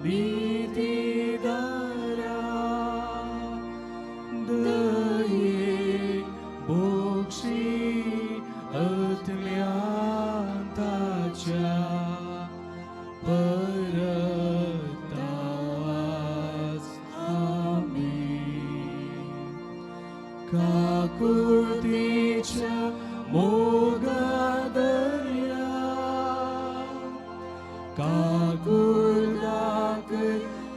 नीतिदारा दये भोगशी आत्म्यांताच्या परतावास आमी काकुळतीच्या मोगा दर्या काकुळदाक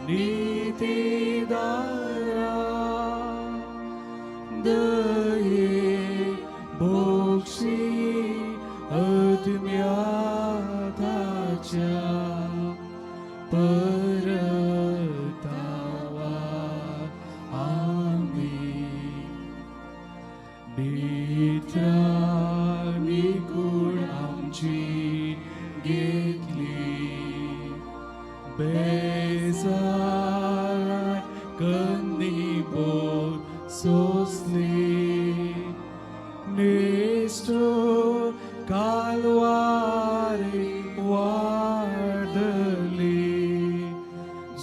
नीतिदारा दये भोगशी आत्म्याताच्या परतावा आमी नित्राणी कूड आमची घेतली बेजाराय कन्नी बोर सोसली निश्ठूर कालवारी वाडली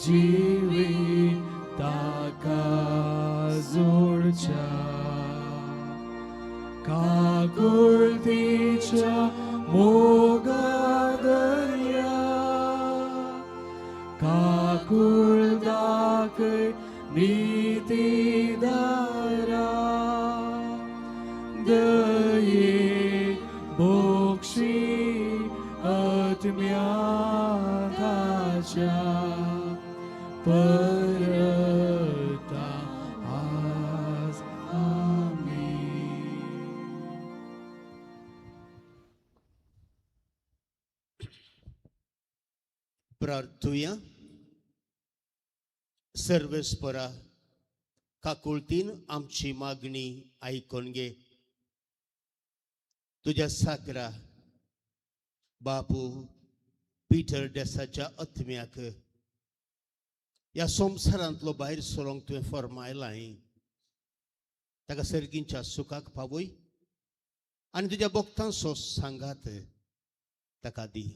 जिविताका जोडच्या काकुळतीच्या मोगा दर्या काकुळदाक नीतिदारा दये भोगशी आत्म्याताच्या परता आज आमी. प्रार्थुया. सर्वेस्परा, काकुळतीन आमची मागणी आयकून घे. तुज्या साकरा बापू पिटर डेसाच्या आत्म्याक ह्या संवसारांतलो भायर सरोंक तुवें फर्मायलां. ताका सर्गींच्या सुखाक पावय आनी तुज्या भक्तांचो सांगात ताका दी.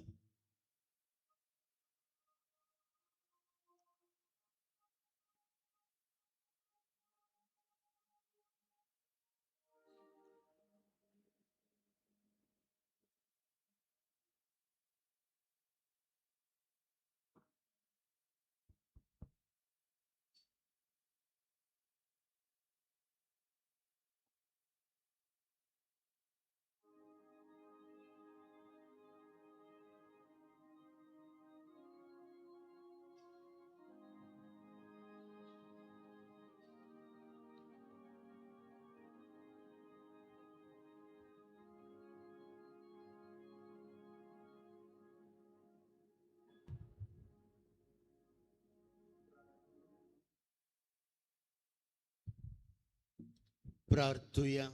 प्रार्थुया.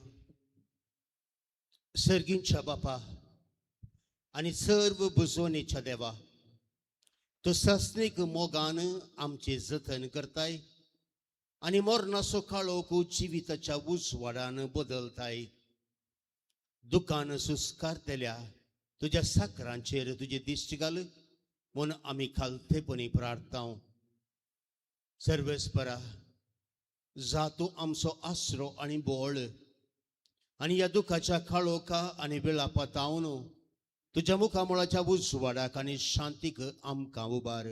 सर्गींच्या बापा आनी सर्व बुजवणेच्या देवा, तूं सासणीक मोगान आमचें जतन करताय आनी मरणाचो काळोख जिविताच्या उजवाडान बदलताय. दुकान सुस्कारतल्या तुज्या साकरांचेर तुजी दिश्ट घाल म्हूण आमी खालतेपणी प्रार्थांव. सर्वेस्परा, जातूं आमचो आसरो आनी बोळ आनी ह्या दुखाच्या काळोखा आनी विळापातावन तुज्या मुखामळाच्या उजवाडाक आनी शांतीक आमकां उबार.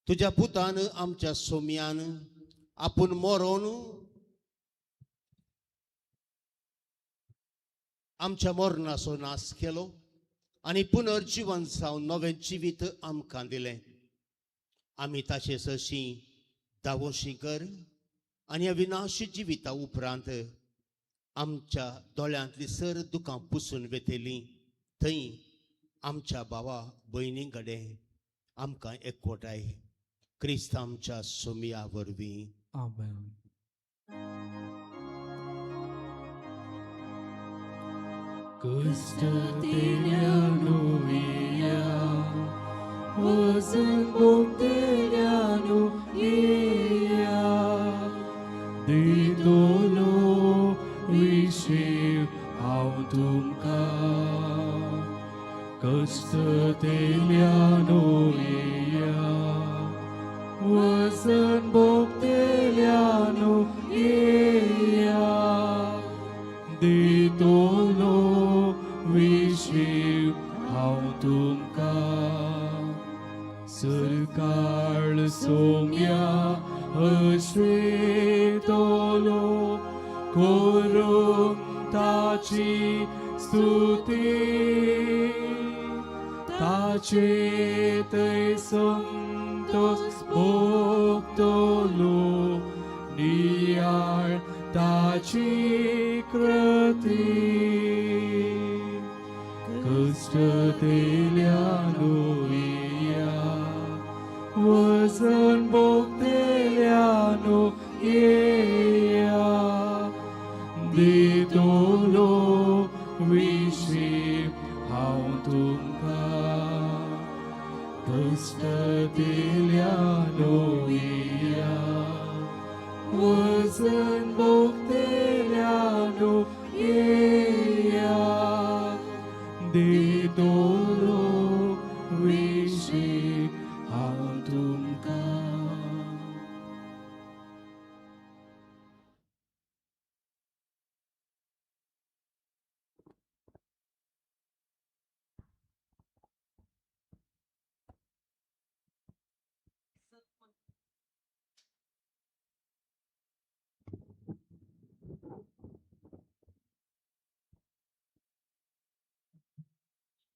तुज्या पुतान आमच्या सोम्यान आपूण मरोन आमच्या मरणाचो नाश केलो आनी पुनर्जिवन जावन नवें जिवीत आमकां दिलें. आमी ताचे सरशीं दावोशी कर आनी ह्या विनाशी जिविता उपरांत आमच्या दोळ्यांतली सर दुकां पुसून वेतली थंय आमच्या भावा भयणी कडेन आमकां एकवटाय, क्रिस्त आमच्या सोमया वरवीं. आमेन. कश्टतेल्यानु येया, वजन भोगतेल्यानु येया, दितलो विशेव हांव तुमकां. कश्टतेल्यानु येया. वजन भोगतेल्यानो येया दितलो विशीं हांव तुमकां सरकाळ सोम्या हसवितलो करूंक ताची स्तुती ताचे थंय संतोष भोगतलो नियाळ ताची कृती कश्ट दिल्यानो येया वजन भोगतेल्यानो येया दितलो विशीं हांव तुमकां कश्ट दिल्यानो येया वजन भोगतेल्यानो येया दितलो विशीं हांव तुमकां.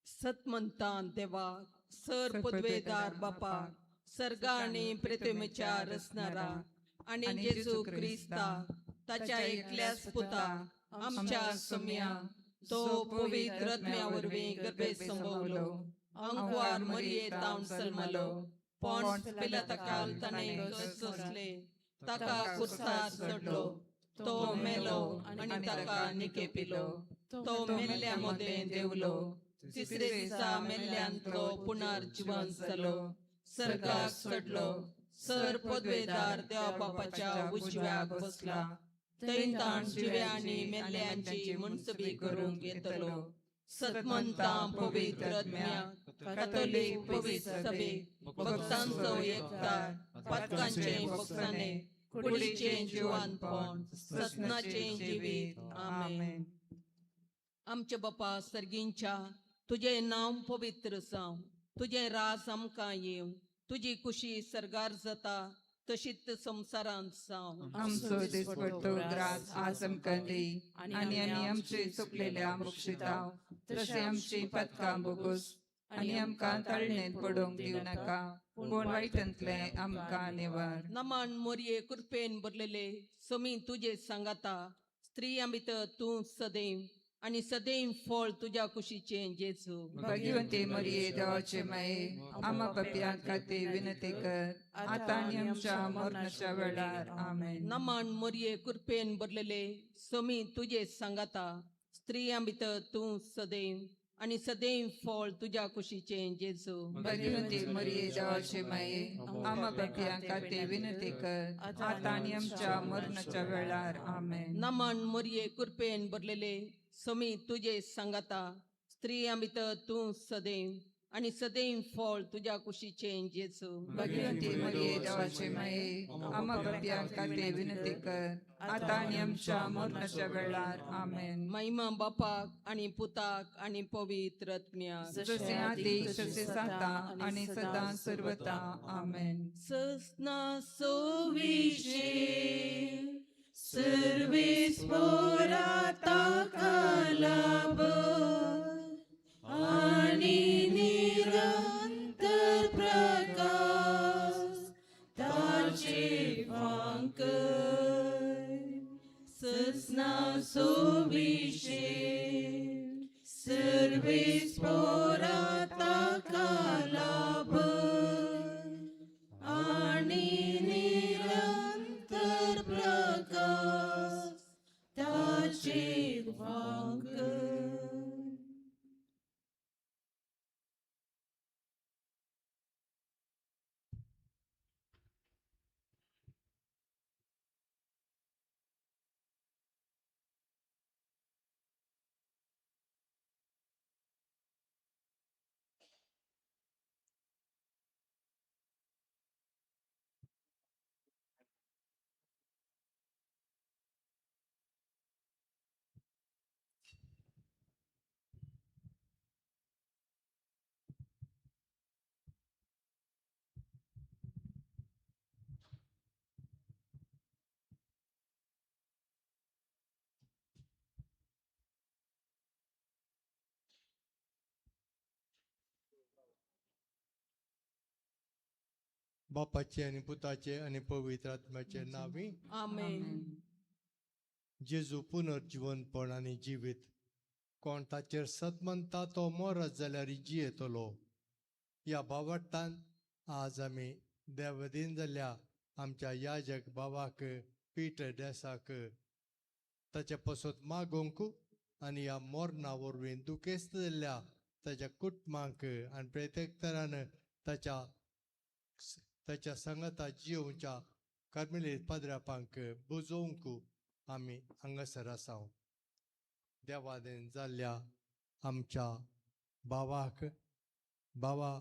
सतमंतान देवा सर पदवेदार बापा सर्गा आनी पृथ्वीच्या रचणारा आनी जेजू क्रिस्ता ताच्या एकल्याच पुता आमच्या सोम्या तो पवित्र आत्म्या वरवीं गर्भे संभवलो अंकवार मरिये तावन सलमलो पोंड्स पिलाताकाल ताणें कश्ट सोंसले ताका कुर्सार चडलो तो मेलो आनी ताका निकेपिलो तो मेल्ल्या मदें देवलो तिसरे दिसा मेल्ल्यांतलो पुनर्जिवन जालो सर्गाक चडलो सर पदवेदार देवा बापाच्या उजव्याक बसला थंय ताण जिव्या आनी मेल्ल्यांची मुनसबी करूंक येतलो. सतमंता पवित्र आत्म्या कातोलीक पवित्र सभेक भक्तांचो एकतार पातकांचे भोगसाणे कुडीचें जिवानपण सत्नाचें जिवीत. आमेन. आमच्या बापा सर्गींच्या तुजें नांव पवित्र जावं तुजें राज आमकां येवं तुजी कुशी सर्गार जाता तशीच संवसारांत जावं. आमचो दिसपट्टो ग्रास आज आमकां दी आनी आनी आमचे चुकलेल्या मुक्षिताव तशें आमची पदकां बोगूस आनी आमकां तळणेंत पडोवंक दिवं नाका पूण वायटांतलें आमकां निवार. नमन मोरये कृपेन भरलेले समी तुजे सांगाता स्त्रियां भितर तूं सदैव आनी सदैव फळ तुज्या कुशीचें जेजू. भगवंती मरिये देवाचे माये आमा पापयां खातीर विनंती कर आतां आनी आमच्या मरणाच्या वेळार. आमेन. नमन मोरये कृपेन भरलेले समी तुजे सांगाता स्त्रियां भितर तूं सदैव आनी सदैव फळ तुज्या कुशीचें जेजू. भगवंती मरिये देवाचे माये आमा पापयां खातीर विनंती कर आतां आनी आमच्या मरणाच्या वेळार. आमेन. नमन मोरये कृपेन भरलेले समी तुजे सांगाता स्त्रियां भितर तूं सदैव आनी सदैव फळ तुज्या कुशीचें जेजू. भगवंती मरिये देवाचे माये आमा पापयां खातीर विनंती कर आतां आनी आमच्या मरणाच्या वेळार. आमेन. महिमा बापाक आनी पुताक आनी पवित्र आत्म्याक जसे आदी तसे साता आणि सदा सर्वता. आमेन. सस्ना सोविशे सर्वेस पोरा ताका लाभ आनी निरंतर प्रकाश ताचे फांकय. सस्ना सोविशे सर्वेस पोरा ताका लाभ आनी निरंतर प्रकाश ताचे फांकय. बापाचे आनी पुताचे आनी पवित्र आत्म्याचे नांवी आमेन. जेजू पुनर्जिवनपण आनी जिवीत, कोण ताचेर सतमनता तो मरत जाल्यार जियेतलो. ह्या भावार्थान आज आमी देवदीन जाल्ल्या आमच्या याजक बाबाक पीटर डेसाक ताचे पसत मागोवंक आनी ह्या मरणा वरवीं दुखेस्त जाल्ल्या ताच्या कुटुंबाक आनी प्रत्येक तरान ताच्या ताच्या सांगाता जियोवच्या कार्मेलीत पाद्रापांक बुजोवंक आमी हांगासर आसा. देवादेन जाल्ल्या आमच्या बाबाक बाबा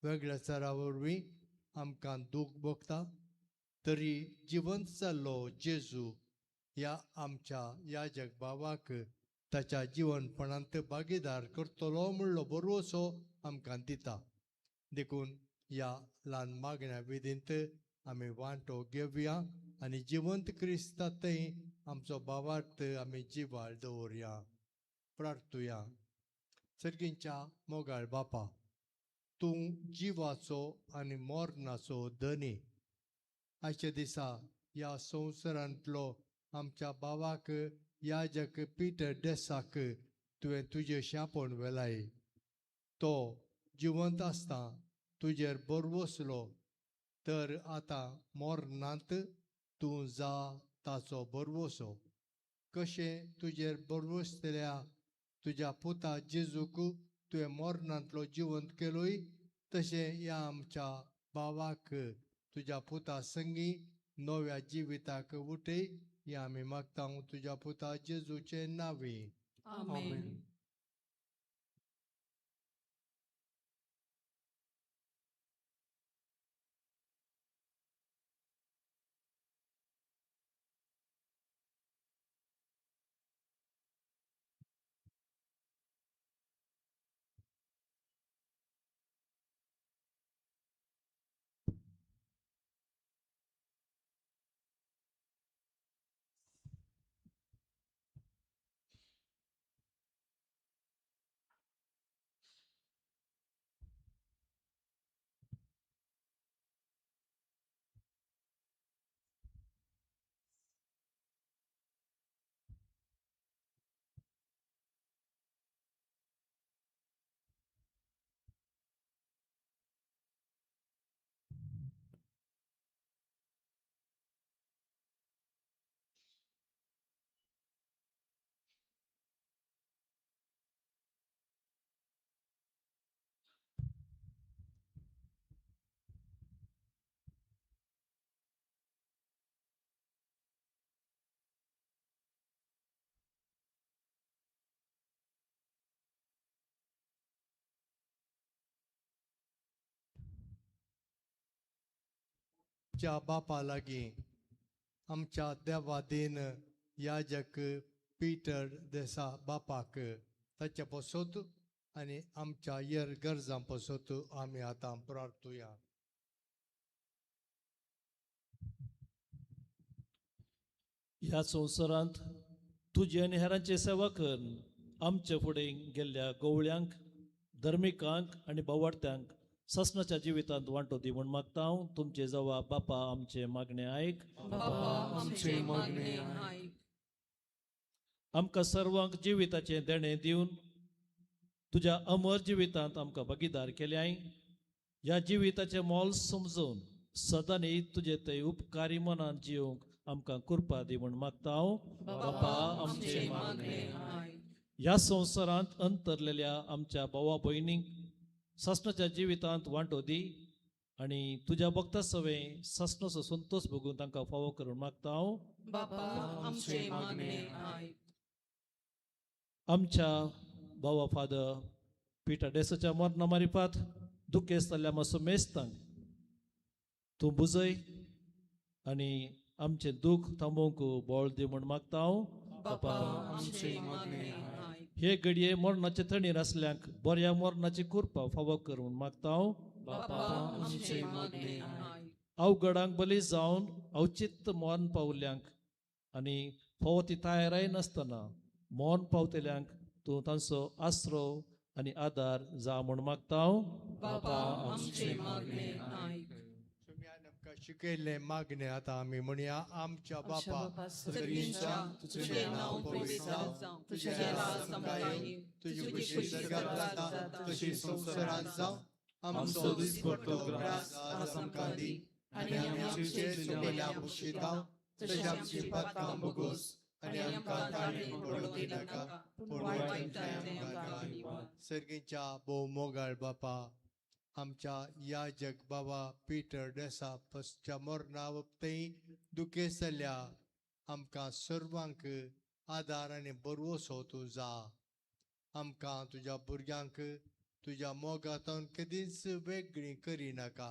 वेगळ्या चरा वरवीं आमकां दूख भोगता तरी जिवंत जाल्लो जेजू ह्या आमच्या याजक बाबाक ताच्या जिवनपणांत भागीदार करतलो म्हणलो बरोसो आमकां दिता. देखून ह्या ल्हान मागण्या विधींत आमी वांटो घेवया आनी जिवंत क्रिस्ता थंय आमचो भावार्थ आमी जिवाळ दवरया. प्रार्थुया. सर्गींच्या मोगाळ बापा, तूं जिवाचो आनी मरणाचो धनी. आयच्या दिसा ह्या संवसारांतलो आमच्या बाबाक याजक पीटर डेसाक तुवें तुजें शापण वेलाय. तो जिवंत आसता तुजेर बरवसलो तर आतां मरणांत तूं जा ताचो बरवसो. कशें तुजेर बरवसतल्या तुज्या पुता जेजूक तुवें मरणांतलो जिवंत केलोय तशें ह्या आमच्या बाबाक तुज्या पुता संगी नव्या जिविताक उठय. ह्या आमी मागता तुज्या पुता जेजूचे नांवी. आमेन. आमच्या बापा लागीं आमच्या देवादीन याजक पीटर देसा बापाक ताच्या पसत आनी आमच्या हेर गरजां पसत आमी आतां प्रार्थुया. ह्या संवसारांत तुजी आनी हेरांची सेवा करून आमचे फुडें गेल्ल्या गवळ्यांक, धर्मिकांक आनी बावडत्यांक ससनाच्या जिवितांत वांटो दी म्हूण मागता हांव. तुमचे जवा बापा आमचे मागणे आयक. बापा आमचे मागणे आयक. आमकां सर्वांक जिविताचें देणें दिवन तुज्या अमर जिवितांत आमकां भागीदार केल्याय. ह्या जिविताचें मोल समजून सदांनी तुजे ते उपकारी मनान जिवंक आमकां कृपा दी म्हूण मागता हांव. बापा आमचे मागणे आयक. ह्या संवसारांत अंतरलेल्या आमच्या भावा भयणींक सासणाच्या जिवितांत वांटो दी आनी तुज्या भक्ता सवें सासणाचो संतोश भोगून तांकां फावो करून मागता हांव. बापा आमचे मागणे आयक. आमच्या बाबा फादर पिटर डेसाच्या मरणा मारिफात दुखेस्त जाल्ल्या मातसो मेस्तांक तूं बुजय आनी आमचें दूख थांबोवंक बळ दी म्हूण मागता हांव. बापा आमचे मागणे आयक. हे घडये मरणाचे थणीर आसल्यांक बऱ्या मरणाची कृपा फावो कर म्हूण मागता हांव. बापा आमचे मागणे आयक. अवघडांक बली जावन अवचित मरण पावल्यांक आनी फावो ती तयाराय नासतना मरण पावतल्यांक तूं तांचो आसरो आनी आदार जा म्हूण मागता. बापा आमचे मागणे आयक. सुम्यान आमकां शिकयल्लें मागणें आतां आमी म्हणया. आमच्या बापा सर्गींच्या, तुजें नांव पवित्र जावं, तुजें राज आमकां येवं, तुजी खुशी स्वर्गात जाता तशी संवसारांत जावं. आमचो दिसपट्टो ग्रास आज आमकां दी आनी आमी आमचे चुकलेल्या बक्षिताव तशें आमची पातकां भोगोस आनी आमकां ताळणेक पडूंक दिनाका, पूण वायटांतल्यान आमकां निवार. सर्गीच्या भोव मोगाळ बापा, आमच्या याजक बाबा पीटर डेसा पसच्या मरणा वक्तय दुखेसल्या आमकां सर्वांक आदार आनी बरवसो तूं जा. आमकां तुज्या भुरग्यांक तुज्या मोगांतून केदींच वेगळीं करिनाका,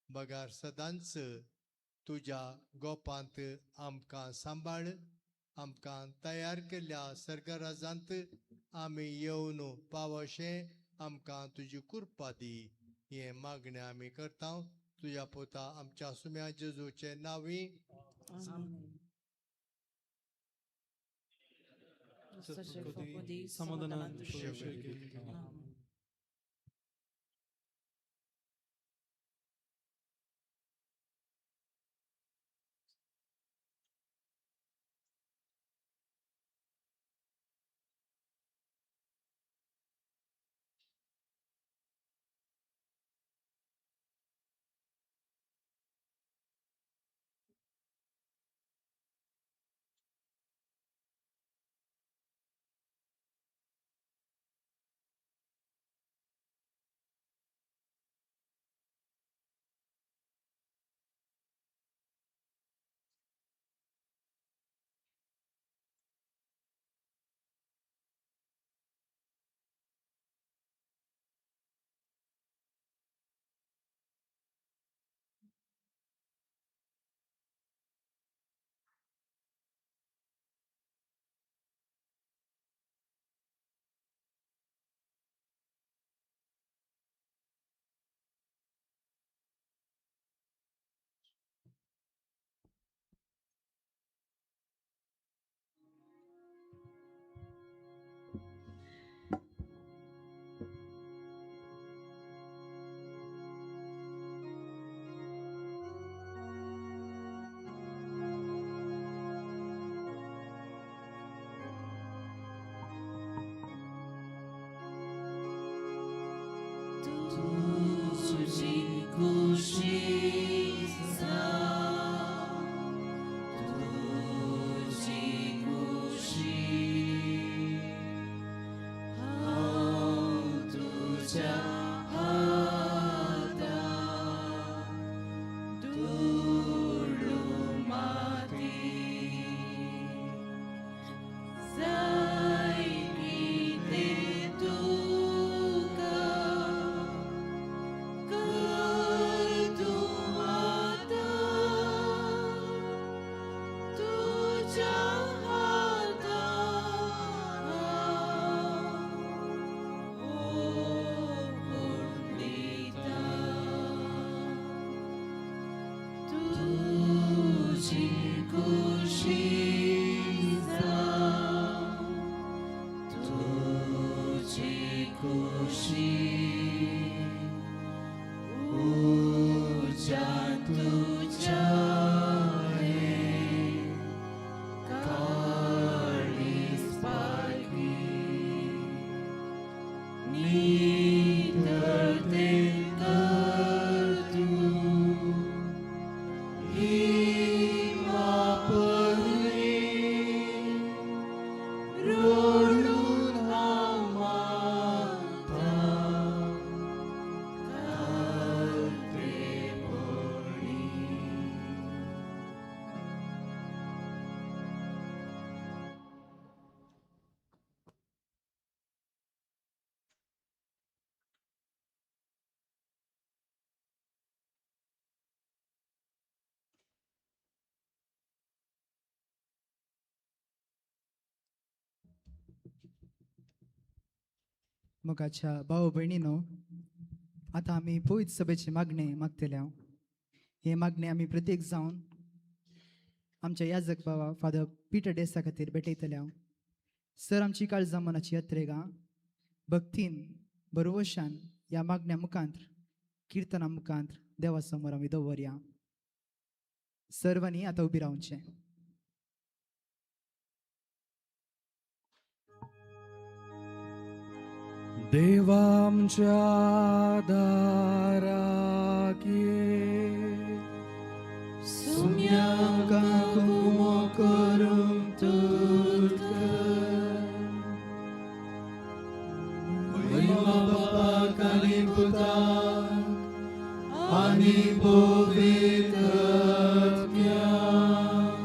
बगार सदांच तुज्या गोपांत आमकां सांबाळ. आमकां तयार केल्ल्या सर्गराजांत आमी येवन पावशें आमकां तुजी कृपा दी. हें मागणें आमी करता तुज्या पुता आमच्या सुम्या जेजूचे नांवी. समाधानान. तुझी खुशी जावं, तुझी खुशी हांव तुज्या हातांत दुडू माती जाय कितें तुका कर तूं आतां तुज्या हातांत ओंपून दिता. तुझी खुशी जावं, तुझी खुशी उज्या तुझ्या हें काळीज पारखी नितळ तें कर तूं हिमा परी रडून हांव मागता खात्रेपणी. मोगाच्या भाव भयणीनो, आतां आमी पवित्र सभेची मागणें मागतले. हांव हे मागणें आमी प्रत्येक जावन आमच्या याजक बाबा फादर पिटर डेसा खातीर भेटयतले. हांव सर आमची काळजा मनाची यात्रेगां भक्तीन बरवशान ह्या मागण्या मुखांत किर्तना मुखांत देवा समोर आमी दवरया. सर्वांनी आतां उबी रावचें. देवा आमच्या दाराक ये, सुम्यांक कुमो करूंक तुका, म्हयमा बापाक आनी पुताक आनी पवित्र आत्म्याक,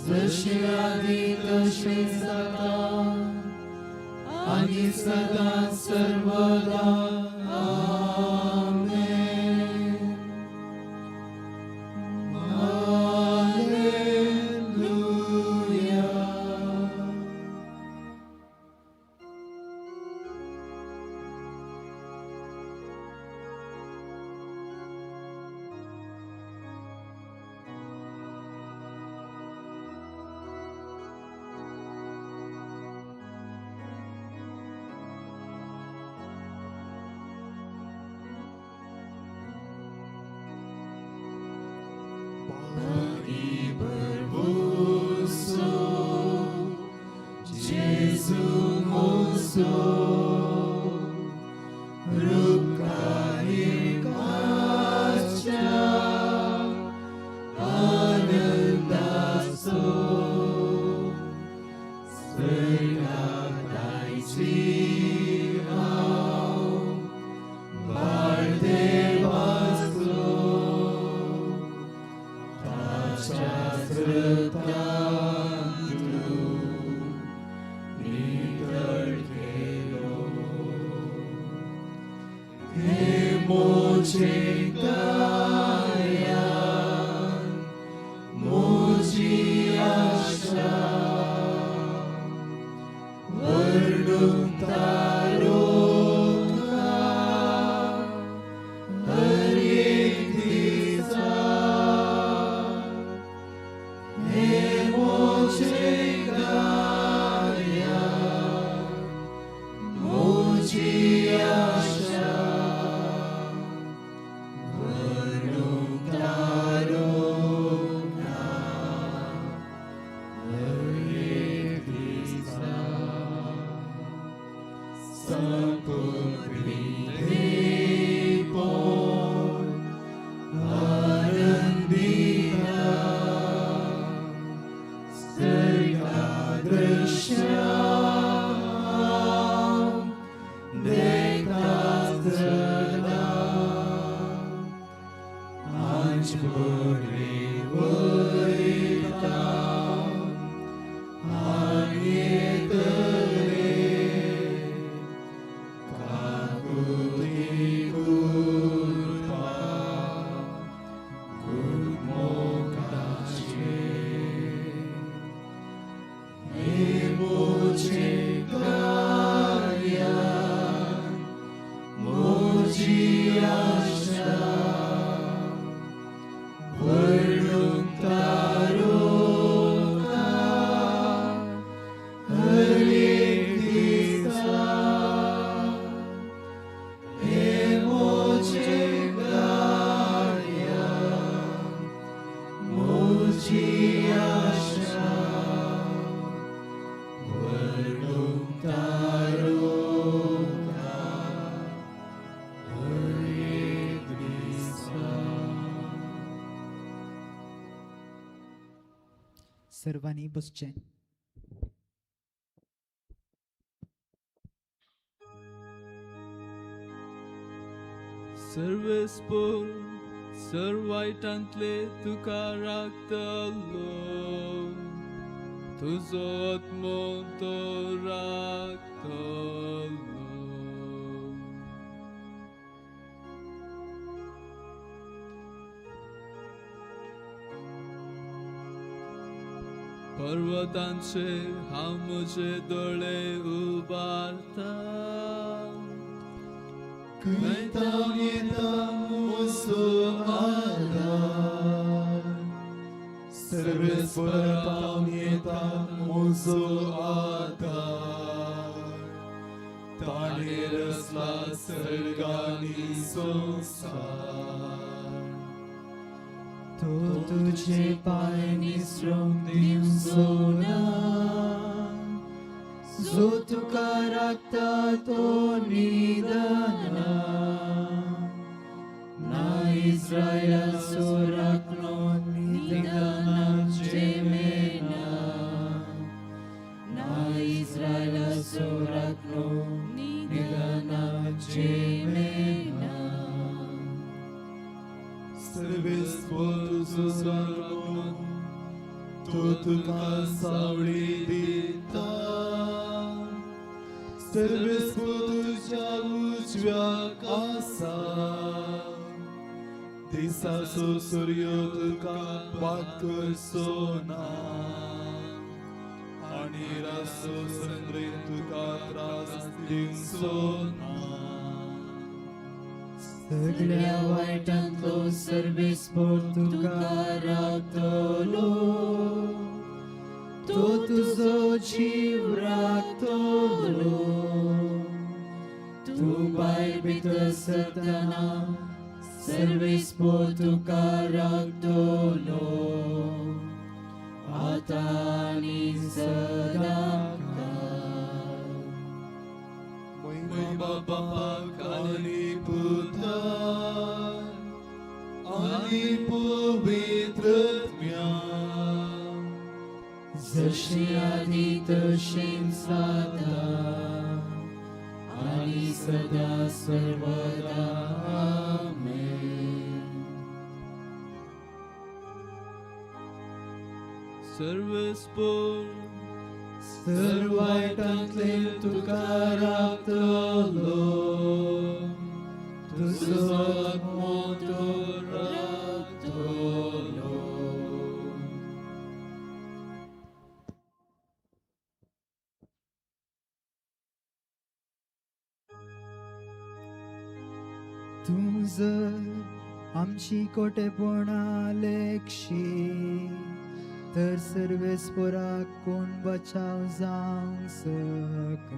जशें आदीं तशें जाता आनी सदां सर्वदा. आमेन. हालेलुया. Gesù mozo, Rukani kacha, Anandaso, Svergatai Chihao, Bardevaso, Tachasratantu, नितळकेलो. हे मोजे गाया, मोजी आशा, वर्णून तारोका, हर एक दिसा. हे मोजे गाया, मोजी आशा, वर्णून तारोका, हर एक दिसा. संपूर्णी देवपण आनंदिता, स्वर्गा दृश्यां देखता सदा. आंच बरे वयता आनी येतले, काकुती कृपा गुणमोकाचे. हे मोजे गाया, मोजी आशा, वर्णून तारोका, हर एक दिसा. हे मोजे गाया, मोजी आशा, वर्णून तारोका, हर एक दिसा. सर्वांनी बसचें. सर्वेस्पोर सर्वायटांतले तुका राखतलो, तुजो आत्मो तो राखतलो. पर्वतांचेर हांव म्हजे दोळे उबारता, खंय तावन येता म्हजो आदार, सर्वेस्परा तावन येता म्हजो आदार. ताणें ताणे रचला सर्गानी संवसार. तो तुझे पाय निसरूंक दिवचो ना, जो तुका राखता तो न्हिदना. ना इस्रायलाचो राखणो न्हिदना झेमेना, ना इस्रायलाचो राखणो न्हिदना झेमेना. सर्वेस्पोर तुजो राखणो, तो तुका सावळी दिता. सर्वेस्पोर तुज्या उजव्याक आसा. दिसाचो सूर्य तुका वाद करचो ना आनी रातचो चंद्र तुका त्रास दिवचो ना. सगळ्या वायटांतलो सर्वेस्पोर तुका राखतलो, तो तुजो जीव राखतलो. तूं भायर भितर सरतना सर्वेस्पोर तुका राखतलो, आतां आनी सदांकाळ. महिमा बापाक आनी पुताक आनी पवित्र आत्म्याक. जशी आदी तशीच आतां आनी सदा सर्वदा. आमेन. सर्वेस्पोर सर्व वायटांतले तुका राखतलो, तुजो आत्मो तो राखतलो. तूं जर आमची कोटेपणा लेखशी तर सर्वेस्पोराक कोण बचाव जावंक सकत?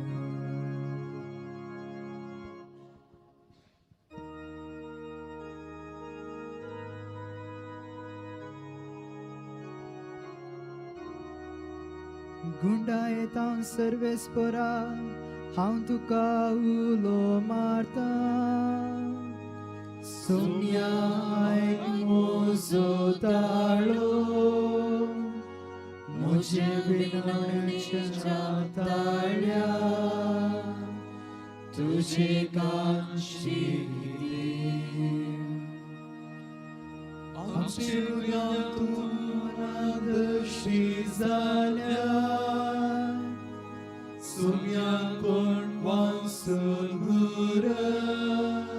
गुंडायेत हांव सर्वेस्पोरा, हांव तुका उलो मारता. सोम्या, आयक म्हजो ताळो, म्हजे विनवणेच्या ताळ्या तुजे कान दी. आमची गुन्यांव तूं नादशी जाल्या, सुम्या कोण वांसून उरत?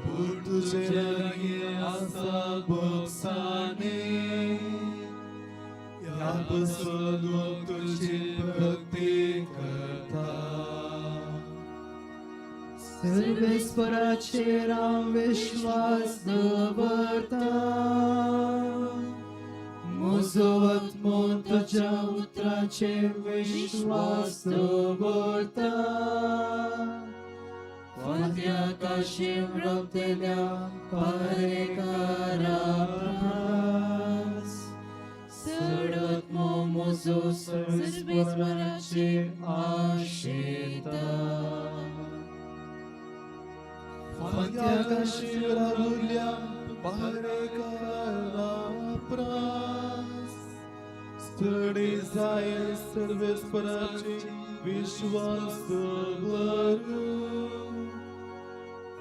पूण तुजे लागीं आसा भोगसाणे, ह्या पासून लोक तुजी भक्ती करता. सर्वेस्पराचेर हांव विश्वास दवरता, म्हजो आत्मो तुज्या उतराचेर विश्वास दवरता. फांत्या काशीम रावतल्या पारेकारा प्रास चड आत्मो म्हजो सर्वेस्पराचेर आशेता. फांत्या काशीर रावल्या पारेकारा प्रास चड जाय सर्वेस्पराचे विश्वास दवरून.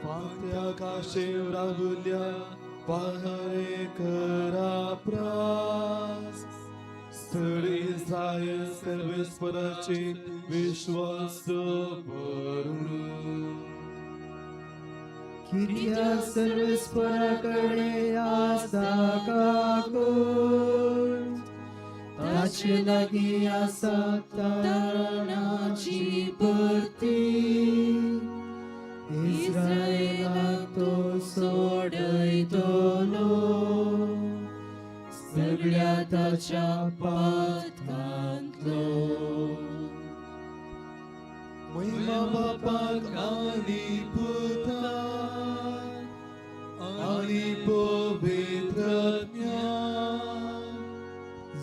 फांत्या काशीर रावल्या पारेकारा प्रास चड जाय सर्वेस्पराचे विश्वास दवरून. कित्याक सर्वेस्परा कडेन आसा काकूट, ताचे लागीं आसा तारणाची भरती. इस्रायलाक तो सोडयतलो सगळ्या ताच्या पातकांतलो. महिमा बापाक आनी पुताक आनी पवित्र आत्म्याक,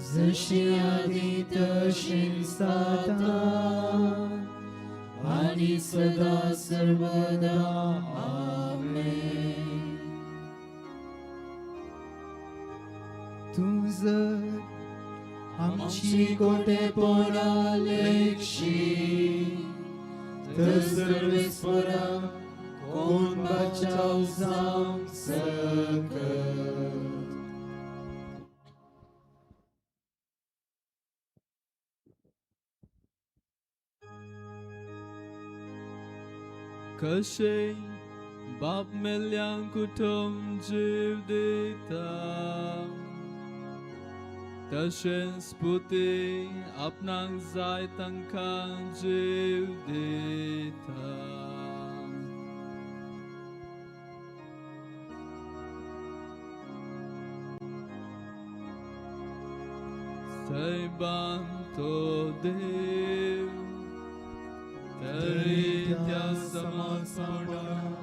जशी आदी तशीच आतां आनी सदा सर्वदा. आमेन. तूं जर आमची कोटेपणा लेखशी तर सर्वेस्परा कोण बचाव जावंक सकत. कशें बाप मेल्ल्यांक उठोवन जीव दिता, तशेंच पुती आपणाक जाय तांकां जीव दिता. सैबान तो देव तरी त्या समाजपणान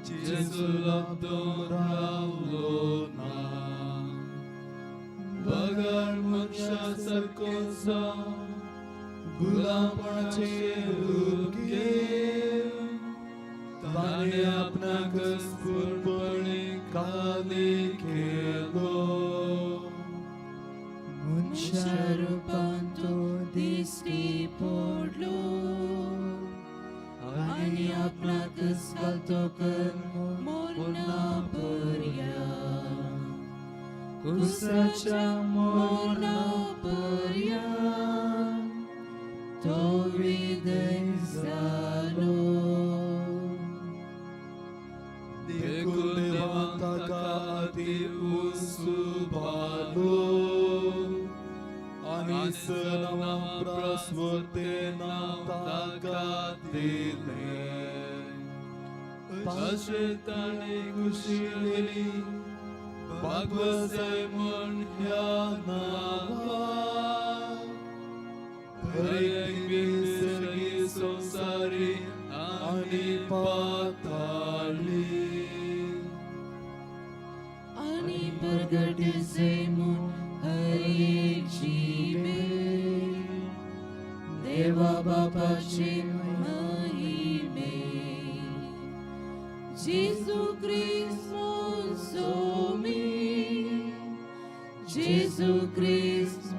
जेजू लब्दोन रावलो ना, बगर मनशा सारको जावन गुलामपणाचें रूप घेवन ताणें आपणाकच पुर्णपणी खाली केलो. मनशा रुपान तो दिश्टी पडलो आनी आपणाकच घालतो कर मरणा पर्यंत, क्रुसाच्या मरणा पर्यंत तो विधेय जालो. देखून देवान ताका अती उंच उबारलो आनी नांवा परस नांव ताका दिलें, अशें ताणें खुशी दिली भागवत म्हण ह्या नांवाक हरेक सर्गी संवसारी आनी पाताळी. आनी प्रगट जाय म्हूण हर एक जिबे देवा बापाचे महिमे. जेजू क्रिस्त सोमी, जेजू क्रिस्त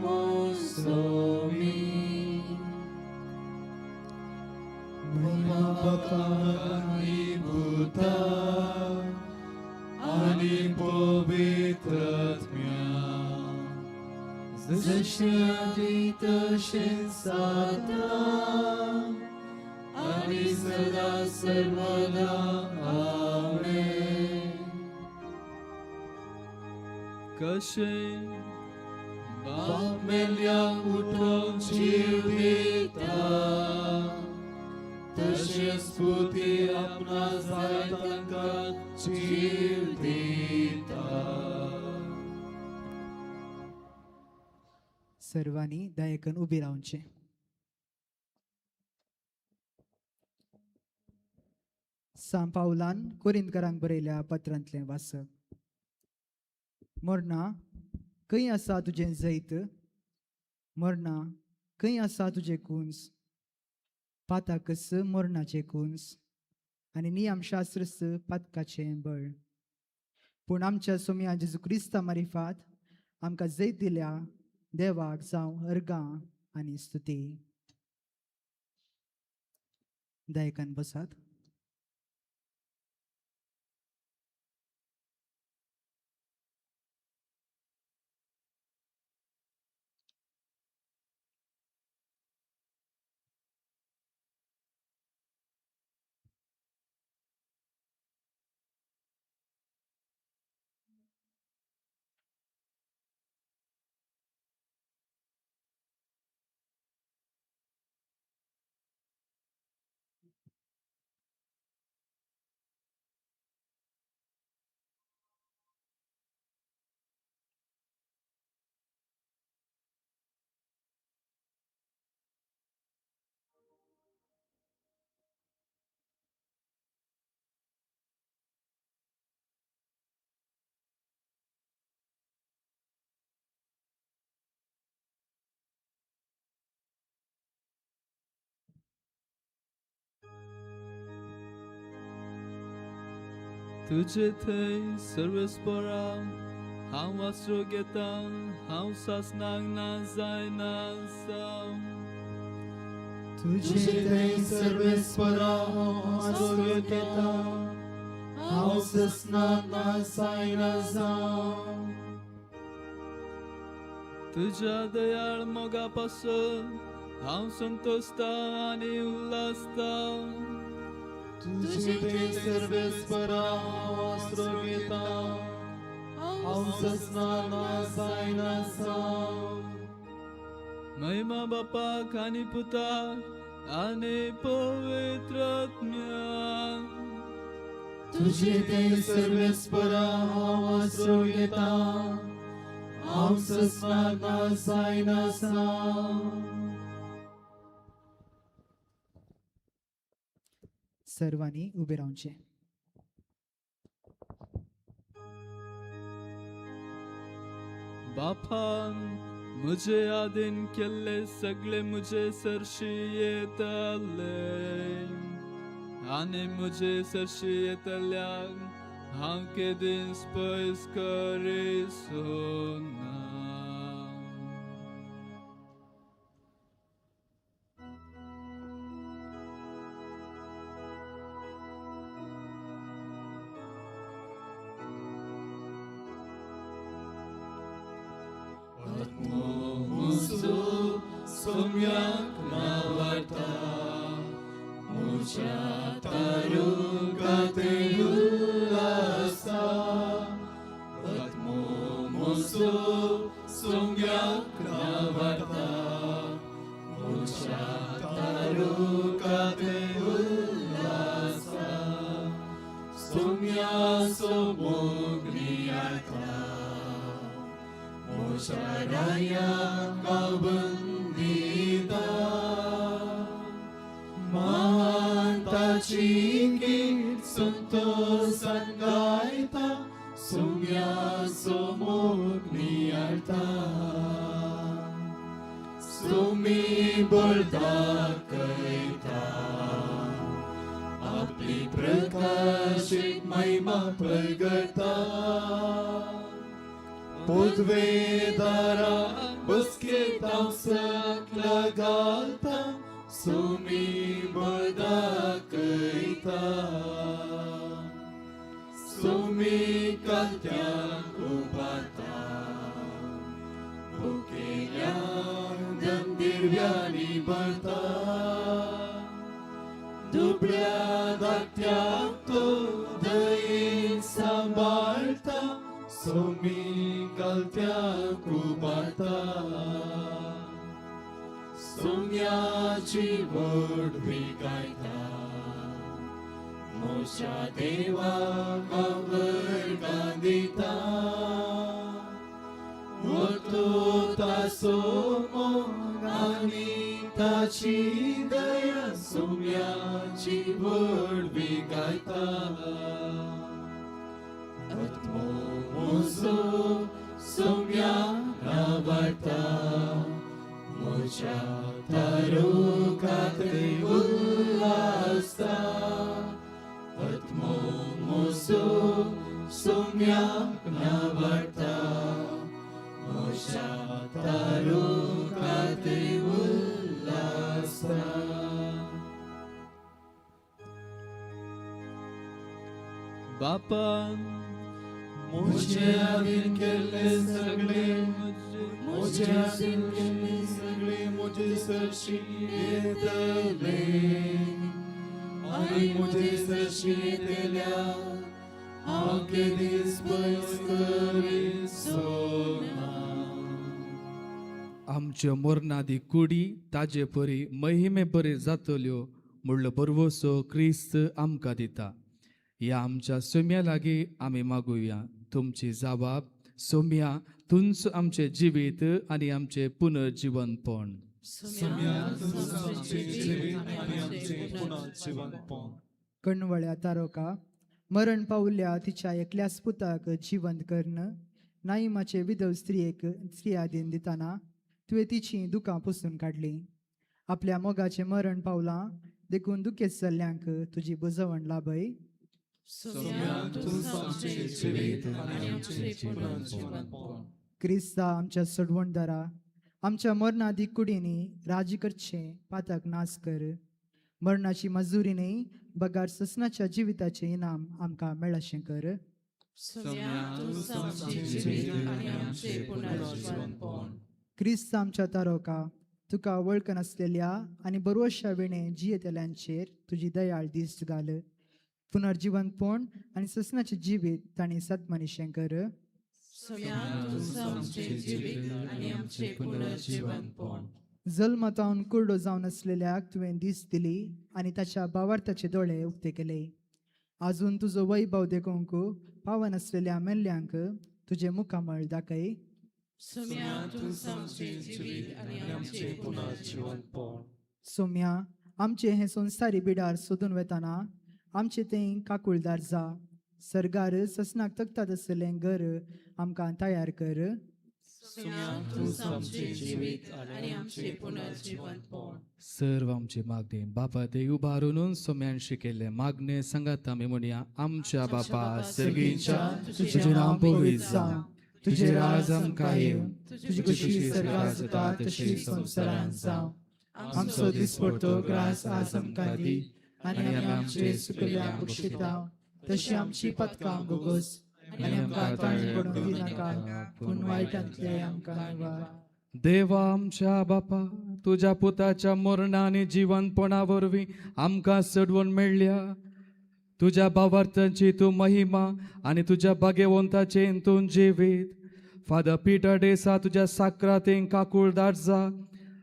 सोमी. बापा आनी पुता आनी पवित्र आत्म्या, जशें आदी तशेंच आतां आनी सदा सर्वदा. आमेन. कशें बाप मेल्ल्यांक उठोवन जीव दिता, तशेंच पुती आपणा जाय तांकां जीव दिता. सर्वांनी दयाकन उबी रावचें. सांत पावलान कोरिंतकारांक बरयल्या पत्रांतलें वाचप. मरणा खंय आसा तुजें जैत? मरणा खंय आसा तुजें कुंस? पाताकस मरणाचें कुंस आनी नियमशास्त्रस पातकाचें बळ. पूण आमच्या सोमया जेजू क्रिस्ता मारिफात आमकां जैत दिल्या देवाक जावं अर्गां आनी स्तुती. दयाकन बसात. तुजे थंय सर्वेस्परा हांव आसरो घेता, हांव सासनाक ना जायना जावं. तुजे थंय सर्वेस्परा हांव आसरो घेता, हांव ससनाक ना जायना जावं. तुज्या दयाळ मोगा पासून हांव संतोषता आनी उल्हासता. तुजे थंय सर्वेस्परा हांव आसरो घेता, हांव ससनाक ना जायना जावं. महिमा बापाक आनी पुताक आनी पवित्र आत्म्याक. तुजे थंय सर्वेस्परा हांव आसरो घेता, हांव ससनाक ना जायना जावं. सर्वांनी उबे रावचें. बापान म्हजे आदीन केल्ले सगळे म्हजे सरशी येतले आनी म्हजे सरशी येतल्याक हांव केदींच पयस करिसना. आत्मो सोम्याक नावाटा, म्हज्या तारुकाते उल्हासा. आत्मो म्हजो सोम्याक नावाटा, म्हज्या तारुकाते उल्हासा. सोम्याचो मोग नियाळटा, म्हज्या रायाक बंदिता. महान ताची गीत संतोषान गायता, सोम्याचो मोग नियाळटा. सोमी बळ दाखयता, आपली प्रकाशीत महिमा प्रगटा. पदवेदारा बसकेत हांव सकला घालता, सोमी बळ दाखयता. सोमी कालत्यांक उबारता, भुकेल्यांक दंदिरव्यांनी भरता. दुबळ्या धाकट्यांक तो दयेन सांबाळटा, सोमी कालत्यांक उबारता. सोम्याची व्हडवी गायता, म्हज्या देवाक हांव वर्गां दिता. वतो ताचो मोग आनी ताची दया, सोम्याची व्हडवी गायता. आत्मो म्हजो सोम्याक नावाडटा, म्हज्या तारुकात उल्हासता. आत्मो म्हजो सोम्याक नावाडटा, म्हज्या तारुकात उल्हासता. बापान म्हजे आदीन केल्ले सगळे, म्हजे आदीन केल्ले सगळे म्हजे सरशी येतले आनी म्हजे सरशी येतल्या हांव केदींच पयस करिसना. आमच्यो मरणादी कुडी ताजे परी महिमे परी जातल्यो म्हणलो बरवसो क्रिस्त आमकां दिता. ह्या आमच्या सोम्या लागीं आमी मागुया तुमची जबाब सोम्या तुंच आमचें जिवीत आनी आमचें पुनर्जिवनपण. सोम्या तुंच आमचें जिवीत आनी आमचें पुनर्जिवनपण. कणवळ्या तारोका मरण पावल्या तिच्या एकल्याच पुताक जिवंत करून नाईमाचे विधव स्त्रियेक स्त्रिया दिन दितना तुवें तिचीं दुकां पुसून काडलीं. आपल्या मोगाचें मरण पावलां देखून दुखेस्त जाल्ल्यांक तुजी बुजवण लाभय. सोम्या तूं आमचें जिवीत आनी आमचें पुनर्जिवनपण. क्रिस्ता आमच्या सोडवणदारा, आमच्या मरणादी कुडींनी राजी करचें पातक नाश कर. मरणाची मजुरी न्ही बगार ससनाच्या जिविताचें इनाम आमकां मेळशें कर. सोम्या तूं आमचें जिवीत आनी आमचें पुनर्जिवनपण. क्रिस्त आमच्या तारोका, तुका वळखनासलेल्या आनी बरवश्या विणें जियेतल्यांचेर तुजी दयाळ दिश्ट घाल. पुनर्जिवनपण आनी ससनाचें जिवीत तांणी सत्मनिशें कर. सोम्या तूं आमचें जिवीत आनी आमचें पुनर्जिवनपण. जल्मतावन कुर्डो जावन आसलेल्याक तुवें दीस दिली आनी ताच्या बावार्थाचे दोळे उक्ते केले. आजून तुजो वैभव देखूंक पावनासलेल्या मेल्ल्यांक तुजें मुखामळ दाखय. सोम्या तूं आमचें जिवीत आनी आमचें पुनर्जिवनपण. सोम्या, आमचें हें संवसारी बिडार सोदून वेताना आमचें तें काकुळदार जा. सर्गार ससनाक तकतात आसलें घर आमकां तयार कर. सोम्या तूं आमचें जिवीत आनी आमचें पुनर्जिवनपण. सर्व आमचे मागणे बापा देव उबारून सोम्यान शिकयल्ले मागणे सांगात आमी म्हणया. आमच्या बापा सर्गींच्या, तुजें नांव पवित्र जावं, तुजें राज आमकां येवं, तुजी खुशी सर्गात जाता तशी संवसारांत जावं. आमचो दिसपडतो ग्रास आज आमकां दी आनी आमी आमचे सुकल्या बक्षिता तशी आमची पदकां गोगोस आनी आमकां ताण पडूंक दिनाका, पूण वायटांतले आमकां निवार. देवा आमच्या बापा, तुज्या पुताच्या मरणा आनी जिवनपणा वरवीं आमकां चडवण मेळ्ळ्या. तुज्या भावार्थांची तूं महिमा आनी तुज्या भाग्यवंताचें तूं जिवीत. फादर पिटर डेसा तुज्या साक्रातें काकुळदार जा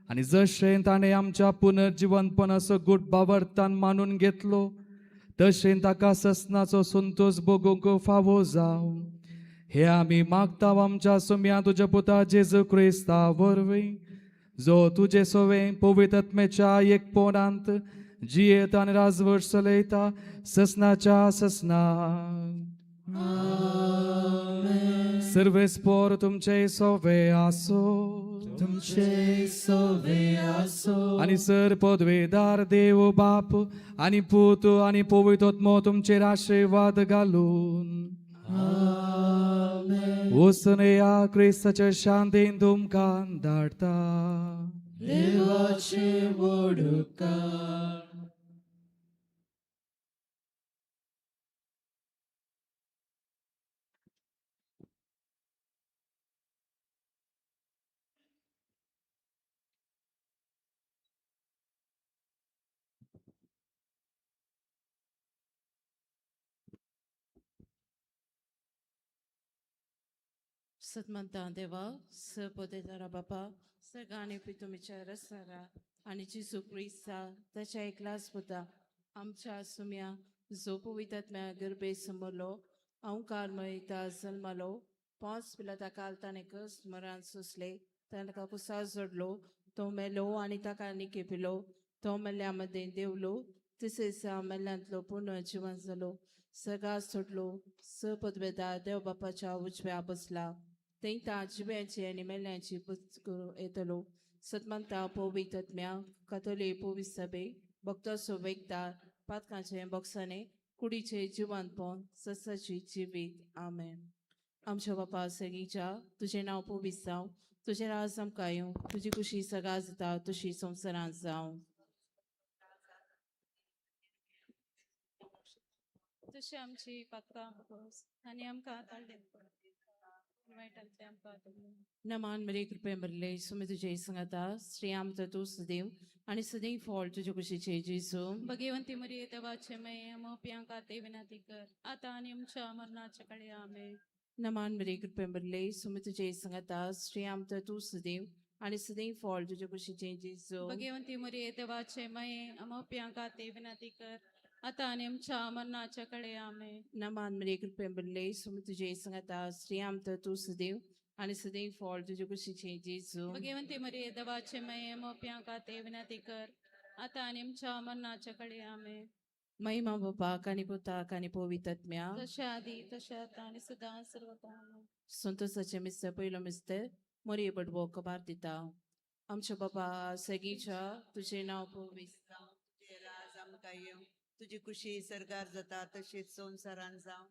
आनी जशें ताणें आमच्या पुनर्जिवनपणाचो गूट भावार्थान मानून घेतलो तशें ताका ससनाचो संतोश भोगूंक फावो जावं. हे आमी मागता आमच्या सुम्या तुज्या पुता जेजू क्रिस्ता वरवीं, जो तुजे सोवे पवित्र आत्म्याच्या एकपणांत जियेत आनी राजवट चलयता ससनाच्या ससना. सर्वेस्पोर तुमचे सोवे आसो. तुमचे सोवे आसो. आनी सर पदवेदार देव बाप आनी पूत आनी पवित्र आत्मो तुमचेर आशिर्वाद घालून वचून ह्या क्रिस्ताच्या शांतीन तुमकां धाडटा. देवाचे वडकार. सतमंता देवा, स पोतेदारा बापा, सगाने पितुमीच्या रसारा आनी जेजू क्रिस्ता ताच्या एकलाच पुता आमच्या सुम्या, जो पवित्र गर्भे समरलो, अंकार मयता जल्मालो, पांच पिला काल ताणें कस मरान सोंसले, ताका कुसार जोडलो, तो मेलो आनी ताका निकेपिलो, तो मेल्ल्या मदें देवलो, तशेंच मेल्ल्यांतलो पुर्ण जिवन जालो, सगळा सोडलो, स पदवेदार देव बापाच्या उजव्या बसला, तेंकां जिव्याची आनी मेल्ल्याची करूं येतलो. सतमंता पवित्र आत्म्या, कातोली पवित्र सभे, भक्ताचो वेगदार, पातकांचे बोक्साने, कुडीचे जिवनपण, ससाची जिवीत. आमेन. आमच्या बापा सगळीच्या, तुजें नांव पवित्र जावं, तुजें राज आमकां येवं, तुजी खुशी सगळा जाता तशी संवसारांत जावं. तशी आमची पातकां भोगोस आनी आमकां ताळ्ळे वायटांतले आमकां दवर. नमान मेरे कृपे भरले, सुमी तुझे संगता, स्त्री आमचं तूं सदैव आनी सदैव फळ तुजे कुशीचे जेजू. भगवंती मरिये देवाचे मये, मोपयांका ते विनंती कर आता आनी आमच्या मरणाच्या कडे. आमेन. नमान मेरे कृपे भरले, सुमी तुझे संगता, स्त्री आमचं तूं सदैव आनी सदैव फळ तुजे कुशीचे जेजू. भगवंती मरिये देवाचे मये, मोपयांका ते विनंती कर आता आनी आमच्या मरणाच्या कडे. आमेन. नमान मेरे कृपे भरले, सुमी तुझे संगता, स्त्री आमचं तूं सदैव आनी सदैव फळ तुजे कुशीचे जेजू. भगवंती मरिये देवाचे मये, मोपयांका ते विनंती कर आता आनी आमच्या मरणाच्या कडे. आमेन. महिमा बापाक आनी पुताक आनी पवित्र आत्म्या, तशें आदी तशें आतां आनी सदां सर्वता. आमेन. संतोषाचे मिस्तर पयलो मिस्तर मोरये बडवो कबार दिता. आमच्या बाबा सगीच्या, तुजें नांव पवित्र जावं, तुजें राज आमकां येवं, तुजी कुशी सर्गार जाता तशीच संवसारान जावं.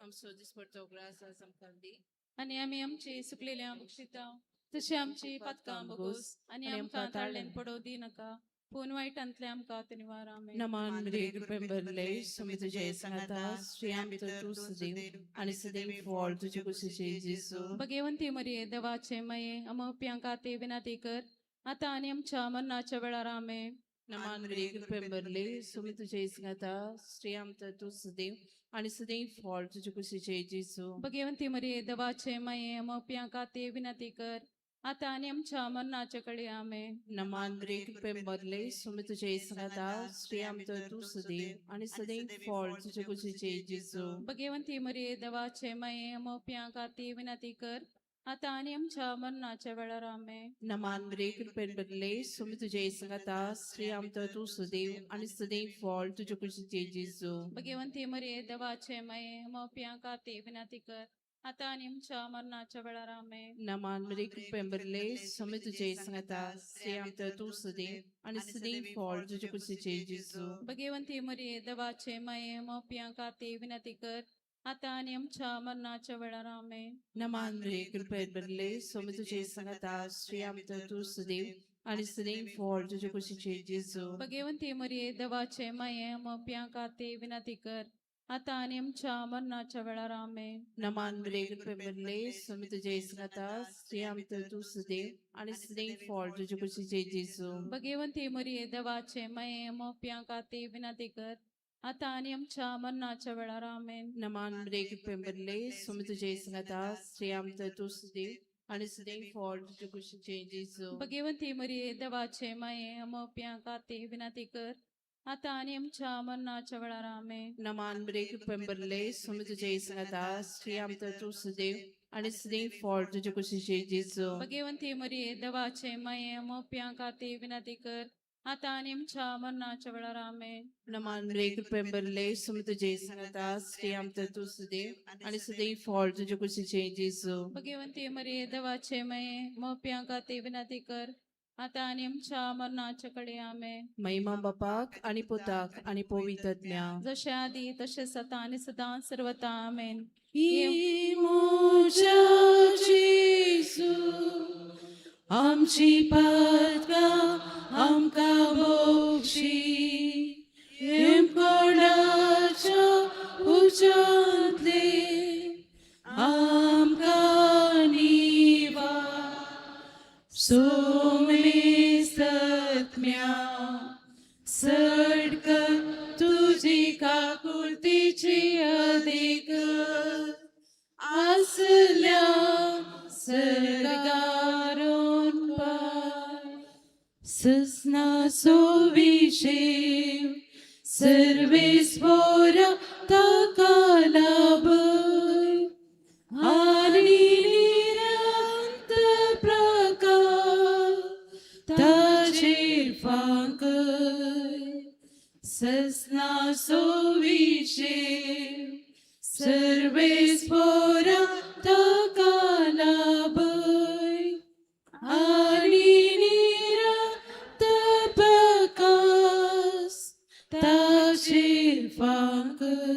आमचो दिसपडतो ग्रास आज आमकां दी आनी आमी आमची सुकलेल्या बक्षितां तशी आमची पातकां बगोस आनी आमकां ताळ्यान पडोव दी नाका पूण वायटांतले आमकां ते निवार. आमेन. नमान मरिये, कृपेन भरले, स्वामी तुझे सांगाता, स्त्रियां भितर तूं सदैव आनी सदैव फळ तुजे कुशीचे जेजू. भगवंती मरिये, देवाचे मये, अमोप्यांका ते विनंती कर, आता आनी आमच्या मरणाच्या वेळार. आमेन. नमान मरिये, कृपेन भरले, स्वामी तुझे सांगाता, स्त्रियां भितर तूं सदैव आनी सदैव फळ तुजे कुशीचे जेजू. भगवंती मरिये, देवाचे मये, अमोप्यांका ते विनंती कर, आता आनी आमच्या मरणाच्या कडे. आमेन. नमान मरिये, कृपेन भरले, स्वामी तुझे सांगाता, स्त्रियां भितर तूं सदैव आनी सदैव फळ तुजे कुशीचे जेजू. भगवंती मरिये, देवाचे मये, अमोप्यांका ते विनंती कर, आता आनी आमच्या मरणाच्या वेळार. आमेन. नमान मरिये, कृपेन भरले, स्वामी तुझे सांगाता, स्त्रियां भितर तूं सदैव आनी सदैव फळ तुजे कुशीचे जेजू. भगवंती मरिये, देवाचे मये, अमोप्यांका ते विनंती कर, आता आनी आमच्या मरणाच्या वेळार. आमेन. नमान मरिये, कृपेन भरले, स्वामी तुझे सांगाता, स्त्रियां भितर तूं सदैव आनी सदैव फळ तुजे कुशीचे जेजू. भगवंती मरिये, देवाचे मये, अमोप्यांका ते विनंती कर, आता आनी आमच्या मरणाच्या वेळार. आमेन. नमान मरिये, कृपेन भरले, स्वामी तुझे सांगाता, स्त्रियां भितर तूं सदैव आनी सदैव फळ तुजे कुशीचे जेजू. भगवंती मरिये, देवाचे मये, अमोप्यांका ते विनंती कर, आता आनी आमच्या मरणाच्या वेळार. आमेन. नमान मरिये, कृपेन भरले, स्वामी तुझे सांगाता, स्त्रियां भितर तूं सदैव आनी सदैव फळ तुजे कुशीचे जेजू. भगवंती मरिये, देवाचे मये, अमोप्यांका ते विनंती कर, आता आनी आमच्या मरणाच्या वेळार. आमेन. नमान मरिये, कृपेन भरले, स्वामी तुझे सांगाता, स्त्रियां भितर तूं सदैव आनी सदैव फळ तुजे कुशीचे जेजू. भगवंती मरिये, देवाचे मये, अमोप्यांका ते विनंती कर, आता आनी आमच्या मरणाच्या वेळार. आमेन. नमान मरिये, कृपेन भरले, स्वामी तुझे सांगाता, स्त्रियां भितर तूं सदैव आनी सदैव फळ तुजे कुशीचे जेजू. भगवंती मरिये, देवाचे मये, अमोप्यांका ते विनंती कर, आता आनी आमच्या मरणाच्या वेळार. आमेन. नमान मरिये, कृपेन भरले, स्वामी तुझे सांगाता, स्त्रियां भितर तूं सदैव आनी सदैव फळ तुजे कुशीचे जेजू. भगवंती मरिये, देवाचे मये, मोप्यांका ते विनंती कर, आता आनी आमच्या मरणाच्या कडे. आमेन. महिमा बापाक आणि पुताक आणि पवित्रज्ञा. जसे आधी तसे सता आणि सदा सर्वता. आमेन. जेजू, आमची पातकां आमकां बोगशी, हेमकोणाच्या उज्यांतले आमकां निवार. सोमेस्तत्म्या सडक तुजी काकुळतीची अधिक आसल्या सर्गारून पाय ससना सोविशेव सर्वेस्पोरा ताका लाभय आनी निरंत प्रकार ताचेर फांकय. ससना सोविशेव सर्वेस्पोरा ताका लाभय आनी निरंत प्रकाश ताचेर फांकय.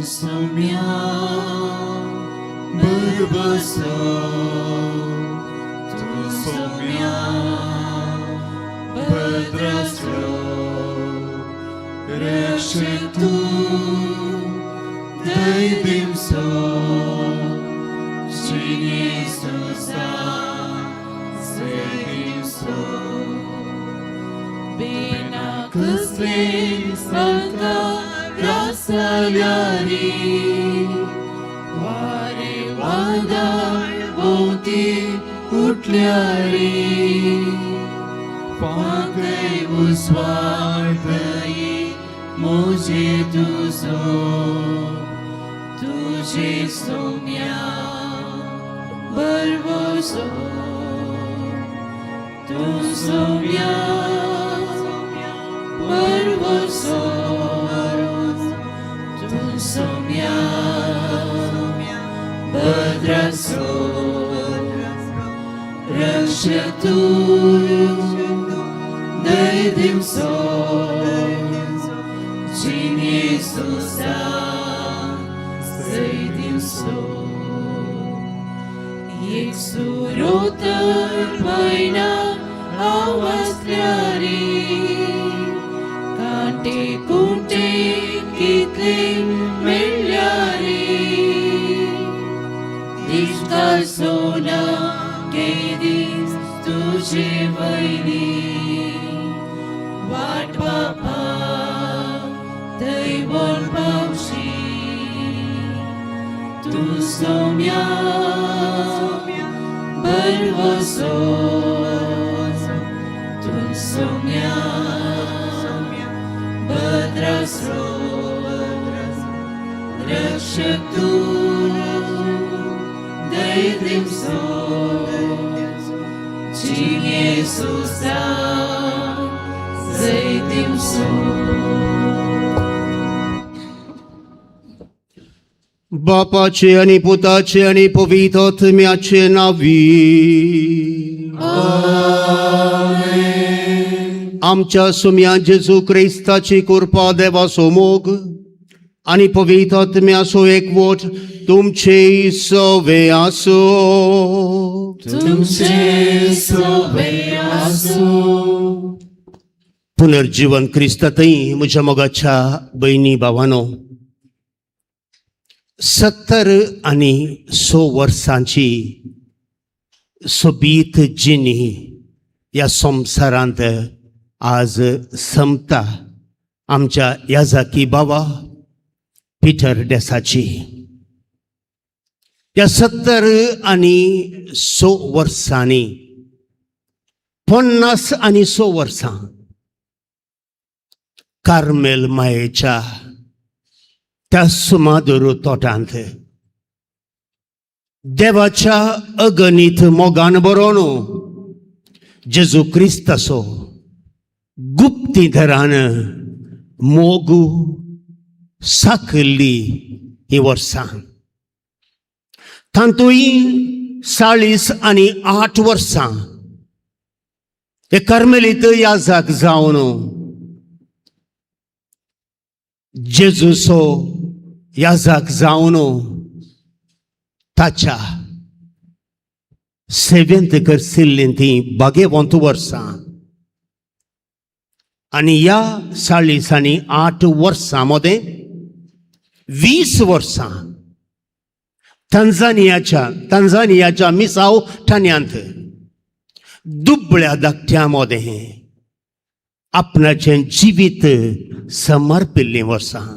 तूं सोम्या भरवंसो, तूं सोम्या भद्रासरो, रक्षक तूं दैदिमसो, जिणेसुसा जैदिमसो. बिना कसले संकटासल्यारी, वारे वादळ भोवती उठल्यारी, पाकय उस्वाडय मोजे तुजो, तुजे सोम्या भरवंसो, तूं सोम्या भरवंसो, तूं सोम्या भद्रासो, रक्षक तूं दैदिमसो, जिणेसुसा जैदिमसो. एक सुरोतर पयना आवाजल्यारी, कांटे कुंटे कितले मेळ्ळ्यारी, दिसता सोना केदीस तुजे वयली वाट बापा थंय व्हर पावशी, तूं सोम्या भरवंसो, तूं सोम्या भद्रासरो, रक्षक तूं दैदिमसो, जिणेसुसा जैदिमसो. बापाचे आणि पुताचे आणि पवित्र आत्म्याचे नावी. आमच्या सुम्या जेजू क्रिस्ताची कृपा, देवाचो मोग आणि पवित्र आत्म्याचो एकवट तुमचे सवे आसो. तुमचे सोबे आसूं. पुनर्जीवन क्रिस्तातय म्हज्या मोगाच्या भयणी भावानो, 76 वर्सांची सोबीत जिणी ह्या संवसारांत आज संपता आमच्या याजाकी बाबा पिटर डेसाची. ह्या 76 वर्सांनी 56 वर्सां कार्मेल मायेच्या त्या सुमादुर तोटांत देवाच्या अगणीत मोगान बरोवन जेजू क्रिस्ताचो गुप्ती धरान मोगू साकल्ली ही वर्सां, तातूंय 48 वर्सां हे कार्मेलीत याजाक जावन जेजूचो याजाक जावन ताच्या सेवेंत करसिल्लीं ती भागेवंत वर्सां. आनी ह्या 48 वर्सां मदें 20 वर्सां तंजानियाच्या मिसाव ठाण्यांत दुबळ्या धाकट्या मदें आपणाचें जिवीत समर्पिल्लीं वर्सां.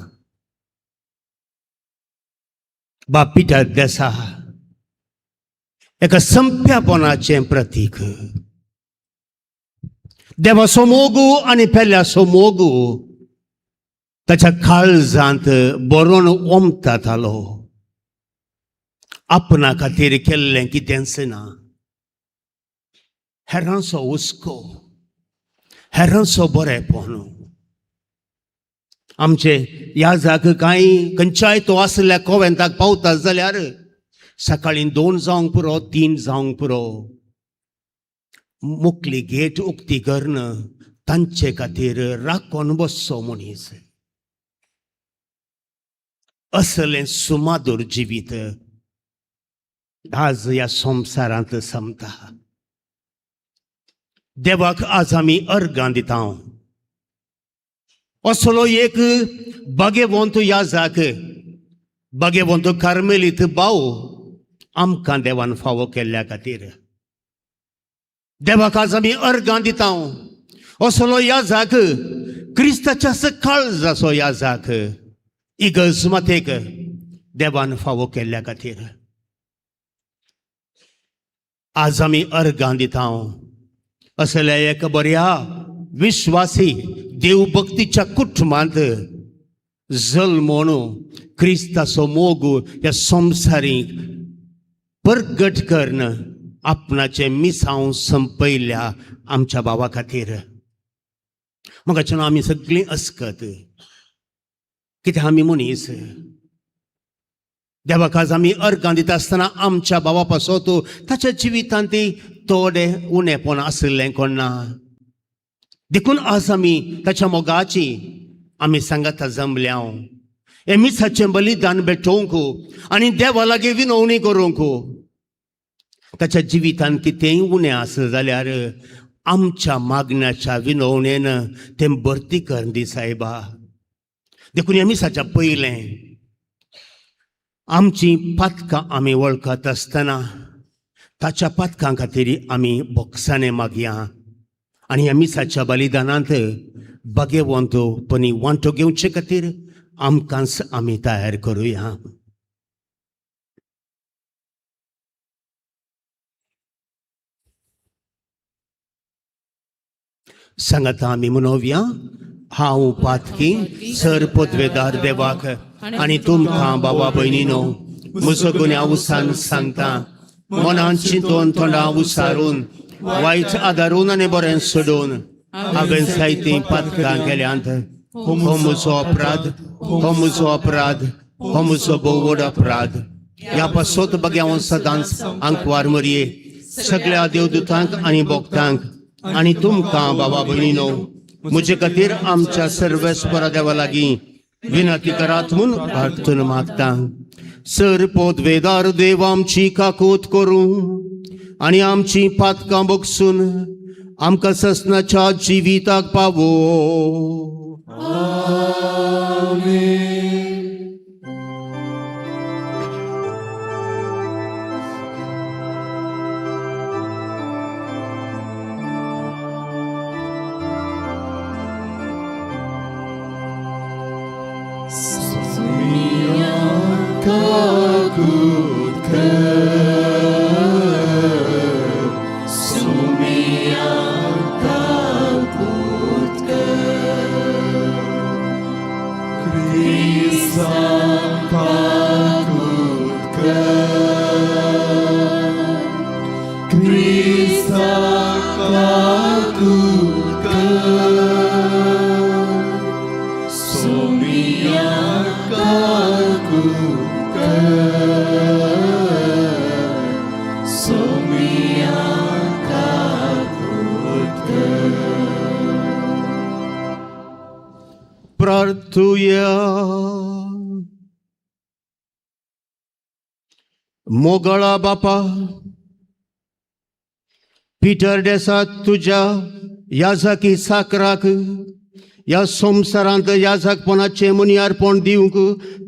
बाप पिटर देसा एका संप्यापणाचें प्रतीक, देवाचो मोगू आनी पेल्याचो मोगू ताच्या काळजांत बरोवन ओमतातालो. आपणा खातीर केल्लें कितेंच ना, हेरांचो हुस्को, हेरांचो बरेपण. आमचे ह्या जाग कांय खंयच्याय तो आसल्या कोवेंताक पावता जाल्यार सकाळीं 2 जावंक पुरो, 3 जावंक पुरो, मुकली गेट उक्ती करून तांचे खातीर राखून बसचो मनीस. असलें सुमादूर जिवीत आज ह्या संवसारांत समता. देवाक आज आमी अर्गां दिता. असलो एक बागेवंत याजाक, बागेवंत कार्मेलीत भाव आमकां देवान फावो केल्ल्या खातीर देवाक आज आमी अर्गां दिता. असलो याजाक, क्रिस्ताच्या काळजाचो याजाक इगर्ज मातेक देवान फावो केल्ल्या खातीर आज आमी अर्गां दिता. असल्या एक बऱ्या विश्वासी देवभक्तीच्या कुटुंबांत जल्मोन क्रिस्ताचो मोग ह्या संवसारीक परगट करून आपणाचें मिसांव संपयल्या आमच्या भावा खातीर म्हाका आमी सगळीं अस्कत कित्याक आमी मनीस. देवाक आज आमी अर्गां दिता आसतना आमच्या भावा पासत ताच्या जिवितांत ती थोडे उणेपण आशिल्लें कोण ना. देखून आज आमी ताच्या मोगाची आमी सांगाता जमल्या हे मिसाचें बलिदान भेटोवंक आनी देवा लागीं विनवणी करूंक. ताच्या जिवितांत कितेंय उणें आसलें जाल्यार आमच्या मागण्याच्या विनवणेन तें भरती कर दी सायबा. देखून ह्या मिसाच्या पयलें आमची पातकां आमी वळखत आसतना ताच्या पातकां खातीर आमी बोगसाणें मागया आनी ह्या मिसाच्या बलिदानांत बागेवंत पनी वांटो घेवचे खातीर आमकांच आमी तयार करुया. सांगाता आमी म्हणोवया, हांव पातकी सर पदवेदार देवाक आनी तुमकां बाबा भयणीनो म्हजो गुन्यांव उसान सांगता, मनान चिंतून तोंडां उसारून वायट आदारून आनी बरें सोडून हांवें जायतीं पातकां केल्यांत. हो म्हजो अपराध, हो म्हजो अपराध, हो म्हजो भोव व्हड अपराध. ह्या पासत बग्याव सदांच आंकवार मरये सगळ्या देवदूतांक आनी भक्तांक आनी तुमकां बाबा भयणीनो म्हजे खातीर आमच्या सर्वेस्परा देवा लागीं विनंती करात म्हूण प्रार्थना मागता. सर पदवेदार देव आमची काकूत करूं आनी आमची पातकां बगसून आमकां ससनाच्या जिविताक पावो. प्रार्थुया. मोगळा बापा, पिटर डेसा तुज्या याजकी साकराक ह्या संवसारांत याजकपणाचें मुनियारपण दिवंक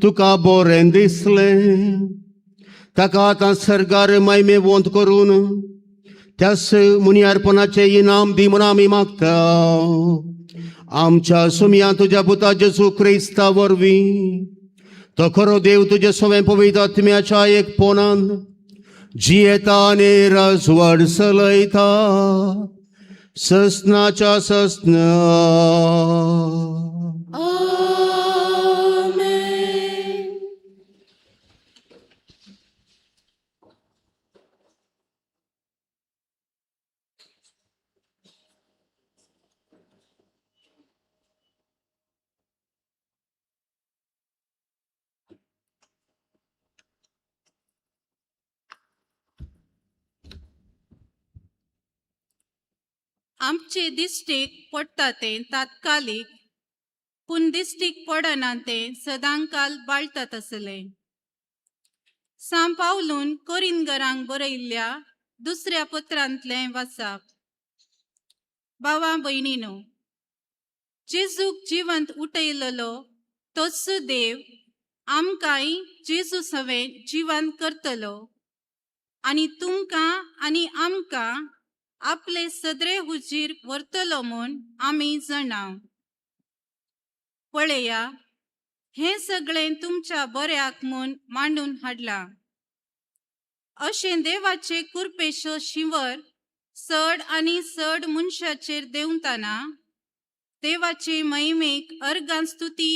तुका बरें दिसलें. ताका आतां सरकार मायमेवंत करून त्याच मुनियारपणाचें इनाम दी म्हूण आमी मागता. आमच्या सुमया तुज्या पुता जेजू क्रिस्ता वरवीं तो खरो देव तुजे सवें पवित्र आत्म्याच्या एक पोनान जियेता आनी राजवड चलयता ससनाच्या ससना. आमचे दिश्टीक पडटा तें तात्कालीक पूण दिश्टीक पडना तें सदांकाल बाळतात आसलें. सां पावलून कोरिनगरांक बरयल्ल्या दुसऱ्या पत्रांतलें वाचाप. भावा भयणीनो, जेजूक जिवंत उठयलेलो तोच देव आमकांय जेजू सवें जिवंत करतलो आनी तुमकां आनी आमकां आपले सदरे हुजीर व्हरतलो म्हूण आमी जाणाव. पळया, हें सगळें तुमच्या बऱ्याक म्हूण मांडून हाडलां. अशें देवाचे कुरपेचो शिंवर चड आनी चड मनशाचेर देंवतना देवाचे महिमेक अर्गां स्तुती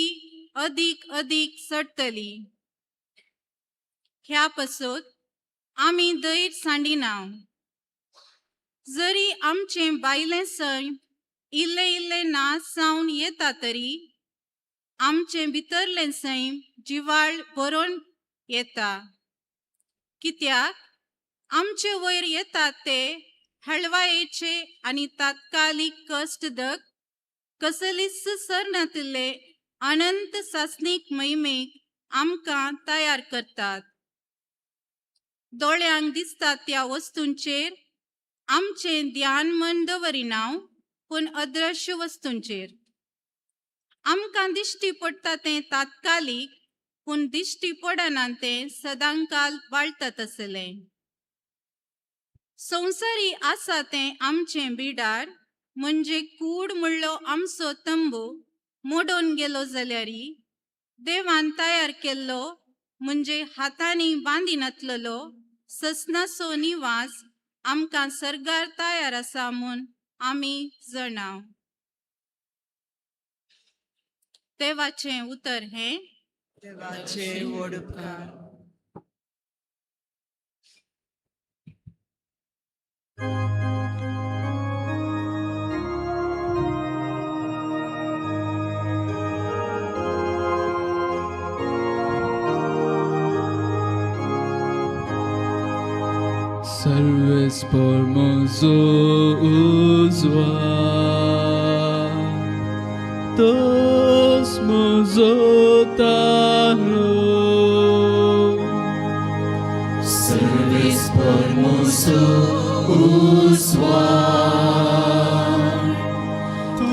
अदीक अदीक चडटली. ह्या पसत आमी धैर्य सांडिना. जरी आमचें बायलें सैम इल्लें इल्लें नाच जावन येता तरी आमचें भितरलें सैम जिवाळ बरोवन येता. कित्याक आमचे वयर येतात ते हळवायेचे आनी तात्कालीक कश्ट दक कसलीच सरनातिल्ले अनंत सासणीक महिमेक आमकां तयार करतात. दोळ्यांक दिसतात त्या वस्तूंचेर आमचें ध्यान मन दवरिना, पूण अदृश्य वस्तूंचेर. आमकां दिश्टी पडटा तें तात्कालीक, पूण दिश्टी पडना तें सदांकाल वाळतात आसलें. संवसारी आसा तें आमचें बिडार म्हणजे कूड म्हणलो आमचो तंबू मोडून गेलो जाल्यारी देवान तयार केल्लो म्हणजे हातांनी बांदिनातलेलो ससनाचो निवास आमकां सर्गार तयार आसा म्हूण आमी जाणाव. देवाचें उतर हें. देवाचे व्हड उपकार. Serves por mozo uzwa Tos mozo taro. Service por mozo uzwa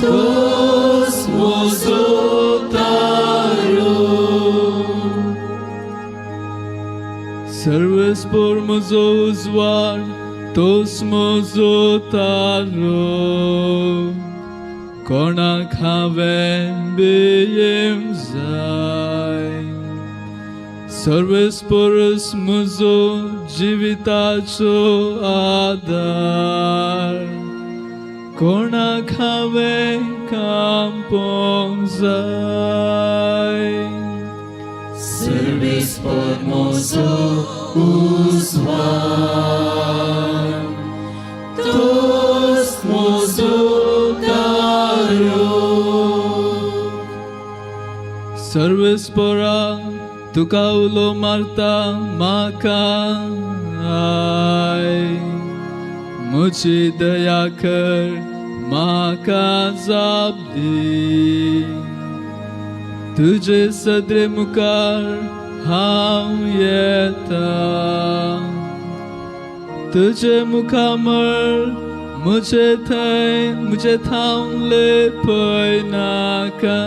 Tos mozo taro. Serves por mozo uzwar Tos mozo taro. कोणाक हांवें बेयेम जाय सर्वेस परस म्हजो जिविताचो आदार. कोणाक हांवें कांपोंक जाय. Service por mozo uzwa Tos mozo taro. सर्वेस्परा तुका उलो मारता म्हाका I, म्हजी दया कर म्हाका जाप दी. तुजे सदरे मुखार हांव येता, तुजे मुखामळ म्हजे थंय म्हजे थावन लेपय नाका.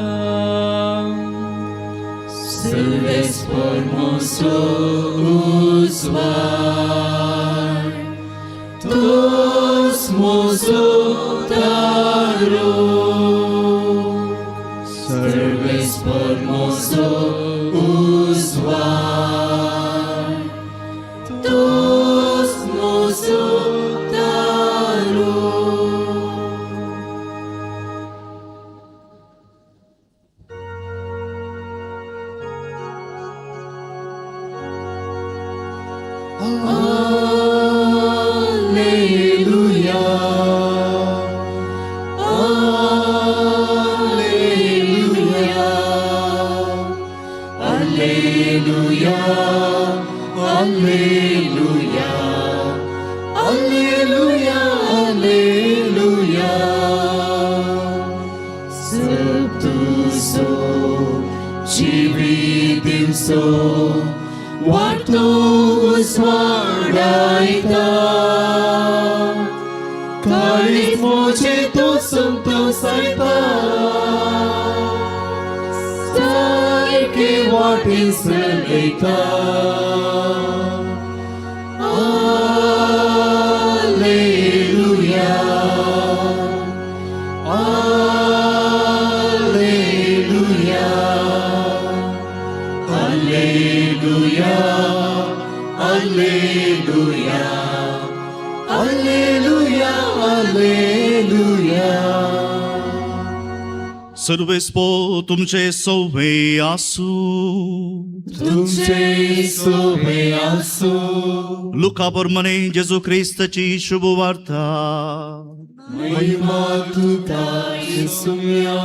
Serves por mozo uzwa Tos mozo taro. Serves por mozo uzwa Tos mozo taro. Alleluia, Alleluia, आमचो वाटो उजवाडायता काळीज म्हजें तूं संतोसायता सारके वाटेन चलयता Alleluia. Alleluia. Alleluia. Alleluia. Alleluia. Alleluia. सर्वेस्पो तुमचे सौवे आसू तुमचे सोबे आसू लुका प्रमाणे जेजू क्रिस्ताची शुभ वार्ता. महिमा तुका येसुम्या.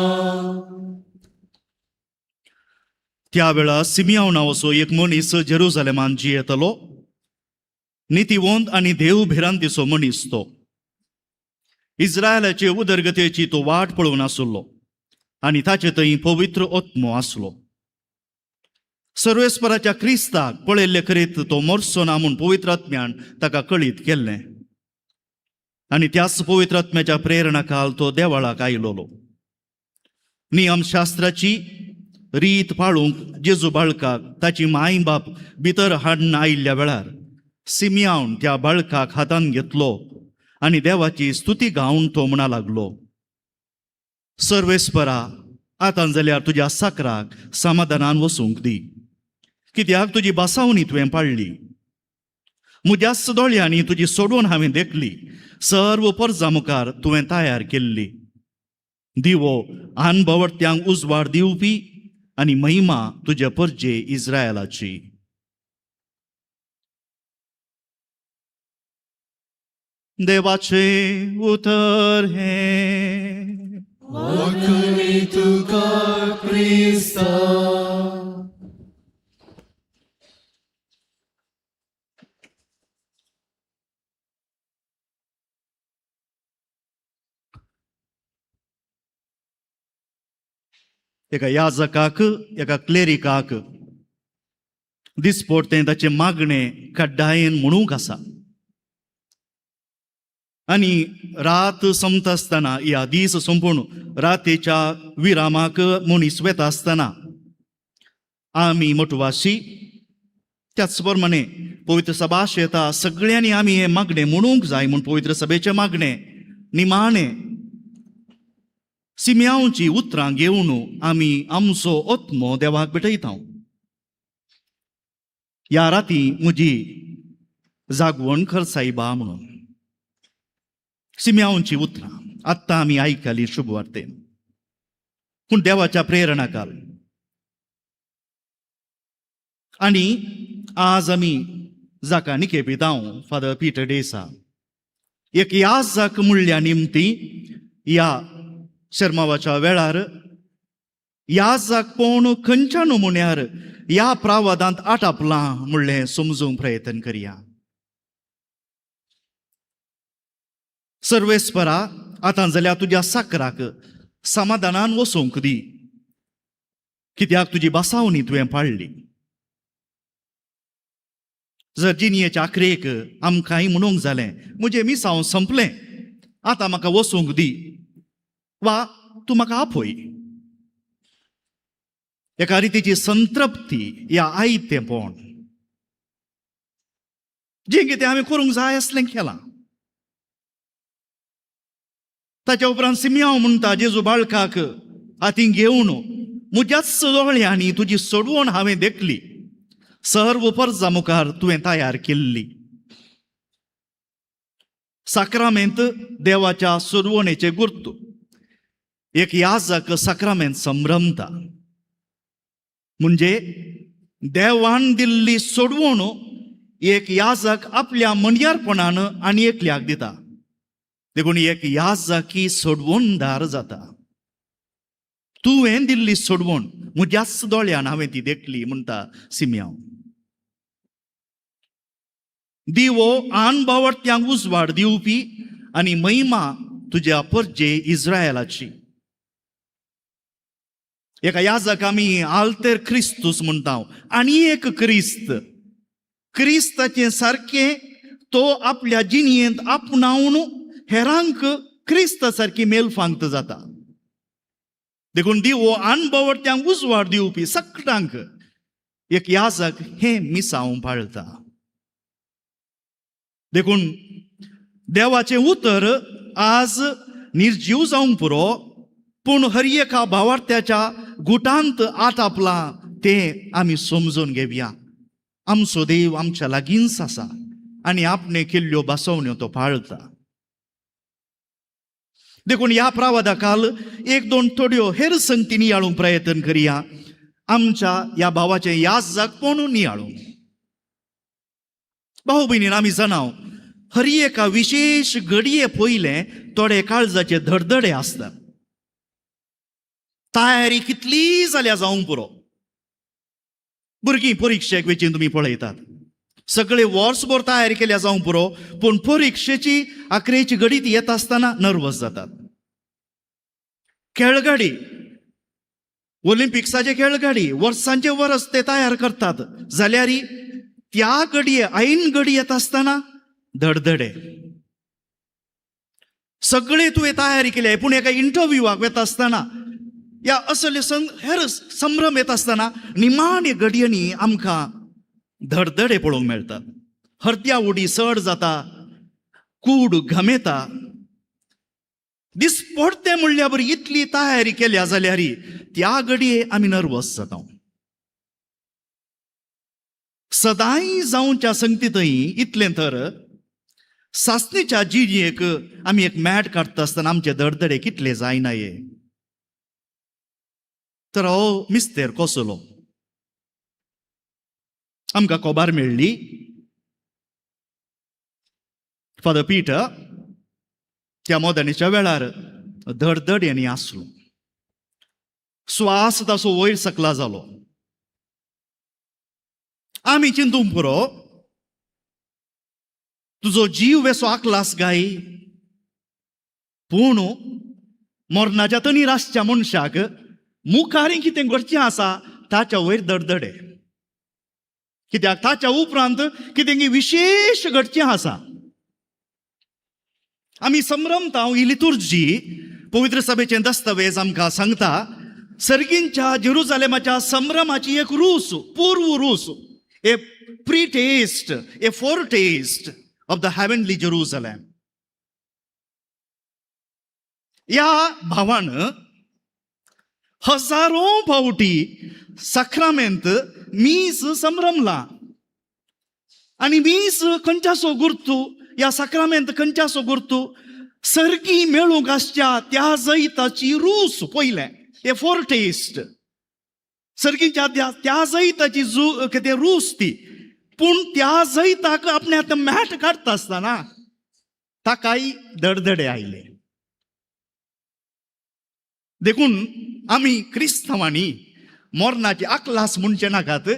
त्या वेळार सिमियांव नांवाचो एक मनीस जेरुजालेमान जियेतलो. नितीवंत आनी देव भिरांतीचो मनीस तो. इस्रायलाचे उदरगतेची तो वाट पळोवन आसलो आनी ताचे थंय पवित्र आत्मो आसलो. सर्वेस्पराच्या क्रिस्ताक पळयल्ले करीत तो मरचो ना म्हूण पवित्र आत्म्यान ताका कळीत केल्लें आनी त्याच पवित्र आत्म्याच्या प्रेरणा काल तो देवळाक आयलोलो. नियमशास्त्राची रीत पाळूंक जेजू बाळकाक ताची माय बाप भितर हाडून आयिल्ल्या वेळार सिमियावन त्या बाळकाक हातान घेतलो आनी देवाची स्तुती गावन तो म्हणा लागलो, सर्वेस्परा आतां जाल्यार तुज्या साकराक समाधानान वसूंक दी, कित्याक तुजी बासावणी तुवें पाळ्ळी. म्हज्याच दोळ्यांनी तुजी सोडून हांवें देखली, सर्व परजा मुखार तुवें तयार केल्ली. दिवो अनभवट्यांक उजवाड दिवपी आनी महिमा तुज्या परजे इस्रायलाची. देवाचें उतर हें. वाकणी तुका क्रिस्ता. एका याजकाक एका क्लेरिकाक दिसपडतें ताचें मागणें कड्डायेन म्हणूंक आसा. आनी रात सोंपता आसतना ह्या दीस सोंपून रातीच्या विरामाक मनीस वेता आसतना आमी मटवाशी त्याच प्रमाणे पवित्र सभाश येता सगळ्यांनी आमी हें मागणें म्हणूंक जाय म्हूण पवित्र सभेचें मागणें निमाणें सिम्यांवची उतरां घेवन आमी आमचो आत्मो देवाक भेटयता. ह्या राती म्हजी जागवण कर सायबा म्हणून सिम्यांवची उतरां आत्तां आमी आयकली शुभवार्तेन. पूण देवाच्या प्रेरणा काल आनी आज आमी जाका निकेपितांव फादर पीटर डेसा एक याजक म्हणल्या निमती ह्या शर्मावाच्या वेळार याजक कोण खंयच्या नमुन्यार ह्या प्रावादांत आटापलां म्हणलें समजूंक प्रयत्न करया. सर्वेस्परा आतां जाल्यार तुज्या साकराक समाधानान वसूंक दी, कित्याक तुजी बासावणी तुवें पाळ्ळी. जर जिणयेच्या आखरेक आमकांय म्हणूंक जालें म्हजें मिसांव संपलें आतां म्हाका वसूंक दी वा तूं म्हाका आपय, एका रितीची संतृप्ती ह्या आयतेंपण जें कितें आमी करूंक जाय आसलें केलां. ताच्या उपरांत सिमियांव म्हणटा जेजू बाळकाक हातीं घेवन म्हज्याच दोळ्यांनी तुजी सोडवण हांवें देखली, सर्व परजा मुखार तुवें तयार केल्ली. साक्रामेंत देवाच्या सोडवणेचें गुर्तू एक याजक साक्रामेंत संभ्रमता म्हणजे देवान दिल्ली सोडवण एक याजक आपल्या मनयारपणान आनी एकल्याक दिता. देखून एक याजकी सोडवणदार जाता. तुवें दिल्ली सोडवण म्हज्याच दोळ्यान हांवें ती देखली म्हणटा सिमियांव. दिवो आनबावडत्यांक उजवाड दिवपी आनी महिमा तुज्या परजे इस्रायलाची. एका याजक आमी आल्तेर क्रिस्तूस म्हणटा आनी एक क्रिस्त, क्रिस्ताचें सारकें तो आपल्या जिणयेंत आपणावन हेरांक क्रिस्ता सारकी मेलफांत जाता. देखून दिवो अणभवट्यांक उजवाड दिवपी सगळ्यांक एक याजक हें मिसांव पाळटा. देखून देवाचें उतर आज निर्जीव जावंक पुरो, पूण हर एका भावार्थ्याच्या गुटांत आटापलां तें आमी समजून घेवया. आमचो देव आमच्या लागींच आसा आनी आपणे केल्ल्यो बसवण्यो तो पाळटा. देखून ह्या प्रावादा काल एक दोन थोड्यो हेर संगती नियाळूंक प्रयत्न करया. आमच्या ह्या भावाचें याजक कोण नियाळूंक. भाऊ भयणीन आमी जाणाव हर एका विशेश घडये पयलें थोडे काळजाचे धडधडे आसतात. तयारी कितली जाल्या जावंक पुरो. भुरगीं परिक्षेक वेचीन तुमी पळयतात, सगळे वर्सभर तयारी केल्या जावंक पुरो, पूण परिक्षेची आखरेची घडीत येता आसतना नर्वस जातात. खेळगाडी, ऑलिम्पिक्साचे खेळगाडी वर्सांचे वर्स ते तयार करतात, जाल्यार त्या घडये ऐन घडी येता आसतना धडधडे. सगळे तुवें तयारी केल्या, पूण एका इंटरव्यूवाक वता आसतना या असले हेर संभ्रम येता आसतना निमाणे घडयांनी आमकां धडधडे पळोवंक मेळटात. हरत्या उडी चड जाता, कूड घमेता. दिसपडतें म्हणल्या बरी इतली तयारी केल्या जाल्यार त्या घडये आमी नर्वस जाता. सदांय जावच्या संगतींतय इतलें तर सासणीच्या जिणयेक आमी एक मॅट काडटा आसतना आमचे धडधडे कितले जायना हे. तर हो मिस्तेर कसलो आमकां खबर मेळ्ळी. फादर पीटर त्या मोदणीच्या वेळार धडधड्यांनी आसलो. स्वास ताचो वयर सकला जालो. आमी चिंतूंक पुरो, तुजो जीव वेसो आकलास गाय, पूण मरणाच्या तणीर आसच्या मनशाक मुखार कितें घडचें आसा ताच्या वयर धडधडे. कित्याक ताच्या उपरांत कितें विशेश घडचें आसा. आमी संभ्रमता ही लितुर्जी पवित्र सभेचें दस्तावेज आमकां सांगता. सर्गींच्या जेरुजालेमाच्या संभ्रमाची एक रूस, पूर्व रूस, a pretaste, a foretaste of the heavenly Jerusalem. ह्या भावान हजारो फावटी साक्रामेंत मीस संभ्रमला आनी मीस खंयच्यासो गुर्तू, ह्या साक्रामेंत खंयच्यासो गुर्तू सर्गी मेळूंक आसच्या त्या जैताची रूस पयलें, ए फोर टेस्ट सर्गीच्या त्या जैताची जू कितें रूस ती. पूण त्या जैताक आपणे आतां मॅट काडटा आसतना ताकाय धडधडे आयले. देखून आमी क्रिस्तांवांनी मरणाची आकलास म्हणचे नाकात,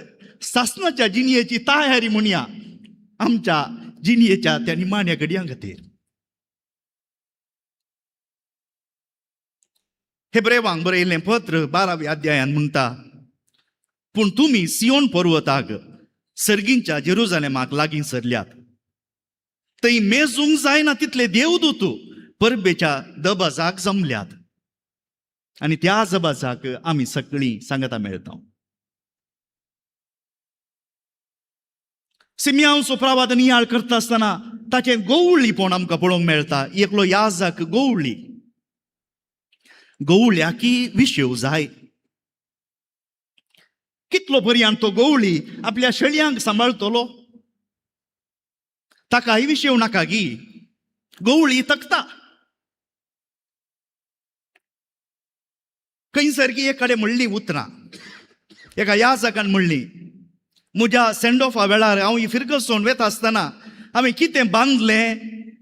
सासणाच्या जिणयेची तयारी म्हणया आमच्या जिणयेच्या त्या निमाण्या घडयां खातीर. हेब्रेवांक बरयल्लें पत्र 12व्या अध्यायान म्हणटा, पूण तुमी सियोन पर्वताक सर्गींच्या जेरुजालेमाक लागीं सरल्यात, थंय मेजूंक जायना तितले देवदूत परबेच्या दबाजाक जमल्यात आनी त्या दबाजाक आमी सगळीं सांगता मेळटा. सिमियांचो प्रवाद नियाळ करता आसतना ताचें गोवळीपण आमकां पळोवंक मेळटा. एकलो याजक गोवळी, गवळ्याकी विशेव जाय. कितलो पर्यंत तो गवळी आपल्या शेळयांक सांबाळतलो, ताकाय विशेव नाका गी. गवळी तकता खंयसर की एक कडेन म्हणली उतरां, एका याजकान म्हणली, म्हज्या सेंड ऑफा वेळार हांव ही फिरगसोन वता आसतना हांवें कितें बांदलें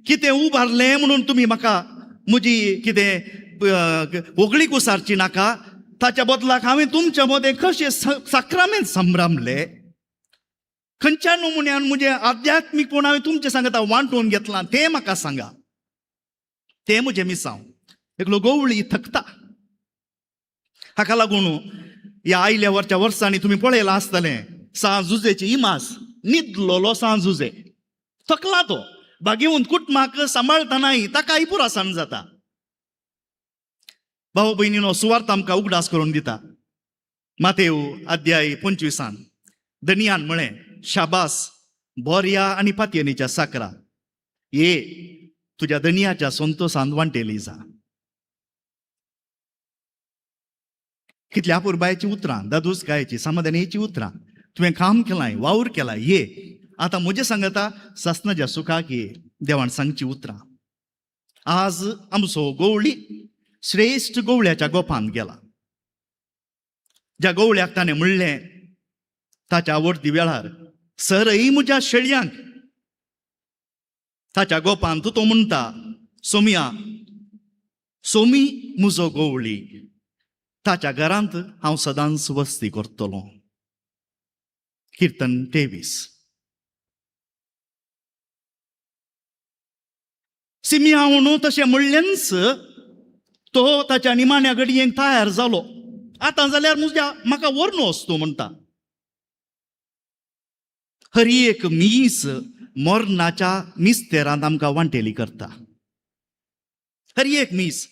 कितें उबारलें म्हणून तुमी म्हाका म्हजी कितें होगळीक उसारची नाका, ताच्या बदलाक हांवें तुमच्या मदें कशें साक्रामेंत संभ्रमले, खंयच्या नमुन्यान म्हजें आध्यात्मीकपण हांवें तुमचें सांगता वांटून घेतलां तें म्हाका सांगा, तें म्हजें मिसांव. एकलो गवळी थकता. हाका लागून ह्या आयल्या वरच्या वर्सांनी तुमी पळयलां आसतलें सां जुजेची इमाज, न्हिदलोलो सां जुजे, थकला तो, बागेवन कुटुंबाक सांबाळटनाय ताकाय पुरासाण जाता. भाव भयणीनो, सुवार्थ आमकां उगडास करून दिता. मातेव अध्याय 25 धनयान म्हळें, शाबास बोरया आनी पातयेनीच्या साकरा, ये तुज्या धनयाच्या संतोशान वांटेली जा. कितल्या पुरबायची उतरां, दादूस गायची समाधानीची उतरां. तुवें काम केलां, वावर केला, ये आतां म्हजें सांगता सासणाच्या सुखाक ये, देवान सांगची उतरां. आज आमचो गवळी श्रेश्ठ गवळ्याच्या गोपांत गेला, ज्या गवळ्याक ताणें म्हणलें ताच्या आवडती वेळार, सरय म्हज्या शेळयांक. ताच्या गोपांत तो म्हणटा, सोमया सोमी म्हजो गवळी, ताच्या घरांत हांव सदांच वस्ती करतलो. किर्तन 23. सिमियांव तशें म्हणलेंच तो ताच्या निमाण्या घडयेक तयार जालो. आतां जाल्यार म्हज्या म्हाका व्हरून वच तूं म्हणटा. हर एक मीस मरणाच्या मिस्तेरांत आमकां वांटेली करता. हर एक मीस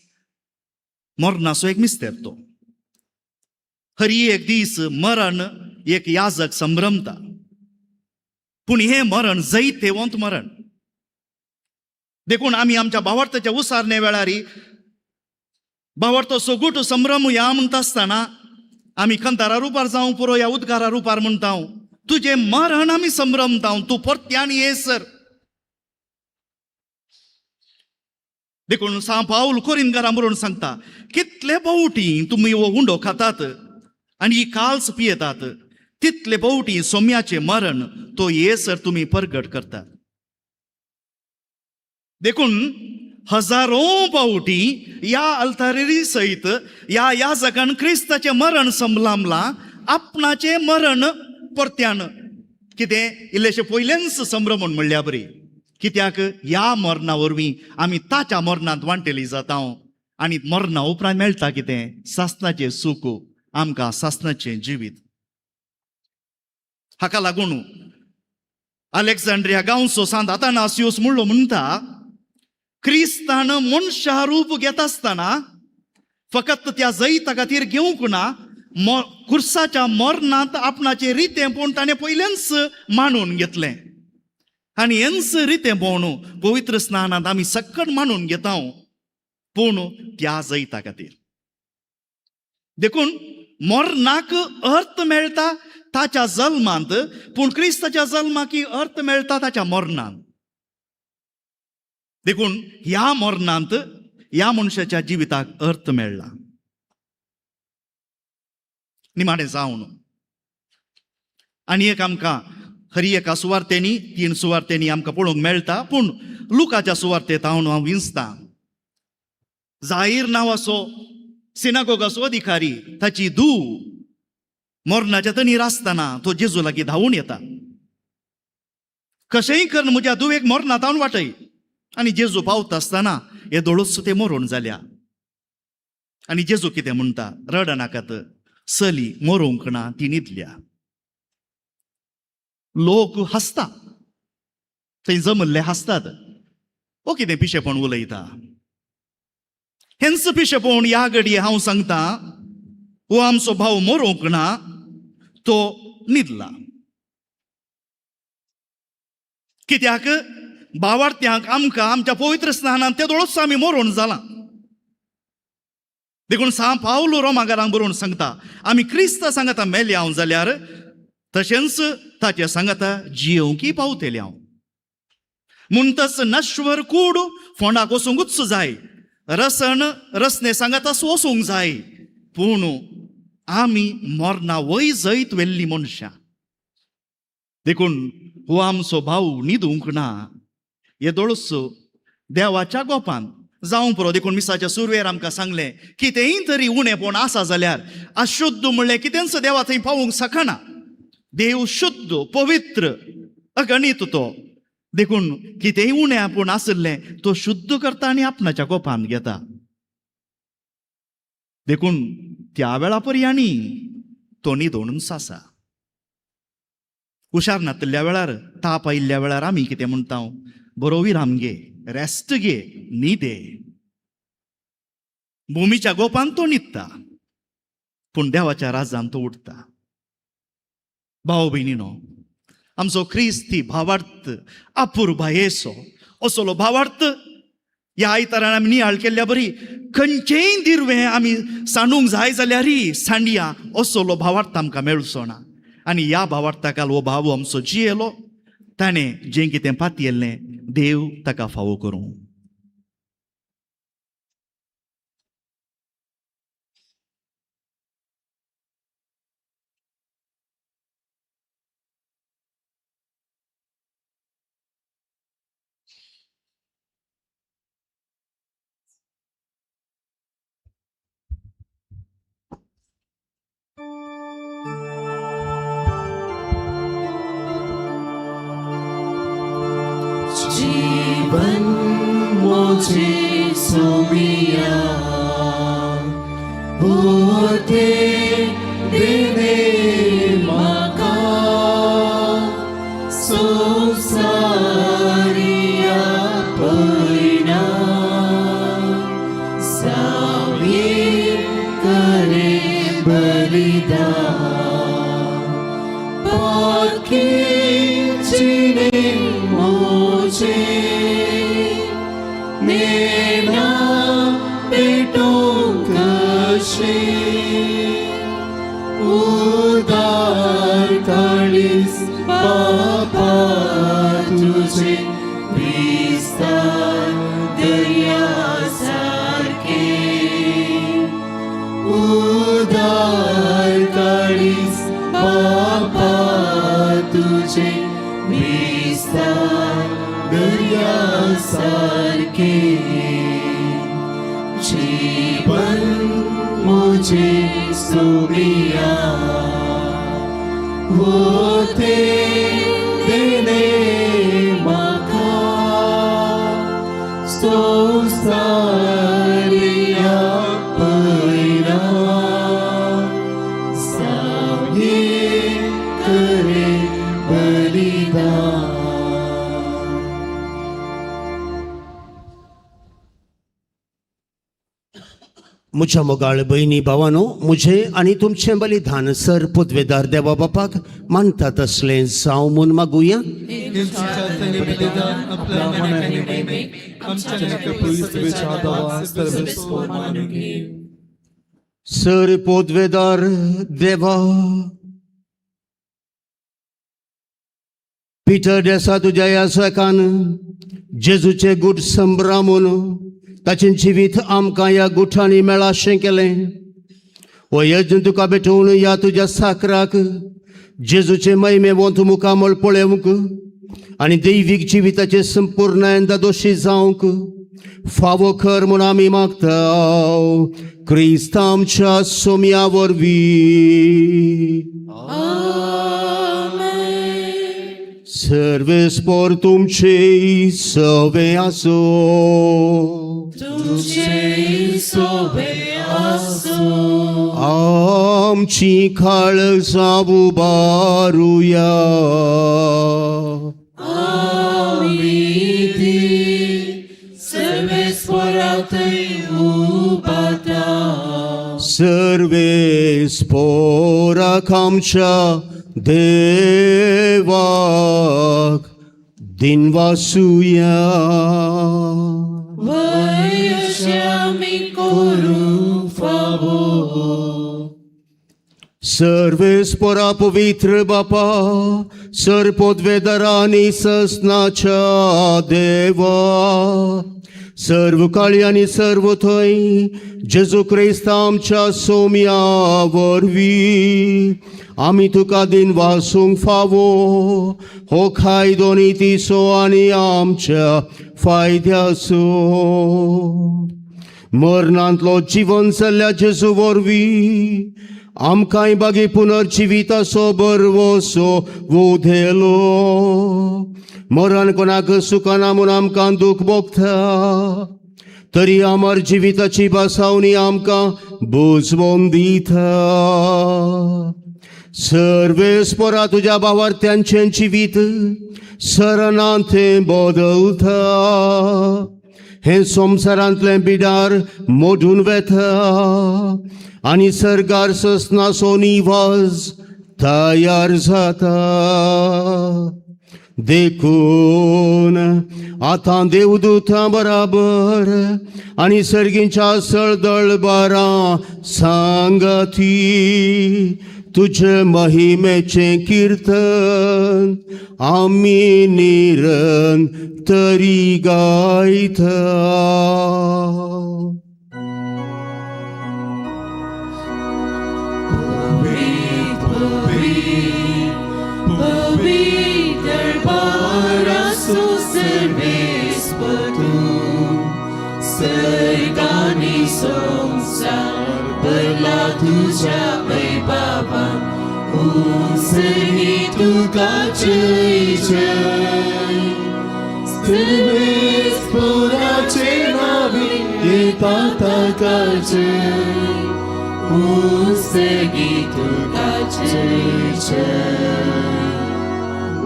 मरणाचो एक मिस्तेर तो. हर एक दीस मरण एक याजक संभ्रमता, पूण हें मरण जैतेवंत मरण. देखून आमी आमच्या भावार्थाच्या उसारणे वेळारी भावार्थो सगूट संभ्रम ह्या म्हणटा आसतना आमी कंतारा रुपार जावं पुरो ह्या उदकारा रुपार म्हणटा, तुजें मरण आमी संभ्रमता, तूं परत्यान ये सर. देखून सां पावल कोरिनकारां बरोवन सांगता, कितले फावटी तुमी हो उंडो खातात आनी ही काल्स पियेतात, तितले फावटी सोम्याचें मरण तो ये सर तुमी परगट करतात. देखून हजारो फावटी ह्या अल्तारी सयत ह्या याजकान क्रिस्ताचें मरण संभलामलां, आपणाचें मरण परत्यान कितें इल्लेशें पयलेंच संभ्रमण म्हणल्या बरी. कित्याक ह्या मरणा वरवीं आमी ताच्या मरणांत वांटेली जाता आनी मरणा उपरांत मेळटा कितें सासणाचें सूख, आमकां सासणाचें जिवीत. हाका लागून अलेक्झांड्रिया गांवचो सांत आतानासियूस म्हणलो म्हणटा, क्रिस्तान मनशा रूप घेता आसतना फकत त्या जैता खातीर घेवंक ना, कुर्साच्या मरणांत आपणाचें रितेंपण ताणें पयलेंच मांडून घेतलें. आनी हेंच रितेंपण पवित्र स्नानांत आमी सक्कड मांडून घेता, पूण त्या जैता खातीर. देखून मरणाक अर्थ मेळटा ताच्या जल्मांत, पूण क्रिस्ताच्या जल्माक अर्थ मेळटा ताच्या मरणांत. देखून ह्या मरणांत ह्या मनशाच्या जिविताक अर्थ मेळ्ळा. निमाणें जावन आनी एक आमकां हरी एका सुवार्तेनी, 3 सुवार्तेनी आमकां पळोवंक मेळटा, पूण लुकाच्या सुवार्तेंत हांव विंचता. जाहीर नांवाचो सिनागोगाचो अधिकारी, ताची धूव मरणाच्या तणीर आसतना तो जेजू लागीं धांवून येता, कशेंय करून म्हज्या धुवेक मरणांत हांव वाटय. आनी जेजू पावता आसतना हे दोळूच ते मरून जाल्या. आनी जेजू कितें म्हणटा, रडनाकात, चली मरूंक ना, ती न्हिदल्या. लोक हांसता, थंय जमल्ले हांसतात, ओ कितें पिशेपण उलयता. हेंच पिशेपण ह्या घडये हांव सांगता, हो आमचो भाव मरूंक ना, तो न्हिदला. कित्याक भावार्थ्यांक आमकां आमच्या पवित्र स्नानांत ते दोळोच आमी मरून जालां. देखून सां पावलो रोमागारांक बरोवन सांगता, आमी क्रिस्ता सांगता मेले हांव जाल्यार तशेंच ताचे सांगता जियोवंकी पावतले हांव. म्हणटच नश्वर कूड फोंडाक वचूंकूच जाय, रसण रसने सांगता वचूंक जाय, पूण आमी मरना वय जैत वेल्ली मनशां. देखून हो आमचो भाव न्हिदूंक ना, हे दोळसो देवाच्या गोपान जावं पुरो. देखून मिसाच्या सुरवेर आमकां सांगलें, कितेंय तरी उणेपण आसा जाल्यार अशुद्ध म्हणलें कितेंच देवा थंय पावूंक शकना. देव शुद्ध पवित्र अगणीत तो, देखून कितेंय उणें आपूण आशिल्लें तो शुद्ध करता आनी आपणाच्या गोपान घेता. देखून त्या वेळा पर्याणी तो न्हिदोनूच आसा. हुशार नातल्या वेळार, ताप आयिल्ल्या वेळार आमी कितें म्हणटा? बरो विराम घे, रेस्ट घे, न्हिदे. भुमीच्या गोपान तो न्हिदता, पूण देवाच्या राजान तो उठता. भाव भयणीनो, आमचो क्रिस्ती भावार्थ अपुरबायेचो असलो भावार्थ ह्या आयतारान आमी नियाळ केल्ल्या बरी खंयचेय दिरवें आमी सांडूंक जाय जाल्यार सांडया, असलो भावार्थ आमकां मेळचो ना. आनी ह्या भावार्थाक हो भाव आमचो जियेलो. ताणें जें कितें पातयेल्लें देव ताका फावो करूं. जीवन मुझे सुमिया होते देने माका संसारिया परिणा सावी करे बलिदान पाखी चिने मुझे नेना पेटों कशे उदार काळीस बापा तुझे विस्तार दर्यासारखे उदार काळीस बापा तुझे विस्तार दर्यासारखे जीवन मुझे सुमिया होते देने माका संसारिया पैरा सावी करे बलिदान. म्हज्या मोगाळ भयणी भावानो, म्हजें आनी तुमचें बलिदान सर पदवेदार देवा बापाक मानता तसलें जावं म्हूण मागुया. तुमच्या बलिदान आपल्या मनाने महिमेक आमच्या पवित्र दावा सर्वस्व मानून घे. सर पदवेदार देवा, पिटर देसा तुज्या यासकान जेजूचे गुट संभ्रामून ताचें जिवीत आमकां ह्या गुठांनी मेळाशें केलें. हो यज्ञ तुका भेटोवन ह्या तुज्या साकराक जेजूचे महिमेवंत मुखामळ पळोवंक आनी दैवीक जिविताचे संपूर्ण दोशी जावंक फावो कर म्हूण आमी मागता, क्रिस्त आमच्या सोम्या वरवीं. सर्वेस्पोर तुमचे सवे आसो. तुमचे सोबे आसो. आमची काळजां उबारुया. आमी ती सर्वेस्पोरातय उबाता. सर्वेस्पोराक आमच्या देवाक दिनवासुया. वयश्यामी करू फावो. सर्वेस्पोरा पवित्र बापा, सर पदवेदारांनी ससनाच्या देवा, सर्व काळी आनी सर्व थंय जेजू क्रिस्त आमच्या सोम्या वरवीं आमी तुका दिनवासूंक फावो. हो कायदो नितीचो आनी आमच्या फायद्याचो. मरणांतलो जिवन जाल्ल्या जेजू वरवीं आमकांय बागी पुनर्जिविताचो बरवसो उधेलो. मरण कोणाक सुखना म्हूण आमकां दूख भोगता, तरी अमर जिविताची बसावणी आमकां बुजवोन दिता. सर्वेस्परा तुज्या भावार्थ्यांचें जिवीत सरणांत बदलता. हें संवसारांतलें बिडार मोडून वेता आनी सर्गार ससनाचो निवास तयार जाता. देखून आतां देवदूतां बराबर आनी सर्गींच्या सळदळबारां सांगती तुजे महिमेचें किर्तन आमी निरंतरी गायता. सर्गानी संसार भरला तुझ्या वैभवान, उंचही तुका जय जय. सर्वेस्पराचे नावे येता ताका जय, उंचही तुका जय जय,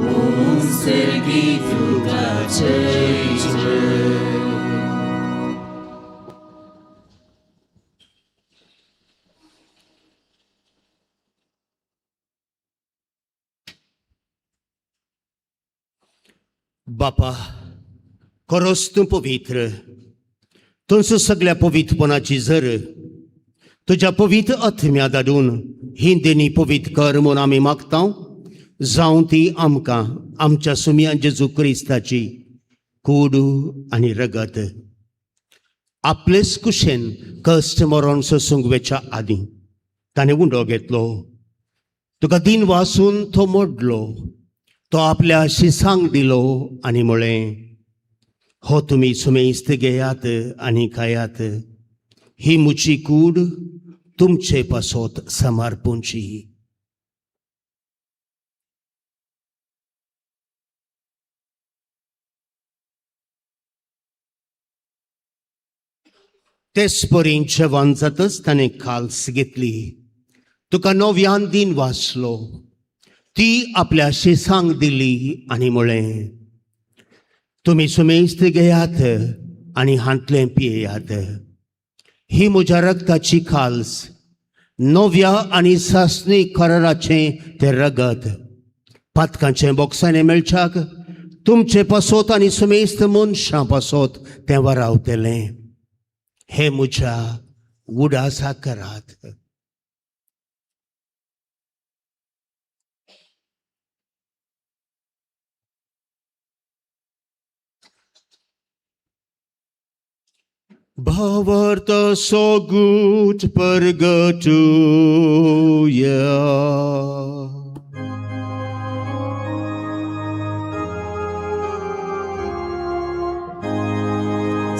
उंचही तुका जय जय. बापा, खरोच तूं पवित्र, तुमचो सगळ्या पवित्रपणाची जर तुज्या पवित्र आत्म्या धाडून ही देणी पवित्र कर म्हूण आमी मागता. जावं ती आमकां आमच्या सुमया जेजू क्रिस्ताची कूड आनी रगत. आपलेच कुशेन कश्ट मरण सोसूंक वेच्या आदीं ताणें उंडो घेतलो, तुका दिन वासून तो मोडलो, तो आपल्या शिसांक दिलो आनी म्हळें, हो तुमी सुमेस्त घेयात आनी खायात, ही म्हजी कूड तुमचे पासत समर्पूंची. तेच परी जेवण जातच ताणें खाल्स घेतली, तुका नव्यान दिन वाचलो, ती आपल्या शिसांक दिली आनी म्हळें, तुमी सुमेस्त घेयात आनी हांतलें पियेयात, ही म्हज्या रगताची खाल्स, नव्या आनी सासणी कराराचें तें रगत, पातकांचें बोक्सांनी मेळच्याक तुमचे पासत आनी सुमेस्त मनशां पासत तें वरावतलें. हें म्हज्या उडासा करात. भावार्थ सोगूट परगटूया.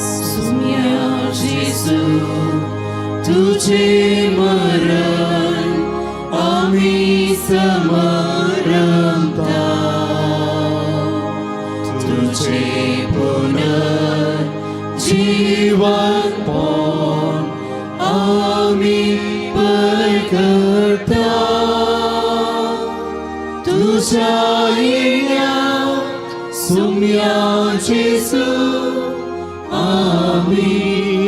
सुम्या जेजू तुझे मरण आमी समारंभता, तुझे पुनर्जीवनपण आमी परगटा. तुझ्या येण्या सुम्या जेजू आमी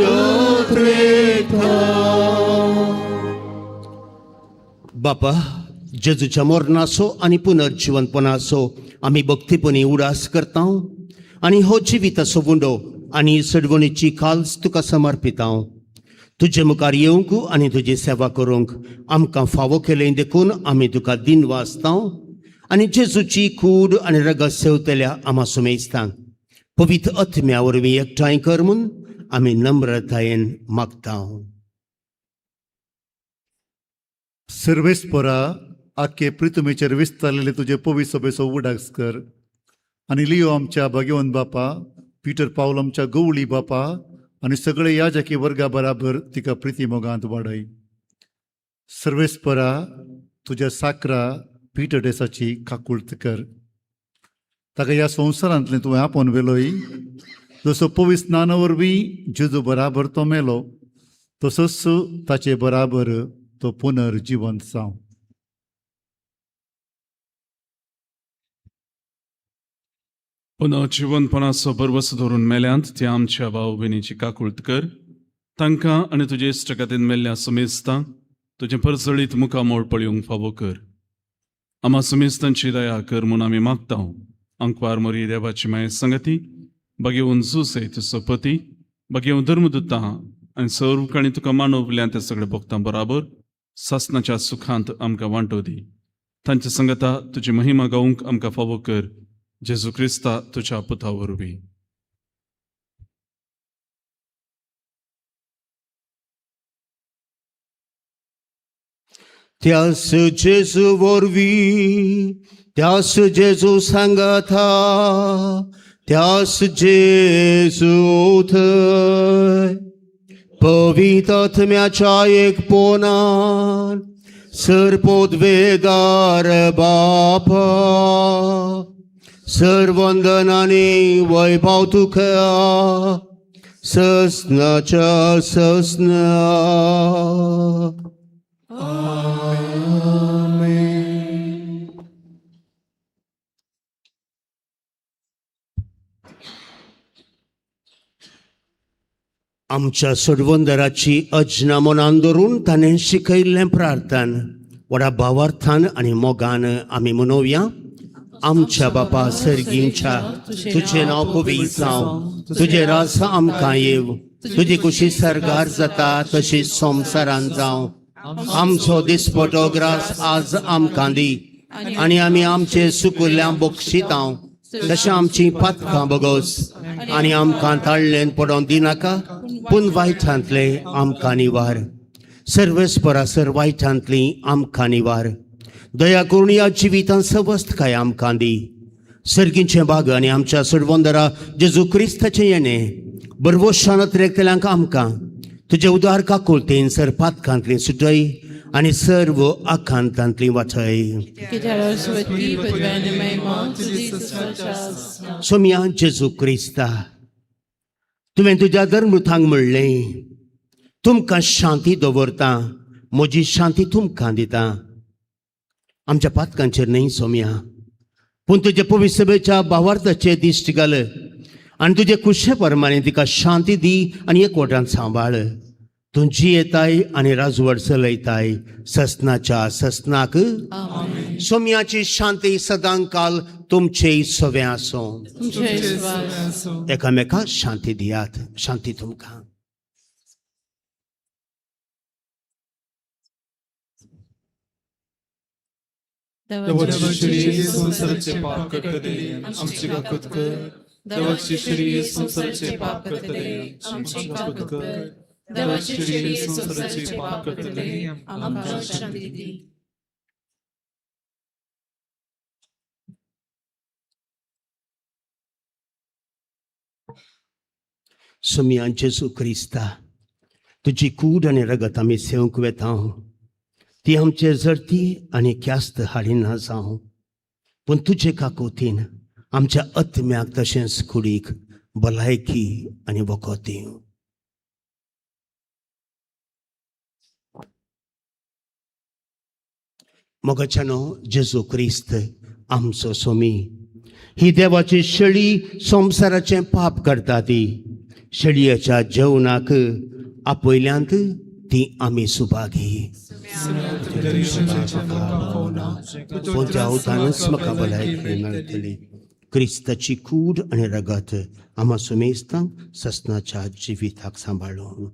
अत्रेता. बापा, जेजूच्या मरणाचो आनी पुनर्जिवनपणाचो आमी भक्तीपणी उडास करता आनी हो जिविताचो उंडो आनी सडवणीची खाल्स तुका समर्पिता. तुजे मुखार येवंक आनी तुजी सेवा करूंक आमकां फावो केलें देखून आमी तुका दिन वाचता आनी जेजूची कूड आनी रगत सेवतल्या आमा सुमेस्तांक पवित्र आत्म्या वरवीं एकठांय कर म्हूण आमी नम्रतायेन मागता. सर्वेस्परा, आख्खे प्रितुमेचेर विस्तारलेले तुजे पवित्र सभेचो उडास कर आनी लियो आमच्या भाग्यवंत बापा, पीटर पावल आमच्या गवळी बापा आनी सगळे याजकी वर्गा बराबर तिका प्रिती मोगांत वाडय. सर्वेस्परा, तुज्या साकरा पीटर डेसाची काकुळत कर. ताका ह्या संवसारांतलें तुवें आपोवन व्हेलोय जसो पवित्र स्नाना वरवीं जेजू बराबर तो मेलो तसोच ताचे बराबर तो पुनर्जिवंत जावं. पुनः जिवनपणाचो भरवसो धरून मेल्यांत त्या आमच्या भाव भयणीची काकूळत कर. तांकां आनी तुजे इश्टगतीन मेल्ल्या समेस्तांक तुजें परजळीत मुखामोळ पळोवंक फावो कर. आमा समेस्तांची दया कर म्हूण आमी मागता. आंकवार मोरी देवाची माये संगती बगेवन जुसे तुजो पती बगेवन धर्मदुतां आनी सर्व काणी तुका मानवल्या त्या सगळ्या भक्तां बराबर सासनाच्या सुखांत आमकां वांटो दी. तांच्या संगता तुजी महिमा गावंक आमकां फावो कर. जेजू क्रिस्ता तुज्या पुता वरवीं. त्यास जेजू वरवीं, त्यास जेजू सांगाता, त्यास जेजू थंय पवित्र आत्म्याच्या एकपणान सर्पोद्वेदार बापा सर्वंदनाने वैभव तुका ससनाच्या ससना. आमच्या सोडवंदराची अजना मनान धरून ताणें शिकयल्लें प्रार्थन व्हडा भावार्थान आनी मोगान आमी मनोवया. आमच्या बापा सर्गींच्या, तुजें नांव पवित्र जावं, तुजें राज आमकां येवं, तुजी कुशी सर्गार जाता तशी संवसारान जावं. आमचो दिसपटो ग्रास आज आमकां दी आनी आमी आमचे सुकुल्ल्यां बक्षितांव तशें आमची पातकां बगोस आनी आमकां ताळ्ळेन पडोवन दिनाका, पूण वायटांतले आमकां निवार. सर्वेस्परासर वायटांतली आमकां निवार. दया करून ह्या जिवितांत सवस्तकाय आमकां दी. सर्गींचें बाग आनी आमच्या सोडवंदरा जेजू क्रिस्ताचें येणें बरवशान अत्रेकतल्यांक आमकां तुजे उदार काकुळतेन सर पातकांतली सुटय आनी सर्व आकांतांतली वाचय. सोम्या जेजू क्रिस्ता, तुवें तुज्या धर्मृतांक म्हणलें, तुमकां शांती दवरता, म्हजी शांती तुमकां दिता. आमच्या पातकांचेर न्हय सोम्या, पूण तुजे पवित्र सभेच्या भावार्थाचे दिश्ट घाल आनी तुजे कुशे प्रमाणे तिका शांती दी आनी एकवटान सांबाळ. तूं जियेताय आनी राजवट चलयताय ससनाच्या ससनाक. सोम्याची शांती सदांकाल तुमचे सवे आसूं. एकामेका शांती दियात. शांती तुमकां. देवाची श्री संवसाराचे पाप करतले आमची काकूत कर. देवाची श्री संवसाराचे पाप करतले आमची काकूत कर. देवाची श्री संवसाराचे पाप करतले आमकां शांती दी. सोम्या जेजू क्रिस्ता, तुजी कूड आनी रगत आमी सेवंक वेता, ती आमचे जरती आनी ख्यास्त हाडिना जावं, पूण तुजे काकुतीन आमच्या आत्म्याक तशेंच कुडीक भलायकी आनी वखद दिवं. मोगाच्यानो जेजू क्रिस्त आमचो सोमी, ही देवाची शेळी संवसाराचें पाप करता ती शेळयेच्या जेवणाक आपयल्यांत ती आमी सुभागी. पूण अवतानच म्हाका भलायकी मेळटली. क्रिस्ताची कूड आनी रगत आमा सुमेस्तांक ससनाच्या जिविताक सांबाळून.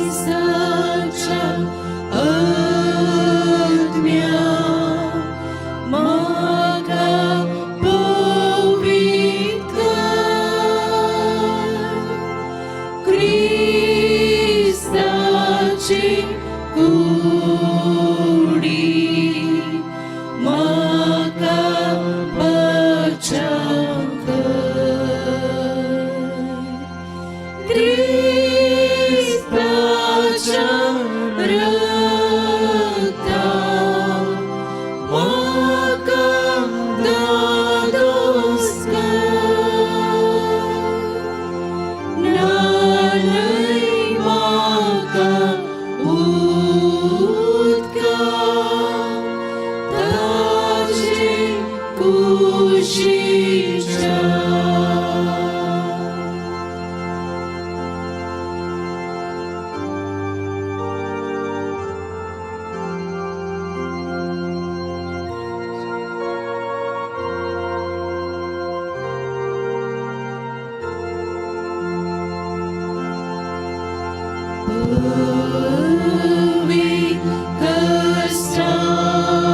क्रिस्ताच्या आत्म्या म्हाका पवित्र क्रिस्ताची कुडी म्हाका बचाव कर. क्रिस्ताच्या रक्तान म्हाका दादोस कर. न्हाणय म्हाका उदका ताजे कुशीच्या.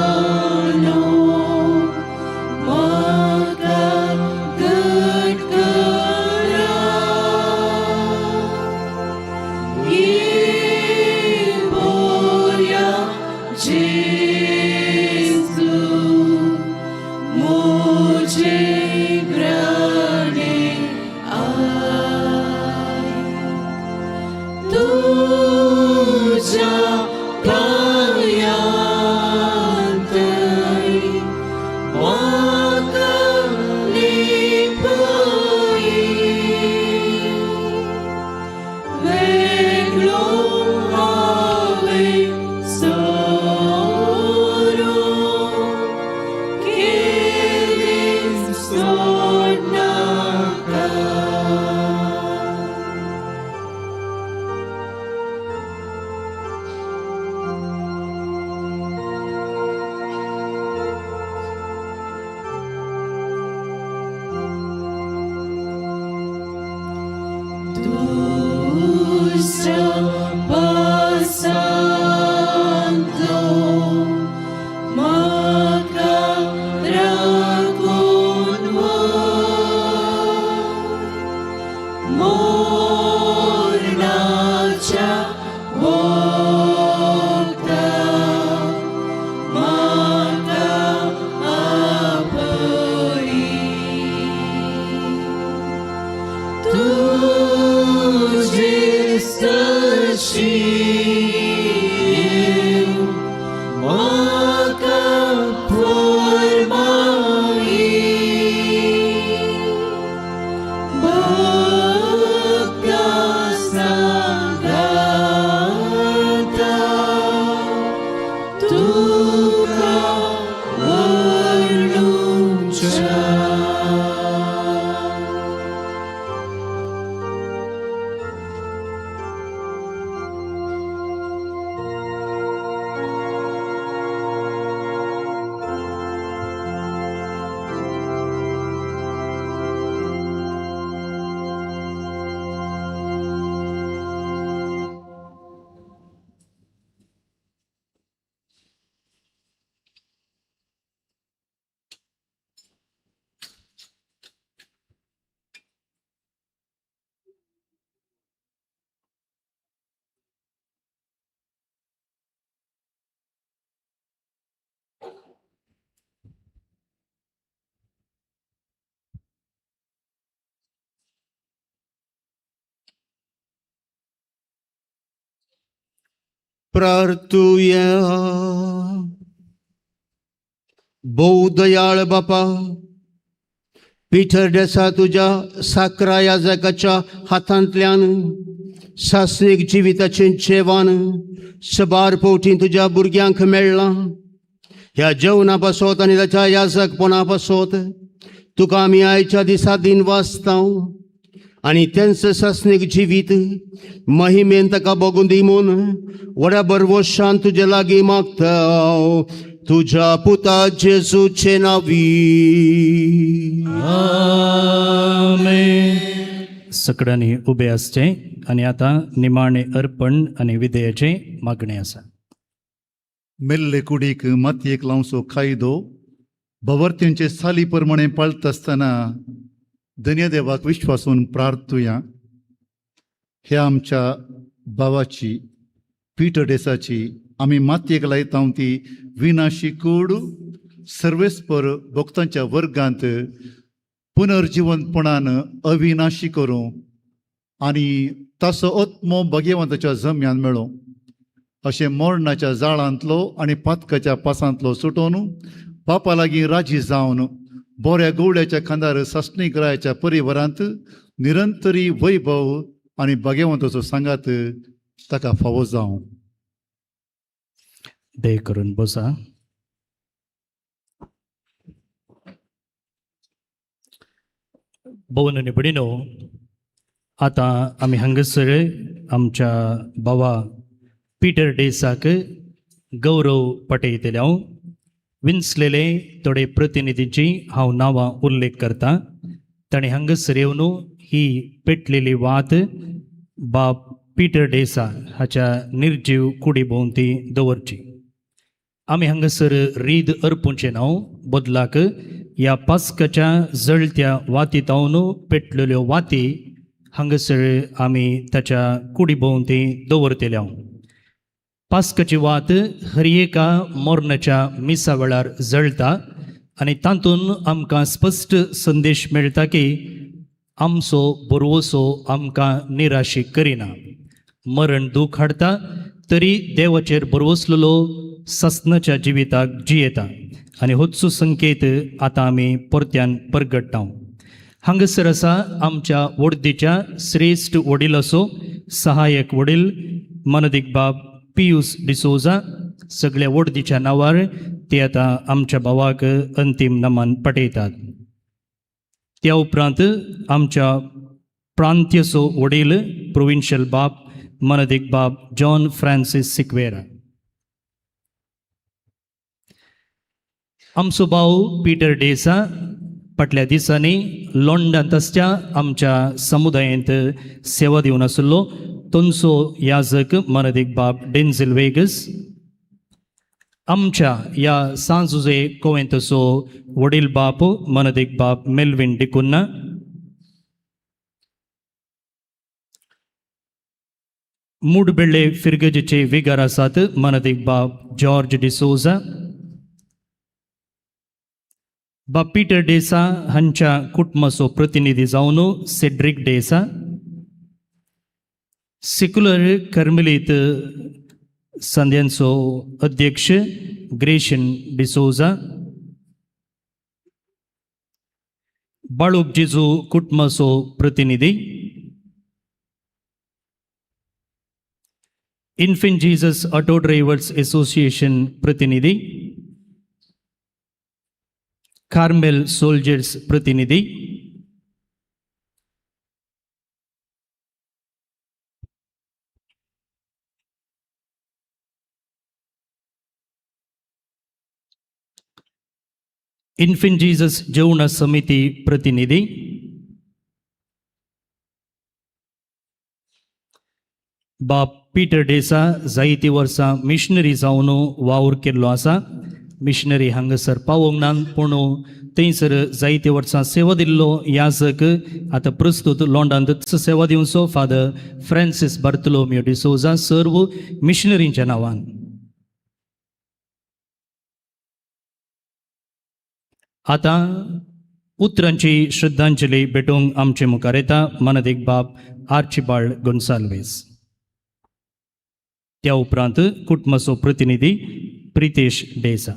पवित्रस्थानो म्हाका घट करा. बोऱ्या जेजू म्हजे ग्रणे आय. तुझ्या पायांतय म्हाका लिपय. वेगळो हांवें सोरू केदीं सोडनाका. दुसऱ्या पासांतलो म्हाका राखून व्हर. मरणाच्या वखदा म्हाका आपय. तुझे सशी म्हाका फरमाई. प्रार्थुया. भोव दयाळ बापा, पिटर डेसा तुज्या साकरा याजकाच्या हातांतल्यान सासणीक जिविताचें जेवण सबार पवटी तुज्या भुरग्यांक मेळ्ळां. ह्या जेवणा पासत आनी ताच्या याजकपणा पासत तुका आमी आयच्या दिसा दिन वाचता आनी तेंच सासणीक जिवीत महिमेन ताका बगून दी म्हूण व्हड्या बरवशान तुजे लागीं मागता, तुज्या पुता जेजूचे नांवी. सगळ्यांनी उबे आसचें आनी आतां निमाणें अर्पण आनी विधेयाचें मागणें आसा. मेल्ले कुडीक मातयेक लावचो कायदो भवर्त्यांचे साली प्रमाणे पाळटा आसतना धन्यदेवाक विश्वासून प्रार्थुया. ह्या आमच्या भावाची पिटर डेसाची आमी मातयेक लायता ती विनाशी कूड सर्वेस्पर भक्तांच्या वर्गांत पुनर्जिवंतपणान अविनाशी करूं आनी ताचो आत्मो भगवंताच्या जम्यान मेळूं, अशें मरणाच्या जाळांतलो आनी पातकाच्या पासांतलो सुटोवन बापा लागीं राजी जावन बऱ्या गवळ्याच्या खांदार सासणीक रायाच्या परिवारांत निरंतरी वैभव आनी भगवंताचो सांगात ताका फावो जावं. दय करून बसा. भोवन आनी भयणीनो, आतां आमी हांगासर आमच्या भावा पिटर डेसाक गौरव पटयतले. हांव विंचलेले थोडे प्रतिनिधींची हांव नांवां उल्लेख करता. ताणें हांगासर येवन ही पेटलेली वात बाब पिटर डेसा हाच्या निर्जीव कुडी भोंवती दवरची. आमी हांगासर रीद अर्पूंचें नांव बदलाक ह्या पास्काच्या जळत्या वाती तावन पेटलेल्यो वाती हांगासर आमी ताच्या कुडी भोंवती दवरतले. हांव पास्काची वात हर एका मरणाच्या मिसा वेळार जळटा आनी तातूंत आमकां स्पश्ट संदेश मेळटा की आमचो बरवसो आमकां निराशी करिना. मरण दूख हाडटा तरी देवाचेर बरवसलेलो ससनाच्या जिविताक जियेता आनी होच संकेत आतां आमी परत्यान परगट्टा. हांगासर आसा आमच्या वडदीच्या श्रेश्ठ वडिलाचो सहायक वडील मनदीक बाब पियूस डिसोजा. सगळ्या वडदीच्या नांवार ते आतां आमच्या भावाक अंतीम नमन पटयतात. त्या उपरांत आमच्या प्रांत्यचो वडील प्रोविन्शियल बाब मनदीक बाब जॉन फ्रांसीस सिक्वेरा. आमचो भाव पिटर डेसा फाटल्या दिसांनी लोंडांत आसच्या आमच्या समुदायेंत सेवा दिवन आशिल्लो तांचो याजक मनदीक बाब डेन्झिल वेगस. आमच्या ह्या सांजुजे कोवेंतचो वडील बाप मनदीक बाब मेल्विन डिकुन्ना. मुडबेळे फिरगजेचे विगार आसात मनदीक बाब जॉर्ज डिसोजा. बाब पिटर डेसा हांच्या कुटुंबाचो प्रतिनिधी जावन सेड्रीक डेसा. सेक्युलर कर्मलीत संद्यांचो अध्यक्ष ग्रेशन डिसोजा. बाळूक जेजू कुटुंबाचो प्रतिनिधी. Infant Jesus auto drivers association प्रतिनिधी. कार्मेल सोल्जर्स प्रतिनिधी. इन्फंट जीसस जेवण समिती प्रतिनिधी. बाब पिटर डेसा जायती वर्सां मिशनरी जावन वावर केल्लो आसा. मिशनरी हांगासर पावोंक ना पूण थंयसर जायते वर्सां सेवा दिल्लो याजक आतां प्रस्तुत लोंडांतच सेवा दिवचो फादर फ्रांसीस बार्तलोमियो डिसोजा सर्व मिशनरींच्या नांवान. आतां उतरांची श्रद्धांजली भेटोवंक आमचे मुखार येता मनदीक बाब आर्चिबाल्ड गोन्साल्वीस. त्या उपरांत कुटुंबाचो प्रतिनिधी प्रितेश डेसा.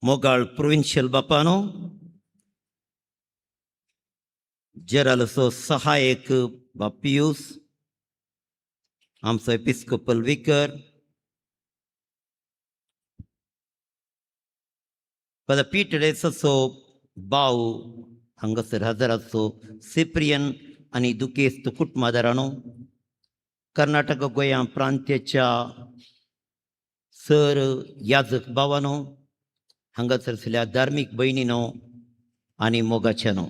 मोगाळ प्रोविन्शियल बापानो, जेरालसो सहायक बाप पियूस, आमचो एपिस्कोपल विकर फादर पीटर डेसाचो भाव हांगासर हजराचो सिप्रियन आनी दुखेस्त कुटुंबादारानो, कर्नाटक गोंया प्रांत्याच्या सर याजक भावानो, हांगासर आशिल्ल्या धार्मीक भयणीनो आनी मोगाच्यानो,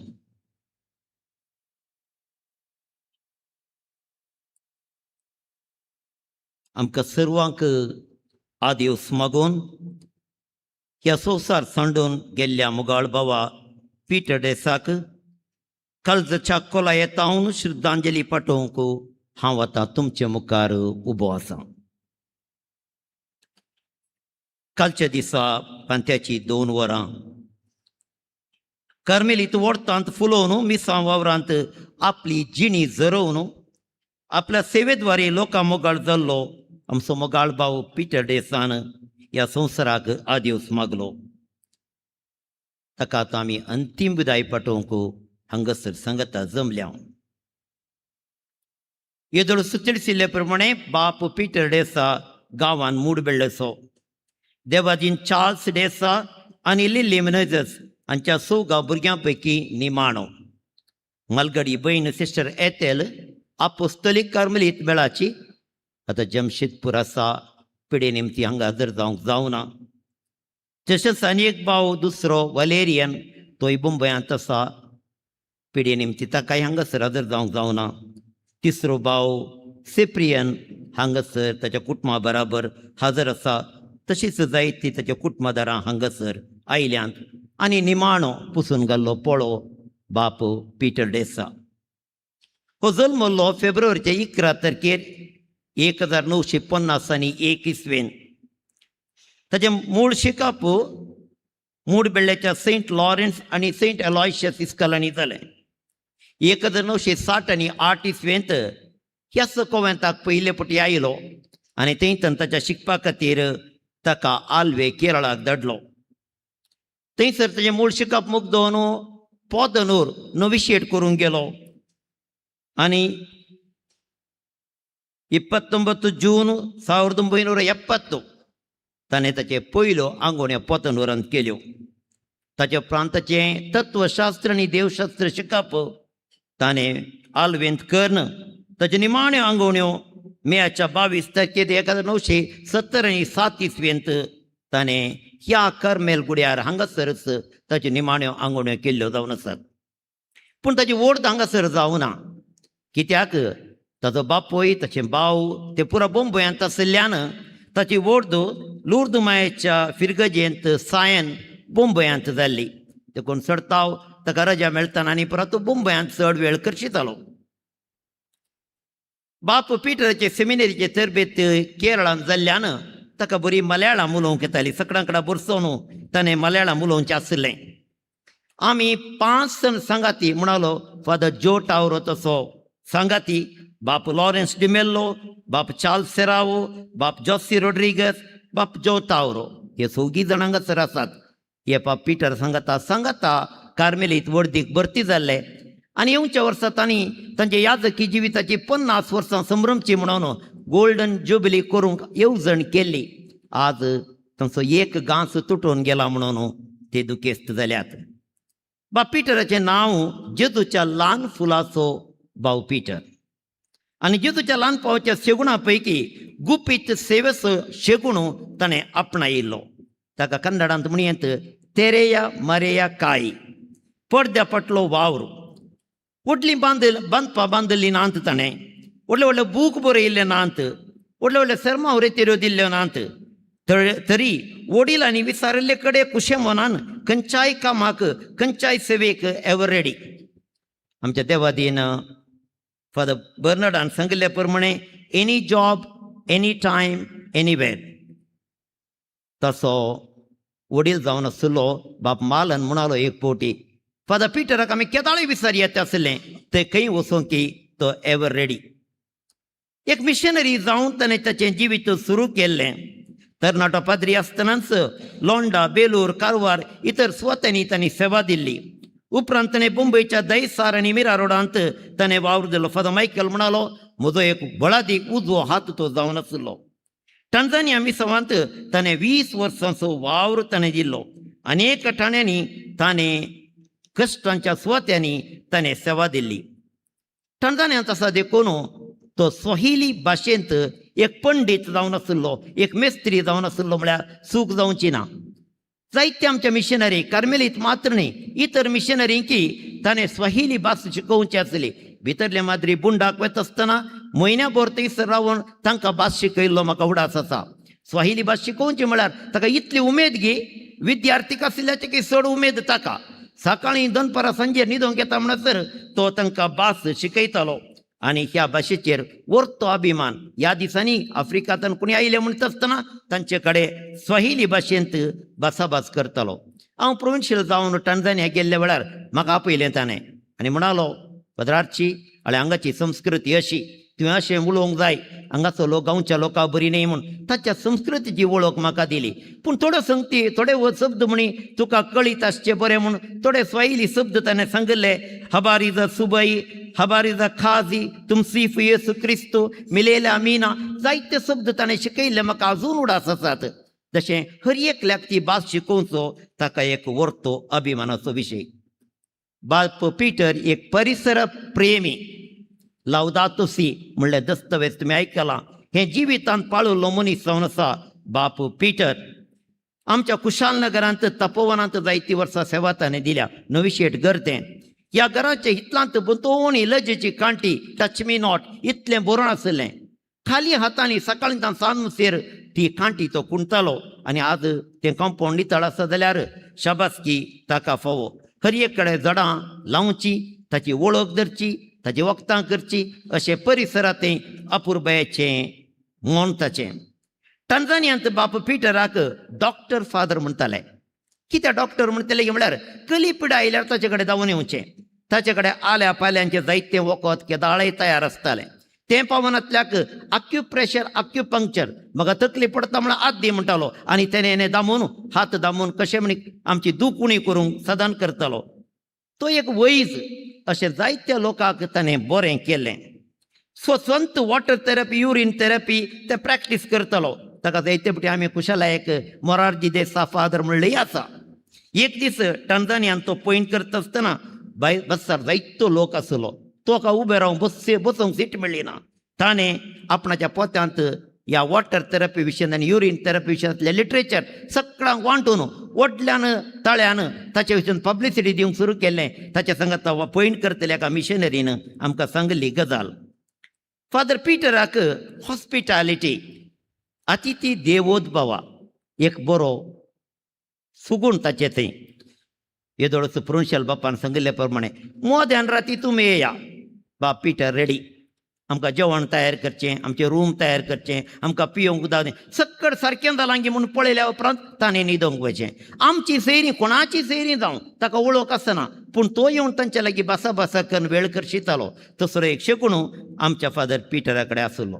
आमकां सर्वांक आदेवस मागून ह्या संवसार सांडून गेल्ल्या मोगाळ बाबा पीटर डेसाक काळजाच्या कोलायेतावन श्रद्धांजली पाठोवंक हांव आतां तुमचे मुखार उबो आसा. कालच्या दिसा पांत्याची 2 वरां कार्मेलीत वोडतांत फुलोवन मिसां वावरांत आपली जिणी झरोवन आपल्या सेवेद्वारे लोकां मोगाळ जाल्लो आमचो मोगाळ भाव पीटर डेसान ह्या संवसाराक आदेवस मागलो. ताका आतां आमी अंतीम विदाय पाठोवंक हांगासर सांगता जमल्या. येदोळ सुचडिशिल्ले प्रमाणे बाप पीटर डेसा गांवान मूड बेळ्ळेचो देवादीन चार्ल्स डेसा आनी लिल्ली मिनेजस हांच्या 4 भुरग्यां पैकी निमाणो. मालगडी भयण सिस्टर एथेल आपोस्तोलीक कार्मेलीत मेळाची आतां जमशेदपूर आसा, पिडे निमती हांगा हजर जावंक जावना. तशेंच आनी एक भाव दुसरो वलेरियन तोय मुंबयांत आसा, पिडे निमती ताकाय हांगासर हजर जावंक जावना. तिसरो भाव सिप्रियन हांगासर ताच्या कुटुंबा बराबर हजर आसा, तशीच जायती ताच्या कुटुंबादारां हांगासर आयल्यांत. आनी निमाणो पुसून घाल्लो पोळो बाप पीटर डेसा हो जल्मल्लो फेब्रुवारीच्या 11 तारखेर 1950 आनी 1 इसवेन. ताचें मूळ शिकप मूड बेल्ल्याच्या सेंट लॉरेन्स आनी सेंट एलॉयशियस इस्कॉलांनी जालें. 1960 आनी 8 इसवेंत ह्याच कोवेंताक पयले फावटी आयलो आनी थंय ताच्या शिकपा खातीर ताका आल्वे केरळाक धाडलो. थंयसर ताचें मूळ शिकप मुगदोवन पोदनूर नोविशिएट करूंक गेलो आनी 29 जून 1970 ताणें ताचे पयल्यो आंगोण्यो पोतनूरांत केल्यो. ताच्या प्रांताचें तत्वशास्त्र आनी देवशास्त्र शिकप ताणें आल्वेंत करून ताच्यो निमाण्यो आंगोण्यो मेयाच्या 22 तारखेर 1970 आनी 7 इसवेंत ताणें ह्या कर्मेल गुड्यार हांगासरच ताच्यो निमाण्यो आंगोण्यो केल्ल्यो जावन आसात. पूण ताची ओड हांगासर जावना, कित्याक ताचो बापूय ताचे भाव ते पुरा बोंबयांत आशिल्ल्यान ताची ओड लुर्द मायेच्या फिरगजेंत सायन बोंबयांत जाल्ली. देखून चडताव ताका रजा मेळटाना आनी परत तो बोंबयांत चड वेळ करशितालो. बाप पीटराचे सेमिनरीचे तरबेत केरळांत जाल्ल्यान ताका बरी मलयाळम उलोवंक येताली. सगळ्यां कडेन बरसोवन ताणें मलयाळम उलोवचें आशिल्लें. आमी 5 जाण सांगाती म्हणालो फादर जो टावरो तसो सांगाती, बाप लॉरेन्स डिमेल्लो, बाप चार्ल्स सेरावो, बाप जॉसी रोड्रिगस, बाप जो टावरो, हे सगळीं जाण हांगासर आसात. हे बाप पीटर सांगाता सांगाता कार्मेलीत वर्दीक भरती जाल्ले आनी येवच्या वर्सा तांणी तांच्या याजकी जिविताची 50 वर्सां संभ्रमची म्हणून गोल्डन जुबली करूंक येवजण केल्ली. आज तांचो एक घांस तुटून गेला म्हणून ते दुखेस्त जाल्यात. बाप पीटराचें नांव जेजूच्या ल्हान फुलाचो भाव पीटर आनी जेजूच्या ल्हान पावच्या शेगुणा पैकी गुपीत सेवेचो शेगुण ताणें आपणायिल्लो. ताका कन्नडांत म्हणयेंत तेरेया मरेया काई, पडद्या फाटलो वावर. व्हडलीं बांदपां बांदिल्लीं नात ताणें, व्हडले व्हडले बूक बरयिल्ले नात, व्हडले व्हडले सर्माव रेतिऱ्यो दिल्ल्यो नात, तरी वडील आनी विचारिल्ले कडेन कुशे मनान खंयच्याय कामाक खंयच्याय सेवेक एवर रेडी. आमच्या देवादीन फादर बर्नर्डान सांगिल्ले प्रमाणे any job, any time, anywhere. तसो वडील जावन आशिल्लो बाप मालन म्हणालो एक फावटी, फादर पिटराक आमी केदाळूय विचार येता आशिल्लें, ते खंय वचोंक की तो एवर रेडी. एक मिशनरी जावन ताणें ताचें जिवीत सुरू केल्लें. तरणाटो पाद्री आसतनाच लोंडा, बेलूर, कारवार इतर सुवातांनी तांणी सेवा दिल्ली. उपरांत ताणें मुंबयच्या दयसार आनी मिरा रोडांत ताणें वावर दिलो. फादर मायकल म्हणालो, म्हजो एक बळादीक उजवो हात तो जावन आशिल्लो. टांझानिया मिसावांत ताणें 20 वर्सांचो वावर ताणें दिल्लो. अनेक ठाण्यांनी ताणें कश्टांच्या सुवात्यांनी ताणें सेवा दिल्ली. टांझानियांत आसा देखून तो स्वहिली भाशेंत एक पंडीत जावन आशिल्लो, एक मेस्त्री जावन आशिल्लो म्हळ्यार चूक जावची ना. जायते आमच्या मिशनरी कार्मेलीत मात्र न्ही, इतर मिशनरींकी ताणें स्वहिली भास शिकोवची आसली. भितरले माद्री बुंडाक वता आसतना म्हयन्या भर थंयसर रावन तांकां भास शिकयल्लो म्हाका उडास आसा. स्वाहिली भास शिकोवची म्हळ्यार ताका इतली उमेद गी, विद्यार्थीक आशिल्ल्याचे की चड उमेद ताका. सकाळीं, दनपारां, सांजे न्हिदोंक येता म्हणसर तो तांकां भास शिकयतालो आनी ह्या भाशेचेर वर्तो अभिमान. ह्या दिसांनी आफ्रिकांतल्यान कोणी आयले म्हणटा आसतना तांचे कडेन स्वाहिली भाशेंत भासाभास करतालो. हांव प्रोविन्शियल जावन टांझानिया गेल्ल्या वेळार म्हाका आपयलें ताणें आनी म्हणालो, पदराची आनी हांगाची संस्कृती अशी, तुवें अशें उलोवंक जाय, हांगाचो लोक गांवच्या लोकां बरी न्ही म्हूण ताच्या संस्कृतीची वळख म्हाका दिली. पूण थोडो संगती थोडे शब्द म्हणी तुका कळीत आसचे बरें म्हूण थोडे स्वाहिली शब्द ताणें सांगिल्ले. हबारी जा सुबई, हबारी जा खाजी, तुमसीफ येसू क्रिस्तू, मिलेले अमीना, जायते शब्द ताणें शिकयल्ले म्हाका अजून उडास आसात. जशें हर एकल्याक ती भास शिकोवचो ताका एक वर्तो अभिमानाचो विशय. बाप पीटर एक परिसर प्रेमी. लावदातोसी म्हणलें दस्तावेज तुमी आयकलां. हें जिवितांत पाळिल्लो मनीस जावन आसा बाप पीटर. आमच्या कुशालनगरांत तपोवनांत जायतीं वर्सां सेवा ताणें दिल्या. नवीशेट घर तें. ह्या घराच्या इतलांत भोंवतणी लजेची कांटी, टच मी not इतलें बरोवन आशिल्लें. खाली हातांनी सकाळीं सांजसेर ती कांटी तो कुंतालो आनी आज तें कंपाऊंड नितळ आसा जाल्यार शाबासकी ताका फावो. हर एक कडेन झाडां लावची, ताची वळख धरची, ताची वखदां करची, अशें परिसरांत अपुरबायेचें मन ताचें. टांझानियांत बाप पिटराक डॉक्टर फादर म्हणटाले. कित्याक डॉक्टर म्हणटले म्हळ्यार कली पिडा आयल्यार ताचे कडेन धांवून येवचें. ताचे कडेन आल्या पाल्यांचें जायतें वखद केदाळय तयार आसतालें. तें पावनातल्याक आक्युप्रेशर, आक्युपंक्चर, म्हाका तकली पडटा म्हणून आत दी म्हणटालो आनी तेणें दामून हात दामून कशें म्हणी आमची दूख उणी करूंक सदान करतालो. तो एक वैज अशें जायत्या लोकांक ताणें बरें केलें. स्वतंत्र वॉटर थेरपी, युरीन थेरपी ते प्रॅक्टीस करतालो. ताका जायते फावटी आमी कुशलायक मोरारजी देसा फादर म्हणलेंय आसा. एक दीस टांझानियान तो पॉयंट करता आसतना बाय बसार जायतो लोक आसलो. तो का उबे रावन बसचे बसूंक सीट मेळ्ळी ना. ताणें आपणाच्या पोत्यांत ह्या वॉटर थेरपी विशयान आनी युरीन थेरपी विशयांतलें लिटरेचर सगळ्यांक वांटून व्हडल्यान ताळ्यान ताचे विशीं पब्लिसिटी दिवंक सुरू केल्लें. ताच्या सांगात पॉयंट करतल्या एका मिशनरीन आमकां सांगिल्ली गजाल. फादर पिटराक हॉस्पिटॅलिटी, अतिथी देवोद्भवा एक बरो सुगूण ताचे थंय. येदोळचो प्रोन्शियल बापान सांगिल्ले प्रमाणे मोद्यान राती तुमी येया, बाप पिटर रेडी. आमकां जेवण तयार करचें, आमचें रूम तयार करचें, आमकां पियोंक उदक सक्कड सारकें जालां की म्हूण पळयल्या उपरांत ताणें न्हिदोंक वचचें. आमची सैरी कोणाची सैरी जावं ताका वळख आसना, पूण तो येवन तांच्या लागीं भासा भासा करून वेळ करशितालो. तसलो एक शेकूण आमच्या फादर पिटरा कडेन आशिल्लो.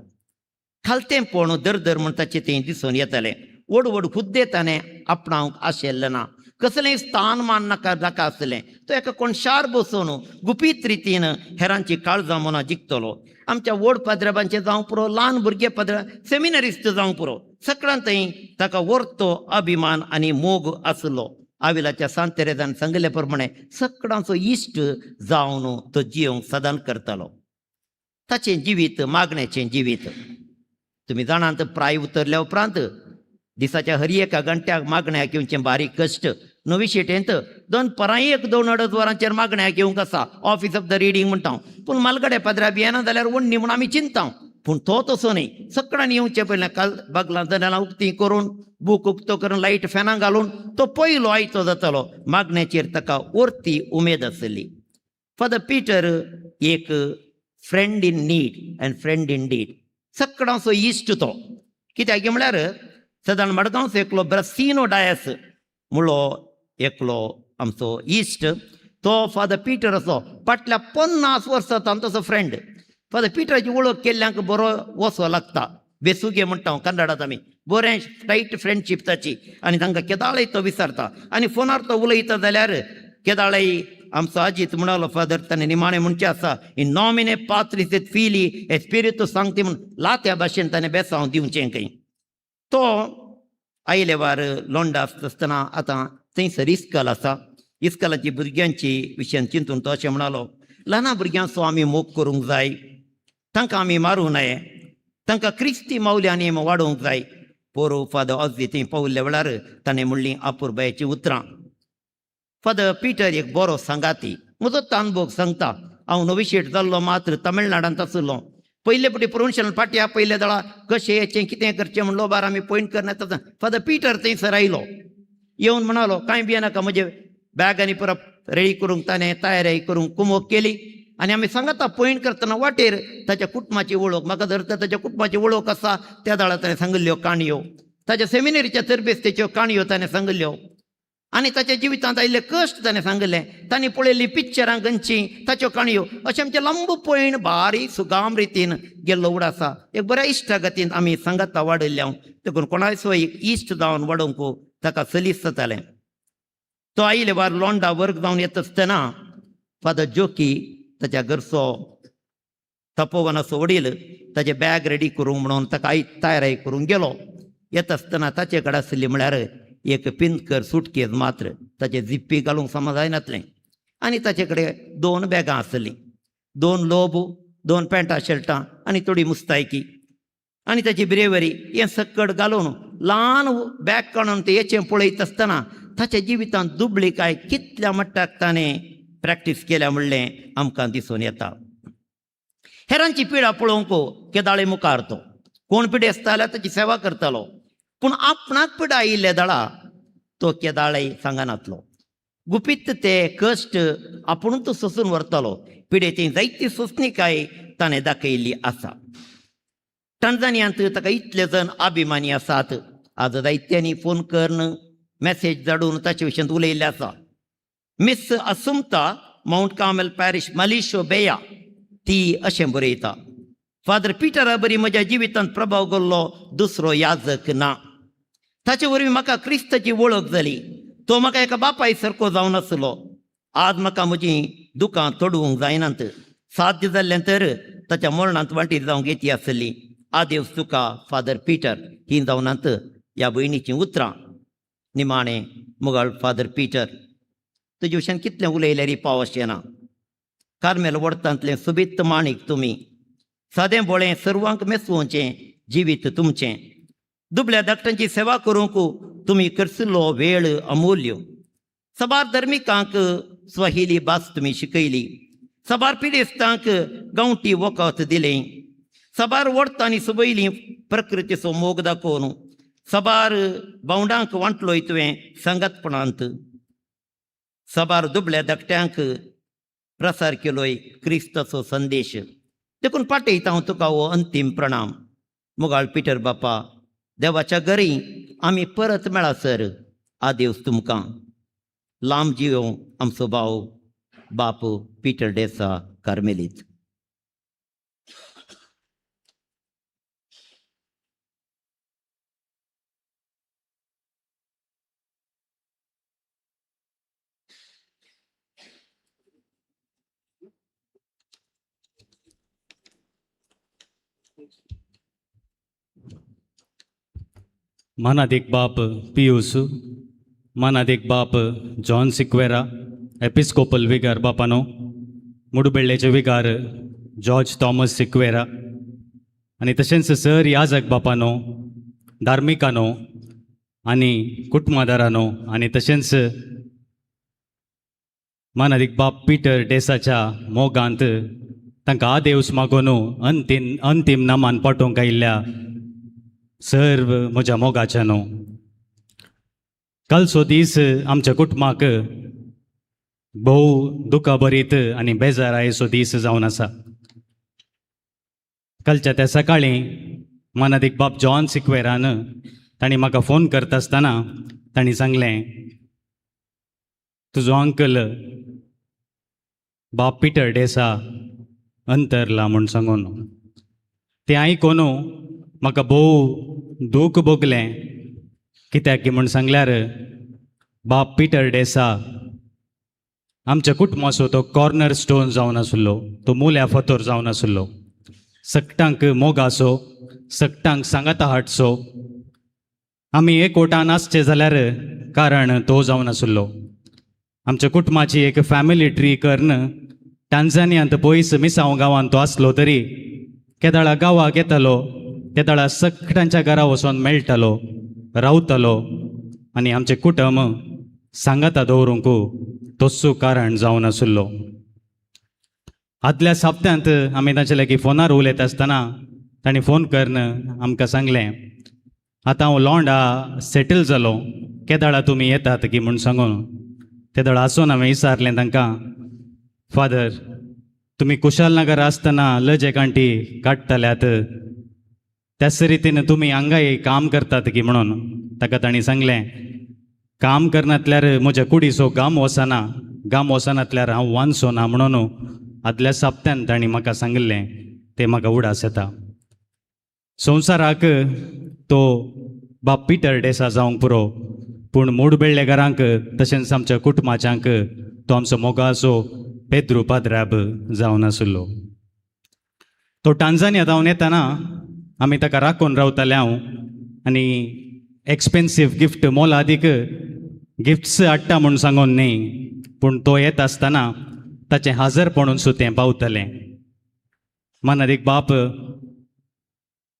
खालतेंपण दर म्हण ताचें तें दिसून येतालें. व्हड व्हड हुद्दे ताणें आपणावंक आशिल्लें ना. कसलेंय स्थान मान नाका नाका आसलें. तो एका कोणशार बसून गुपीत रितीन हेरांची काळजां मनां जिखतलो. आमच्या व्हड पाद्रबांचें जावं पुरो, ल्हान भुरगे पाद्र सेमिनरिस्ट जावं पुरो, सगळ्यां थंय ताका वर्तो अभिमान आनी मोग आसलो. आविलाच्या सांत तेरेजान सांगिल्ले प्रमाणे सगळ्यांचो इश्ट जावन तो जियोंक सदान करतालो. ताचें जिवीत मागण्याचें जिवीत. तुमी जाणांत, प्राय उतरल्या उपरांत दिसाच्या हर एका घंट्याक मागण्याक येवचें बारीक कश्ट. नवी शेटेंत दनपरां एक दोन अडच वरांचेर मागण्याक येवंक आसा, ऑफिस ऑफ the reading म्हणटा. पूण मालगडे पाद्रा बी येना जाल्यार वण्णी म्हूण आमी चिंता. पूण तो तसो न्ही. सगळ्यांनी येवचें पयलें काल बागलां जनेलां उक्तीं करून, बूक उक्तो करून, लायट फॅनां घालून तो पयलो आयतो जातालो. मागण्याचेर ताका वर्ती उमेद आसली. फादर पिटर एक Friend in need and friend in deed. सकडांचो इश्ट तो. कित्याक म्हळ्यार सदां मडगांवचो एकलो ब्रसिनो डायस मुळो एकलो आमचो इश्ट, तो फादर पिटर असो फाटल्या 50 वर्सां तांचो फ्रेंड. फादर पिटराची वळख केल्ल्यांक बरो वसो लागता. बेसुगे म्हणटा हांव कन्नडांत आमी, बरें टायट फ्रेंडशीप ताची. आनी तांकां केदाळय तो विचारता आनी फोनार तो उलयता जाल्यार केदाळय आमचो अजीत म्हणालो फादर ताणें निमाणें म्हणचें आसा इन नॉमिने पात्रीस एत फिली ए स्पिरितू सांगती म्हूण लात्या भाशेन ताणें बेसांव दिवचें खंय. तो आयले वार लोंडा आसतना आतां थंयसर इस्कल आसा, इस्कलाची भुरग्यांची विशयान चिंतून तो अशें म्हणालो, ल्हाना भुरग्यांचो आमी मोग करूंक जाय, तांकां आमी मारूं नये, तांकां क्रिस्ती मावल्यांनी वाडोवंक जाय. पोरू फादर ऑजी थंय पावल्ल्या वेळार ताणें म्हणलीं आपुरबायेचीं उतरां. फादर पिटर एक बरो सांगाती, म्हजो तानभोग सांगता. हांव नविशेट जाल्लो मात्र तमिळनाडांत आशिल्लो. पयले फावटी प्रोविन्शियल पाट्या पयले दळा कशें येचें कितें करचें म्हणलो बार आमी पॉयंट करनात. फादर पिटर थंयसर आयलो, येवन म्हणालो कांय भियेनाका, म्हजे बॅग आनी परत रेडी करूंक ताणें तयारी करूंक कुमोक केली. आनी आमी सांगता पॉयंट करतना वाटेर ताच्या कुटुंबाची वळख म्हाका धरता, ताच्या कुटुंबाची वळख आसा त्या दळा ताणें सांगिल्ल्यो काणयो, ताच्या सेमिनरीच्या तरबेस्तेच्यो काणयो ताणें सांगिल्ल्यो आनी ताच्या जिवितांत आयिल्ले कश्ट ताणें सांगिल्ले, तांणी पळयल्लीं पिक्चरां खंयचीं ताच्यो काणयो. अशें आमचें लांब पयण बारीक सुगाम रितीन गेल्लो उड आसा. एक बऱ्या इश्टागतीन आमी सांगाता वाडयल्ले हांव, देखून कोणायचो एक इश्ट जावन वाडोवंक ताका सलीस जातालें. तो आयले वार लोंडा वर्ग जावन येता आसतना फादर जोकी ताच्या घरचो तपोवनाचो वडील ताचें बॅग रेडी करूंक म्हणून ताका आई तयारी करूंक गेलो. येता आसतना ताचे कडेन आशिल्ली म्हळ्यार एक पिंजकर सुटकेज मात्र, ताचे जिप्पी घालूंक समज जायनातलें. आनी ताचे कडेन 2 बॅगां आसलीं, 2 लोब, 2 पॅन्टां शर्टां आनी थोडी मुस्तायकी आनी ताची ब्रेवरी हें सक्कड घालून ल्हान बॅग काडून तें हेचें पळयत आसतना ताच्या जिवितांत दुबळी काय कितल्या मट्टाक ताणें प्रॅक्टीस केल्या म्हणलें आमकां दिसून येता. हेरांची पिडा पळोवंक केदाळे मुखार तो कोण पिडे आसता जाल्यार ताची सेवा करतालो, पूण आपणाक पिडा आयिल्ले दळा तो केदाळे सांगनातलो. गुपीत ते कश्ट आपुणूच सोसून व्हरतालो. पिडेची जायती सोंसणीकाय ताणें दाखयल्ली आसा. टांझानियांत ताका इतले जण अभिमानी आसात, आज जायत्यांनी फोन करून मॅसेज धाडून ताचे विशयांत उलयल्ले आसा. Miss Assumpta Mount Carmel parish Malisho Beya ती अशें बरयता, फादर पिटरा बरी म्हज्या जिवितांत प्रभाव घाल्लो दुसरो याजक ना. ताचे वरवीं म्हाका क्रिस्ताची वळख जाली. तो म्हाका एका बापाय सारको जावन आसलो. आज म्हाका म्हजीं दुकां तोडूंक जायनात, साध्य जाल्लें तर ताच्या मरणांत वांटीर जावंक येती आसली. आदेवस तुका फादर पिटर, ही जावनात ह्या भयणीचीं उतरां. निमाणें मुगाळ फादर पिटर तुजे विशयान कितलें उलयल्यार पावस येना. कार्मेल वडतांतलें सोबीत माणीक तुमी, सादें बोळें सर्वांक मेसवचें जिवीत तुमचें. दुबळ्या धाकट्यांची सेवा करूंक तुमी करसिल्लो वेळ अमूल्य. साबार धर्मिकांक स्वहिली भास तुमी शिकयली, साबार पिडेस्तांक गांवठी वखद दिलें, साबार वडतांनी सोबयली प्रकृतीचो मोग दाखोवन, साबार भावंडांक वांटलोय तुवें सांगातपणांत, साबार दुबळ्या धाकट्यांक प्रसार केलोय क्रिस्ताचो संदेश. देखून पाटयता हांव तुका हो अंतीम प्रणाम. मुगाळ पिटर बापा, देवाच्या घरी आमी परत मेळासर आदेवस तुमकां. लांब जियो आमचो भाव बाप पिटर डेसा कार्मेलीत. मानादीक बाप पियूस, मानादीक बाप जॉन सिक्वेरा, एपिस्कोपल विगार बापानो, मुडुबेल्लेचे विगार जॉर्ज थॉमस सिक्वेरा आनी तशेंच सर याजक बापानो, धार्मिकानो आनी कुटुंबादारानो आनी तशेंच मानादीक बाप पिटर डेसाच्या मोगांत तांकां आदेवस मागून अंतीम अंतीम नामान पाठोवंक आयिल्ल्या सर्व म्हज्या मोगाच्यानो, कालचो दीस आमच्या कुटुंबाक भोव दुखाभरीत आनी बेजारायेचो दीस जावन आसा. कालच्या त्या सकाळीं मानादीक बाब जॉन सिक्वेरान तांणी म्हाका फोन करता आसतना तांणी सांगलें, तुजो अंकल बाब पिटर डेसा अंतरला म्हूण सांगून. तें आयकून म्हाका भोव दूख भोगलें, कित्याक म्हूण सांगल्यार बाब पिटर डेसा आमच्या कुटुंबाचो तो कॉर्नर स्टोन जावन आसलो, तो मुल्या फातोर जावन आसलो. सगटांक मोगाचो, सगटांक सांगाता हाडचो. आमी एकवटान आसचे जाल्यार कारण तो जावन आसलो. आमच्या कुटुंबाची एक फॅमिली ट्री करून टांझानियांत पयस मिसांव गांवांत तो आसलो तरी केदाळा गांवाक येतालो, तेदाळा सगळ्यांच्या घरा वचोन मेळटालो, रावतालो आनी आमचें कुटुंब सांगाता दवरूंक तोच कारण जावन आसलो. आदल्या सप्त्यांत आमी तांचे लागीं फोनार उलयता आसतना तांणी फोन करून आमकां सांगलें, आतां हांव लोंडा सेटल जालो, केदाळा तुमी येतात की म्हूण सांगून. तेदळा आसून हांवें विचारलें तांकां, फादर तुमी कुशालनगर आसतना लजे कांटी काडटल्यात, त्याच रितीन तुमी हांगाय काम करतात की म्हणून. ताका तांणी सांगलें, काम करनातल्यार म्हज्या कुडीचो गाम वचना, गाम वचनातल्यार हांव वांचो ना म्हणून आदल्या सप्त्यान तांणी म्हाका सांगिल्लें, तें म्हाका उडास येता. संवसाराक तो बाब पिटर डेसा जावंक पुरो, पूण मोडबेळ्ळेकारांक तशेंच आमच्या कुटुंबाच्यांक तो आमचो मोगाचो पेद्रू पाद्राब जावन आसलो. तो टांझानिया धांवन येताना आमी ताका राखून रावताले हांव आनी एक्सपेन्सीव गिफ्ट मोलादीक गिफ्ट्स हाडटा म्हूण सांगून न्ही, पूण तो येता आसतना ताचें हाजरपणून सुतें पावतलें. मानादीक बाप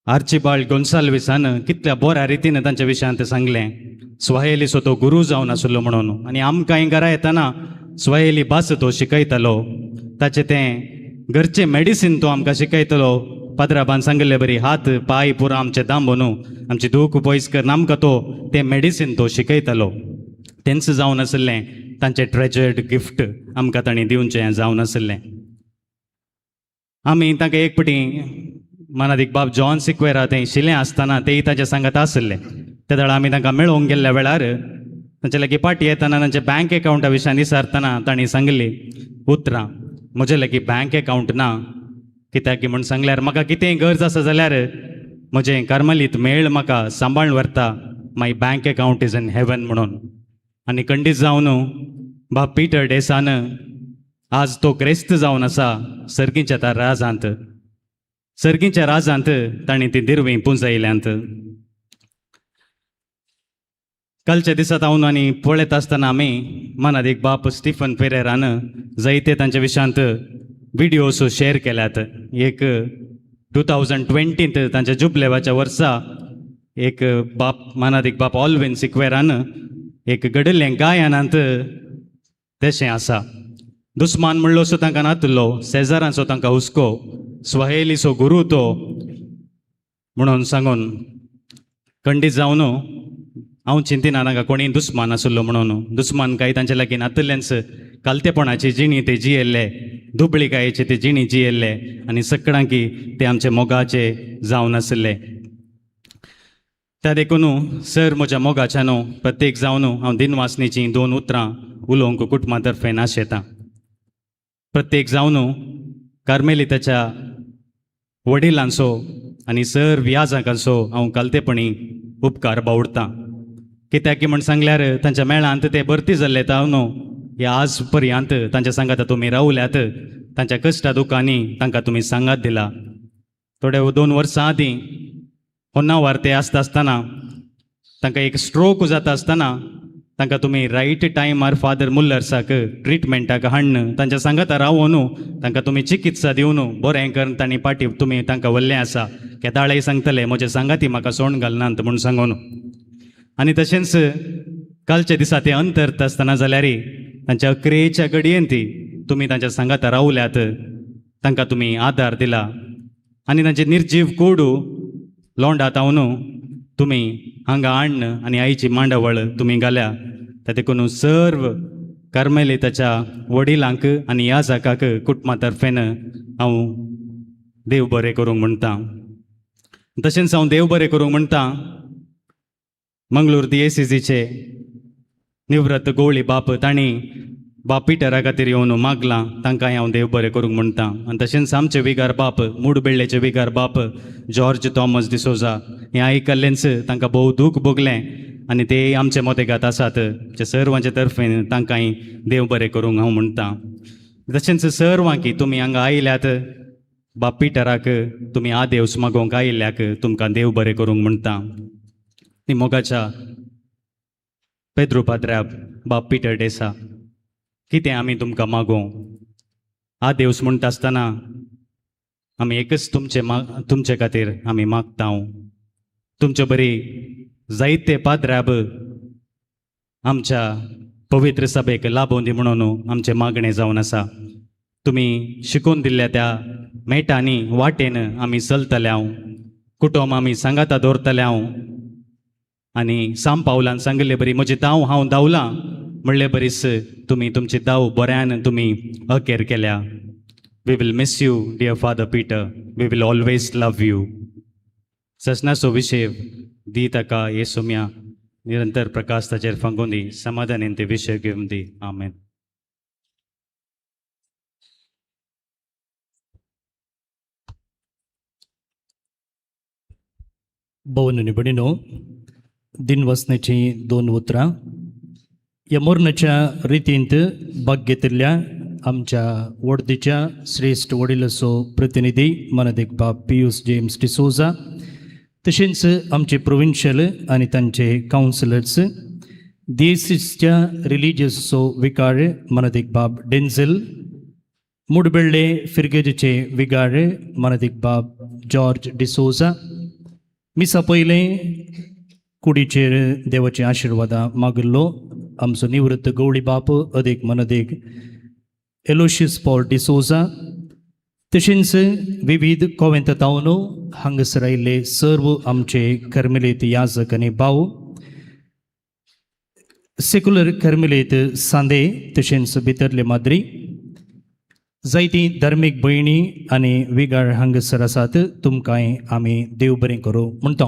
आर्चिबाल्ड गोन्साल्विसान कितल्या बऱ्या रितीन तांच्या विशयांत सांगलें, स्वाहेलीचो तो गुरू जावन आसलो म्हणून. आनी आमकां घरा येताना स्वाहेली भास तो शिकयतालो, ताचें तें घरचें मेडिसीन तो आमकां शिकयतलो. पाद्राबान सांगिल्ले बरी हात पांय पुरो आमचे दांबो न्हू, आमची दूख पयस करून आमकां तो तें मेडिसीन तो शिकयतालो. तेंच जावन आसलें तांचें ट्रेजर्ड गिफ्ट आमकां तांणी दिवचें जावन आसलें. आमी तांकां एक पटी मानादीक बाब जॉन सिक्वेरा थंय शिलें आसतना तेय तांच्या सांगात आसले. ते वेळार आमी तांकां मेळोवंक गेल्ल्या वेळार तांचे लागीं पाटी येताना तांच्या बँक एकावंटा विशयान विचारतना तांणी सांगली उतरां, म्हजे लागीं बँक एकावंट ना, कित्याक म्हूण सांगल्यार म्हाका कितेंय गरज आसा जाल्यार म्हजें कार्मलीत मेळ म्हाका सांबाळून व्हरता, my bank account is in heaven म्हणून. आनी खंडीत जावन बाब पिटर डेसान आज तो ग्रेस्त जावन आसा सर्गीच्या त्या राजांत, सर्गीच्या राजांत तांणी ती दिरवीं पुंजयल्यांत. कालच्या दिसा हांव आनी पळयता आसतना आमी मनात एक बाप स्टिफन पेरेरान जायते तांच्या विशयांत विडियोज शेअर केल्यात. एक 2020 तांच्या जुबलेवाच्या वर्सा एक बाप मानादीक बाप ऑलविन सिक्वेरान एक घडिल्लें गायनांत तशें आसा. दुस्मान म्हणलो सो तांकां नातलो, सेजारांचो तांकां हुस्को, स्वाहेलीचो गुरू तो म्हणून सांगून खंडीत जावन हांव चिंतिना तांकां कोणी दुस्मान आसलो म्हणून. दुस्मान काय तांचे लागीं नातलेंच, कालतेपणाची जिणी ते जियेल्ले, दुबळिकायेची ते जिणी जियेल्ले आनी सकडांकी ते आमचे मोगाचे जावन आसले. त्या देखून सर म्हज्या मोगाच्यानो प्रत्येक जावन हांव दिनवासनीचीं दोन उतरां उलोवंक कुटुंबा तर्फे नाशेतां. प्रत्येक जावन कार्मेलिताच्या वडिलांचो आनी सर व्याजाकांचो हांव कालतेपणी उपकार बावडतां. कित्याक की म्हण सांगल्यार तांच्या मेळांत ते भरती जाल्ले ताव न्हू ह्या आज पर्यंत तांच्या सांगाता तुमी रावल्यात, तांच्या कश्टा दुखांनी तांकां तुमी सांगात दिला. थोडे 2 वर्सां आदीं होन्नावार ते आसता आसतना तांकां एक स्ट्रोक जाता आसतना तांकां तुमी रायट टायमार फादर मुल्लर्साक ट्रिटमेंटाक हाडून तांच्या सांगाता रावोन तांकां तुमी चिकित्सा दिवन बरें करून तांणी पाटी तुमी तांकां व्हरलें आसा. केदाळय सांगतले म्हजे सांगाती म्हाका सोण घालनात म्हूण सांगून. आनी तशेंच कालच्या दिसा ते अंतरता आसतना जाल्यार तांच्या अकरेच्या घडयेन ती तुमी तांच्या सांगाता रावल्यात, तांकां तुमी आदार दिला आनी तांचे निर्जीव कोडू लोंडा तावन तुमी हांगा हाडून आनी आईची मांडावळ तुमी घाल्या. त्या देखून सर्व कार्मेलिताच्या वडिलांक आनी ह्या जाकाक कुटुंबा तर्फेन हांव देव बरें करूंक म्हणटा. तशेंच हांव देव बरें करूंक म्हणटा मंगळूर दियेसीचे निवृत्त गोवळी बाप, तांणी बाप पिटरा खातीर येवन मागलां, तांकां हांव देव बरें करूंक म्हणटा. आनी तशेंच आमचे विगार बाप, मुडबेल्लेचे विगार बाप जॉर्ज थॉमस डिसोजा, हें आयकल्लेंच तांकां भोव दूख भोगलें आनी ते आमचे मोदेगात आसात. सर्वांचे तर्फेन तांकांय देव बरें करूंक हांव म्हणटा. तशेंच सर्वांकी तुमी हांगा आयल्यात, बाप पिटराक तुमी आदेवस मागोवंक आयिल्ल्याक तुमकां देव बरें करूंक म्हणटा. ती मोगाच्या पेद्रू पाद्र्याब बाप पिटर डेसा, कितें आमी तुमकां मागोवं? आदेवस म्हणटा आसतना आमी एकच तुमचे खातीर आमी मागता. तुमचे बरी जायते पाद्र्याब आमच्या पवित्र सभेक लाभोवन दी म्हणून आमचें मागणें जावन आसा. तुमी शिकोवन दिल्ल्या त्या मेटांनी वाटेन आमी चलतले हांव, कुटुंब आमी सांगाता दवरतले हांव. आनी साम पावलान सांगिल्ले बरी म्हजी धांव हांव धांवलां म्हणले बरीच तुमी तुमची धांव बऱ्यान तुमी अखेर केल्या. We will miss you dear father Peter, we will always love you. ससनाचो विशय दी ताका हे सोम्या निरंतर प्रकाश ताचेर फांगून दी, समाधानेन ते विशय घेवन दी. आमेन. भोवन भयणीनो, दिनवसण्याचीं दोन उतरां. ह्या मरणाच्या रितींत भाग घेतिल्ल्या आमच्या वडदीच्या श्रेश्ठ वडिलाचो प्रतिनिधी मनादीक बाब पियूस जेम्स डिसोजा, तशेंच आमचे प्रोविन्शियल आनी तांचे कावन्सिलर्स, दियेसीसच्या रिलिजियसचो विकार मनादीक बाब डेन्झल, मुडबेल्ले फिरगेजीचे विगार मनादीक बाब जॉर्ज डिसोजा, मिसा पयलें कुडीचेर देवाचे आशिर्वादा मागिल्लो आमचो निवृत्त गवळी बाप अदीक मनदीक एलोशियस पॉल डिसोजा, तशेंच विविध कोवेंत तावन हांगासर आयिल्ले सर्व आमचे कर्मेलीत याजक आनी भाव, सेक्युलर कर्मेलीत सांदे तशेंच भितरले माद्री, जायती धार्मीक भयणी आनी विगार हांगासर आसात, तुमकांय आमी देव बरें करूं म्हणटा.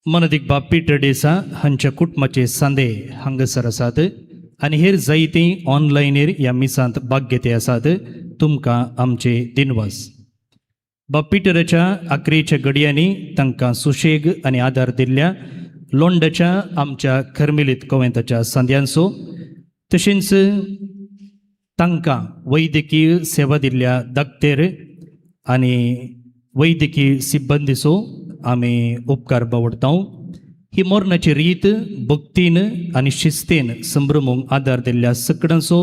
मनदीक बाब पिटर डेसा हांच्या कुटुंबाचे सांदे हांगासर आसात आनी हेर जायती ऑनलायनीर ह्या मिसांत भाग घेते आसात, तुमकां आमचे दिनवास. बाब पिटराच्या आक्रेच्या घडयांनी तांकां सुशेग आनी आदार दिल्ल्या लोंडाच्या आमच्या कर्मेलीत कोवेंताच्या सांद्यांचो, तशेंच तांकां वैद्यकीय सेवा दिल्ल्या दाक्तेर आनी वैद्यकीय सिब्बंदीचो आमी उपकार बावडता. ही मरणाची रीत भक्तीन आनी शिस्तेन संभ्रमूंक आदार दिल्ल्या सगळ्यांचो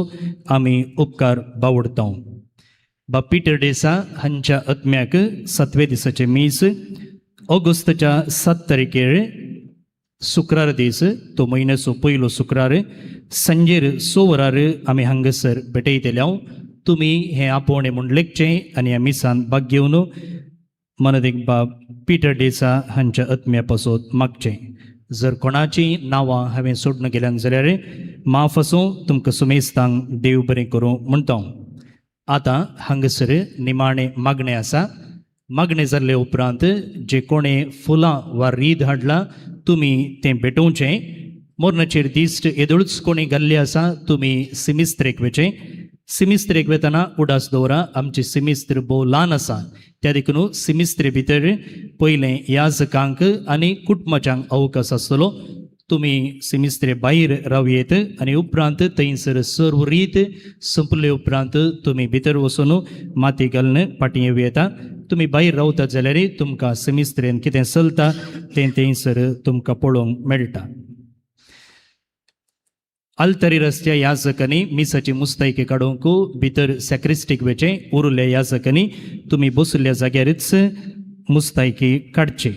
आमी उपकार बावडता. बाब पिटर डेसा हांच्या आत्म्याक सातव्या दिसाचें मीस ऑगस्टाच्या 7 तारखेर शुक्रार दीस, तो म्हयन्याचो पयलो शुक्रार सांजेर 6 वरार आमी हांगासर भेटयतले. तुमी हें आपोवणें म्हूण लेखचें आनी ह्या मिसान भाग घेवन मनदीक बाब पिटर डेसा हांच्या आत्म्या पासत मागचें. जर कोणाचीं नांवां हांवें सोडून गेल्यान जाल्यार माफ आसूं, तुमकां सुमेस्तांक देव बरें करूं म्हणटा. आतां हांगासर निमाणें मागणें आसा. मागणें जाल्ले उपरांत जे कोणें फुलां वा रीद हाडलां तुमी तें भेटोवचें. मरणाचेर दिश्ट येदोळच कोणी घाल्ली आसा तुमी सिमिस्त्रेक वचें. सिमिस्त्रेक वेतना उडास दवरा, आमची सिमिस्त्र भोव ल्हान आसा, त्या देखून सिमिस्त्रे भितर पयलें याजकांक आनी कुटुंबाच्यांक अवकाश आसतलो. तुमी सिमिस्त्रे भायर रावयेत आनी उपरांत थंयसर सर्व रीत संपले उपरांत तुमी भितर वचून माती घालून फाटीं येवं येता. तुमी भायर रावतात जाल्यार तुमकां सिमिस्त्रेन कितें चलता तें थंयसर तुमकां पळोवंक मेळटा. आल्तरी रस्त्या याजकांनी मिसाची मुस्तायकी काडूंक भितर सॅक्रिस्टीक वेचें. उरल्या याजकांनी तुमी बशिल्ल्या जाग्यारच मुस्तायकी काडची.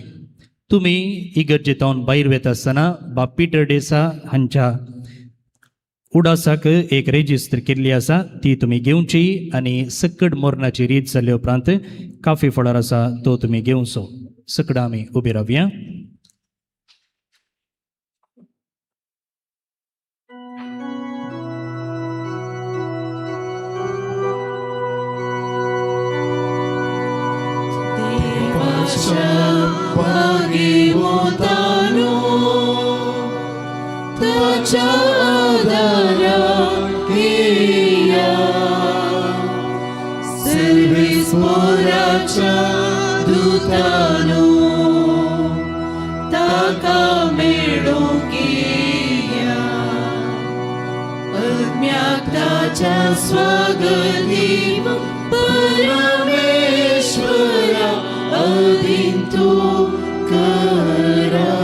तुमी इगर्जेंत भायर वता आसतना बाब पिटर डेसा हांच्या उडासाक एक रेजिस्टर केल्ली आसा ती तुमी घेवची आनी सकट मरणाची रीत जाल्ले उपरांत काफी फळार आसा तो तुमी घेवचो. सकडां आमी उबी रावया. आमच्या आदाराक येया. सर्वेस्पोराच्या दुतानो ताका मेळोवंक येया. आत्म्याक ताच्या स्वागत दिवंक परमेश्वरा अधीन तूं करा.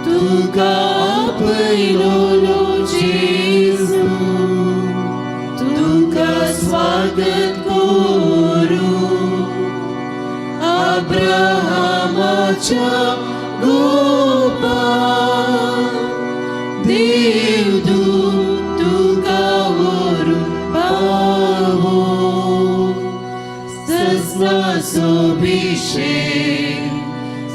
तुका आपयलोलो जेजू तुका स्वागत करूं. अब्राहमाच्या गोपा देवदूत तुका व्हरूंक पावो. सजनाचो अभिषेक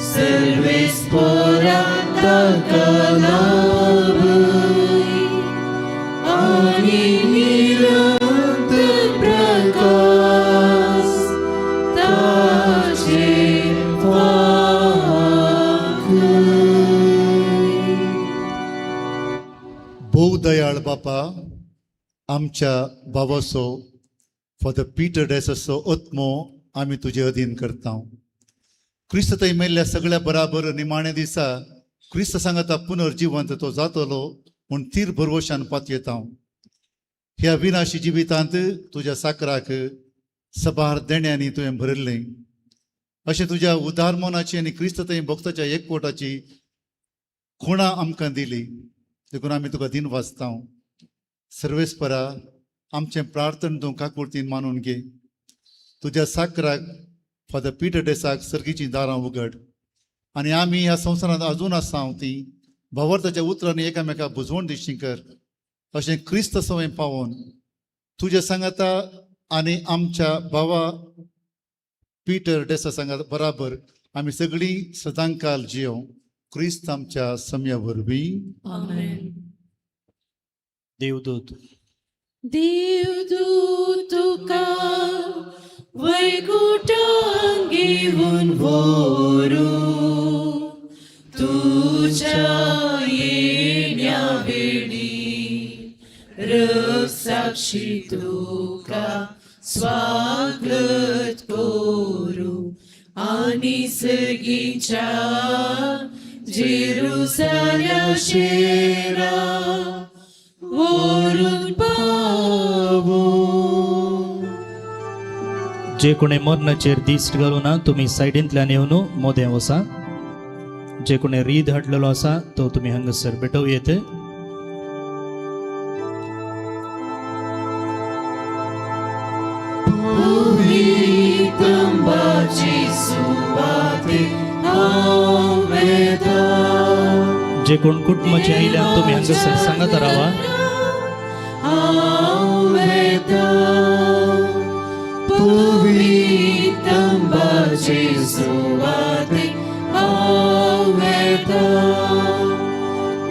सर्वेस्पोरा ताका लाभय आनी निरंतर प्रकाश ताचे फांकय. भोव दयाळ बापा, आमच्या बाबाचो फादर पीटर डेसाचो आत्मो आमी तुजे अधीन करता. क्रिस्त थंय मेल्ल्या सगळ्या बराबर निमाण्या दिसा क्रिस्त सांगता पुनर्जिवंत तो जातलो म्हूण थीर भरवशान पातयेता. ह्या विनाशी जिवितांत तुज्या साकराक सबार देण्यांनी तुवें भरिल्लें. अशें तुज्या उदारमनाची आनी क्रिस्त थंय भक्ताच्या एकवटाची खुणा आमकां दिली, देखून आमी तुका दिन वाचता. सर्वेस्परा, आमचें प्रार्थन तूं काकुळतीन मानून घे. तुज्या साकराक फादर पीटर डेसाक सर्गीचीं दारां उगड आनी आमी ह्या संवसारांत अजून आसा ती भावार्थाच्या उतरांनी एकामेका बुजवण दिशी कर. अशें क्रिस्त सवय पावोवन तुज्या सांगाता आनी आमच्या भावा पीटर डेसा सांगात बराबर आमी सगळीं सदांकाल जियों क्रिस्त आमच्या सम्या वरवीं. आमेन. देवदूत. देवदूत तुका वैकुटांक घेवन व्हरूं तुज्या येण्या वेळी रसाक्षी तुका स्वागत करूं आनी सर्गीच्या जेरुसाल्या शेरा व्हरून पावूं. जे कोणी मरणाचेर दिश्ट घालूं ना, तुमी सायडींतल्यान येवन मोदें वसा. जे कोणी रीद हाडलेलो आसा तो तुमी हांगासर भेटोवं येत. पवित्रंबाची सुवाते हांव वेता. जे कोण कुटुंबाचे आयल्या तुमी हांगासर सांगत रावा. हांव वेता पवित्रंबाची सुवाते हांव वेता.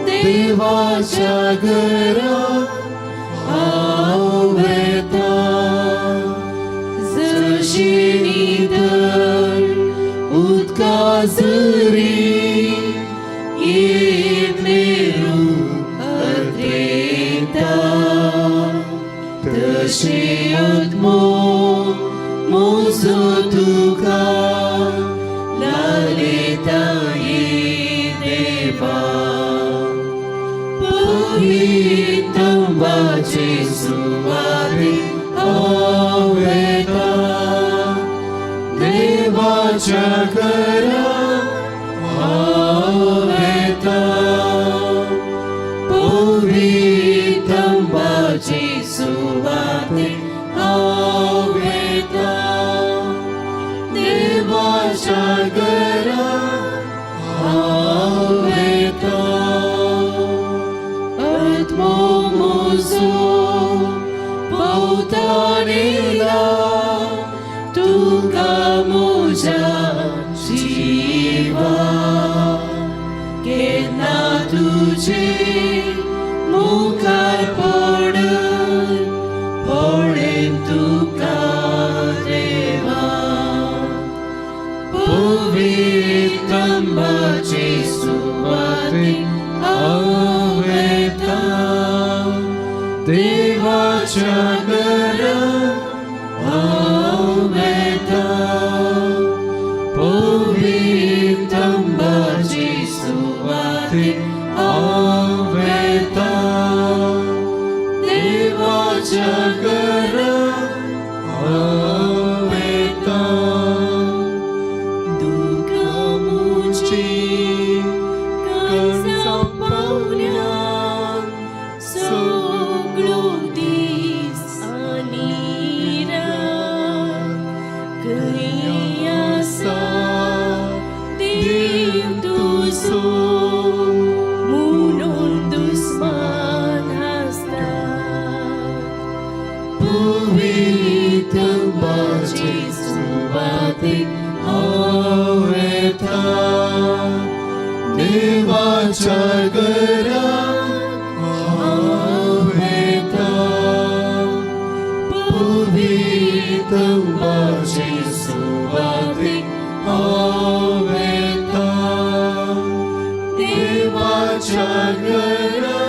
देवाच्या घरा हांव वेता. जशी नितळ उदका झरी येत मेरू अत्रेता तशी आत्मो म्हजो तुका लालयता ये देवा. पवित्रंबाचे सुवाते हांव वेता. देवाच्या घरा हांव वेता. पवित्रंबाचे सुवाते हांव वेता. देवाच्या घरा हांव वेता. आत्मो म्हजो भोंवतणेला तुका म्हज्या जिवा. केन्ना तुजे मुखार पडन पळयन तुका देवा. पवित्रंबाचे सुवाते हांव देवाच्या घरा हांव वेता, पवित्र तंबाची सुवातेक हांव वेता, देवाच्या घरा हांव वेता. दुकां म्हजीं काळजां पावल्यात, सगळो दीस आनी रात. खंय आसा देव तुजो म्हणून दुस्मान हांसतात. पवित्र तंबाचे सुवातेक हांव वेता, देवाच्या घरा हांव वेता, पवित्र तंबाचे सुवातेक हांव वेता, देवाच्या घरा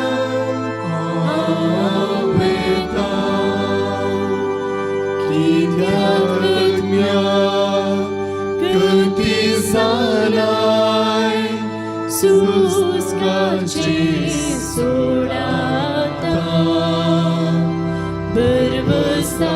हांव वेता. कित्याक गती जालाय, सुस्काचे सोडाता बरवसा.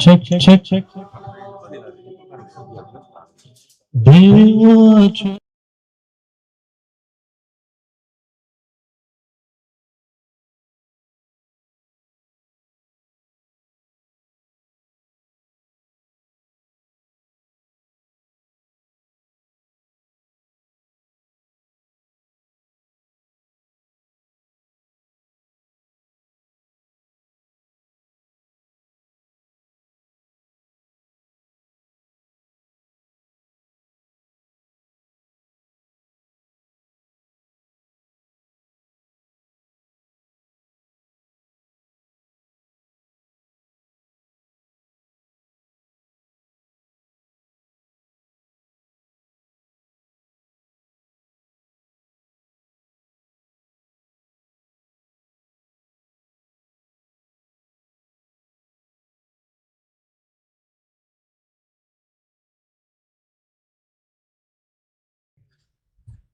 Check, check, check. देवाच्या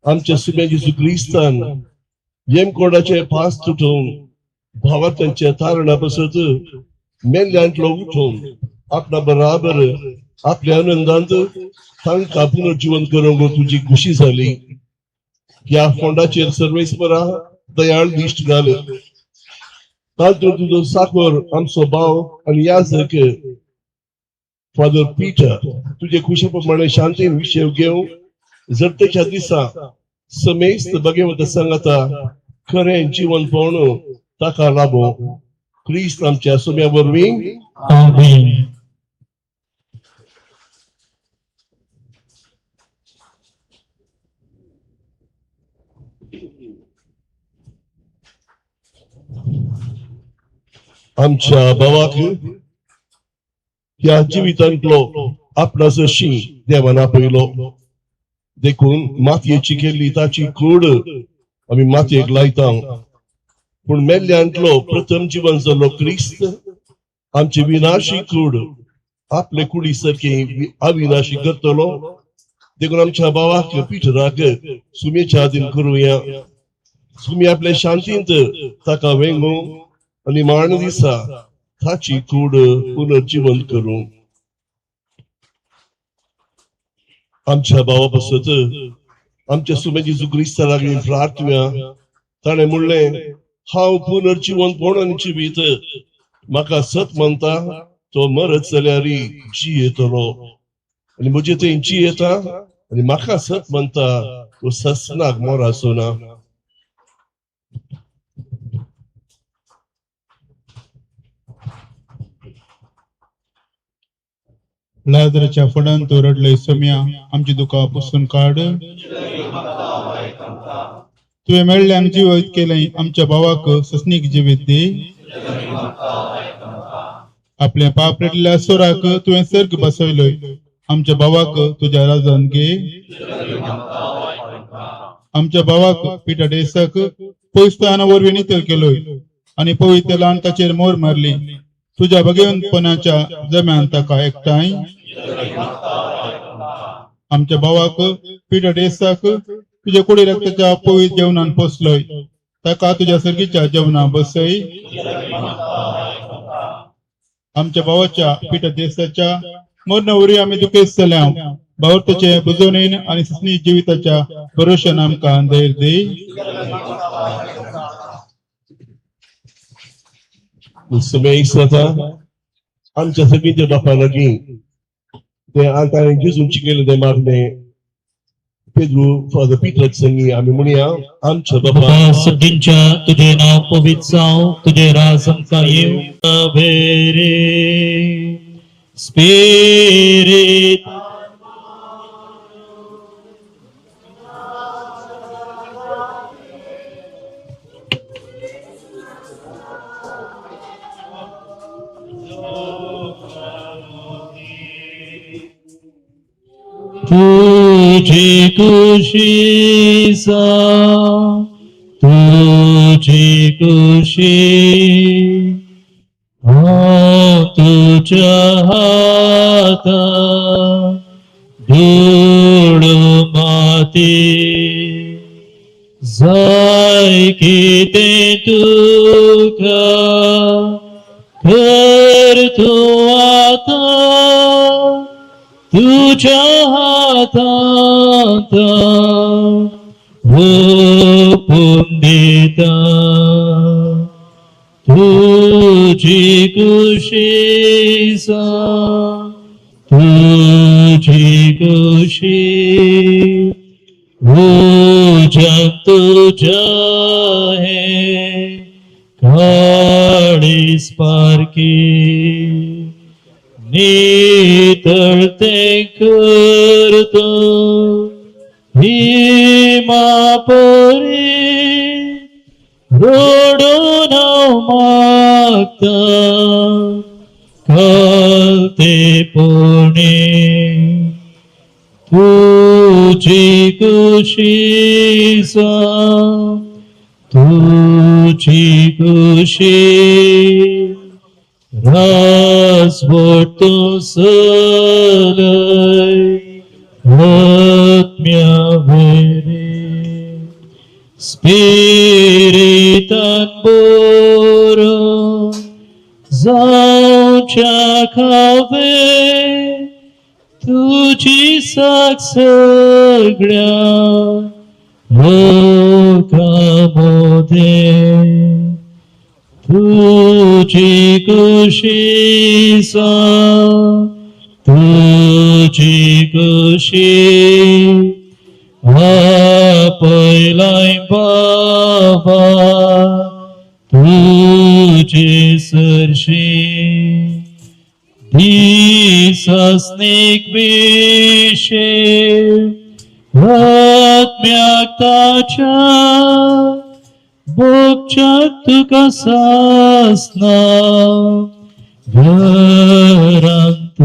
आमच्या सुम्या जेजू क्रिस्तान येमकोडाचे पास तुटून भावार्थांच्या तारणा पासत मेल्ल्यांतलो उठून आपणा बराबर आपल्या आनंदांत तांकां पुनर्जीवन करूंक तुजी खुशी जाली. ह्या फोंडाचेर सर्वेस्परा दयाळ दिश्ट घाल. तातूंत तुजो साखर आमचो भाव आनी याजक फादर पीटर तुजे खुशे प्रमाणे शांतीन विशय घेवन जरतेच्या दिसा समेस्त भगवंत सांगाता खरें जीवन पावण ताका लाभो. क्रिस्त आमच्या सोम्या वरवीं. आमेन. आमच्या भावाक ह्या जिवितांतलो आपणा सरशी देवान आपयलो. देखून मातयेची केल्ली ताची कूड आमी मातयेक लायता, पूण मेल्ल्यांतलो प्रथम जिवन जाल्लो क्रिस्त आमची विनाशी कूड आपले कुडी सारकी अविनाशी करतलो. देखून आमच्या भावाक पिटराक सुमेच्या आदीन करुया. सुमी आपले शांतींत ताका वेंगू आनी माण दिसा ताची कूड पुनर्जिवन करूं. आमच्या भावा पासत आमच्या सुमे जेजू क्रिस्ता लागीं प्रार्थुया. ताणें म्हणलें, हांव पुनर्जिवनपण आनी जिवीत, म्हाका सत मानता तो मरत जाल्यार जियेतलो, आनी म्हजे थंय जियेता आनी म्हाका सत मानता तो ससनाक मोराचो ना. लाजराच्या फडान तूं रडलय सोम्या, आमची दुकां पुसून काड. तुवें मेळ्ळ्यांक जिवीत केलें, आमच्या भावाक ससनीक जिवीत दी. आपल्या पाप रडल्या सोराक तुवें सर्ग बसयलोय, आमच्या भावाक तुज्या राजान घे. आमच्या भावाक पिटा डेसाक पयस्ताना वरवीं नितळ केलोय आनी पवित्र ल्हान ताचेर मोर मारली. तुज्या भगवंतपणाच्या जम्यान ताका एकठांय. आमच्या भावाक पिटा डेसाक तुज्या कुडी रक्ताच्या पवित्र जेवणान पोसलोय, ताका तुज्या सर्गीच्या जेवणा बसय. आमच्या भावाच्या पिटा देसाच्या मरण वरवीं आमी दुखेस्त जाल्या. भावार्थाचे बुजवणेन आनी ससनी जिविताच्या भरोशान आमकां धैर्य दी. सुमे जाता आमच्या सगळीं बापा लागीं ते आतां जेजून केलें तें मागणें पेद्रू फादर पिटर संगी आमी म्हणया. आमच्या बापा सगळींच्या तुझे नाव पवित्र जावं, तुझे राज आमकां येवं. भेरे स्पिरीत तुझी खुशी सा, तुझी खुशी हांव तुज्या हाता धूळ माती जाय कितें तुका कर तूं आतां तुझ्या हातांत ओपून दिता. तुझी खुशी सा, तुझी खुशी उजन तुझ्या हे काळीज पारखी नितळते करतो हिमा परी रडून हांव मागता कळते पुणे. तुझी खुशी सा, तुझी खुशी राजवट तूं चलय आत्म्या वेरे स्पिरितान बरो जावच्या खावे तुजी साक सगळ्या लोकां मदें. तुझी खुशी सा, तुझी खुशी आपयलाय बाबा तुझे सरशी. दिसस्नीक विशे आत्म्याक ताच्या भोगच्याक तुका सासना घरांत.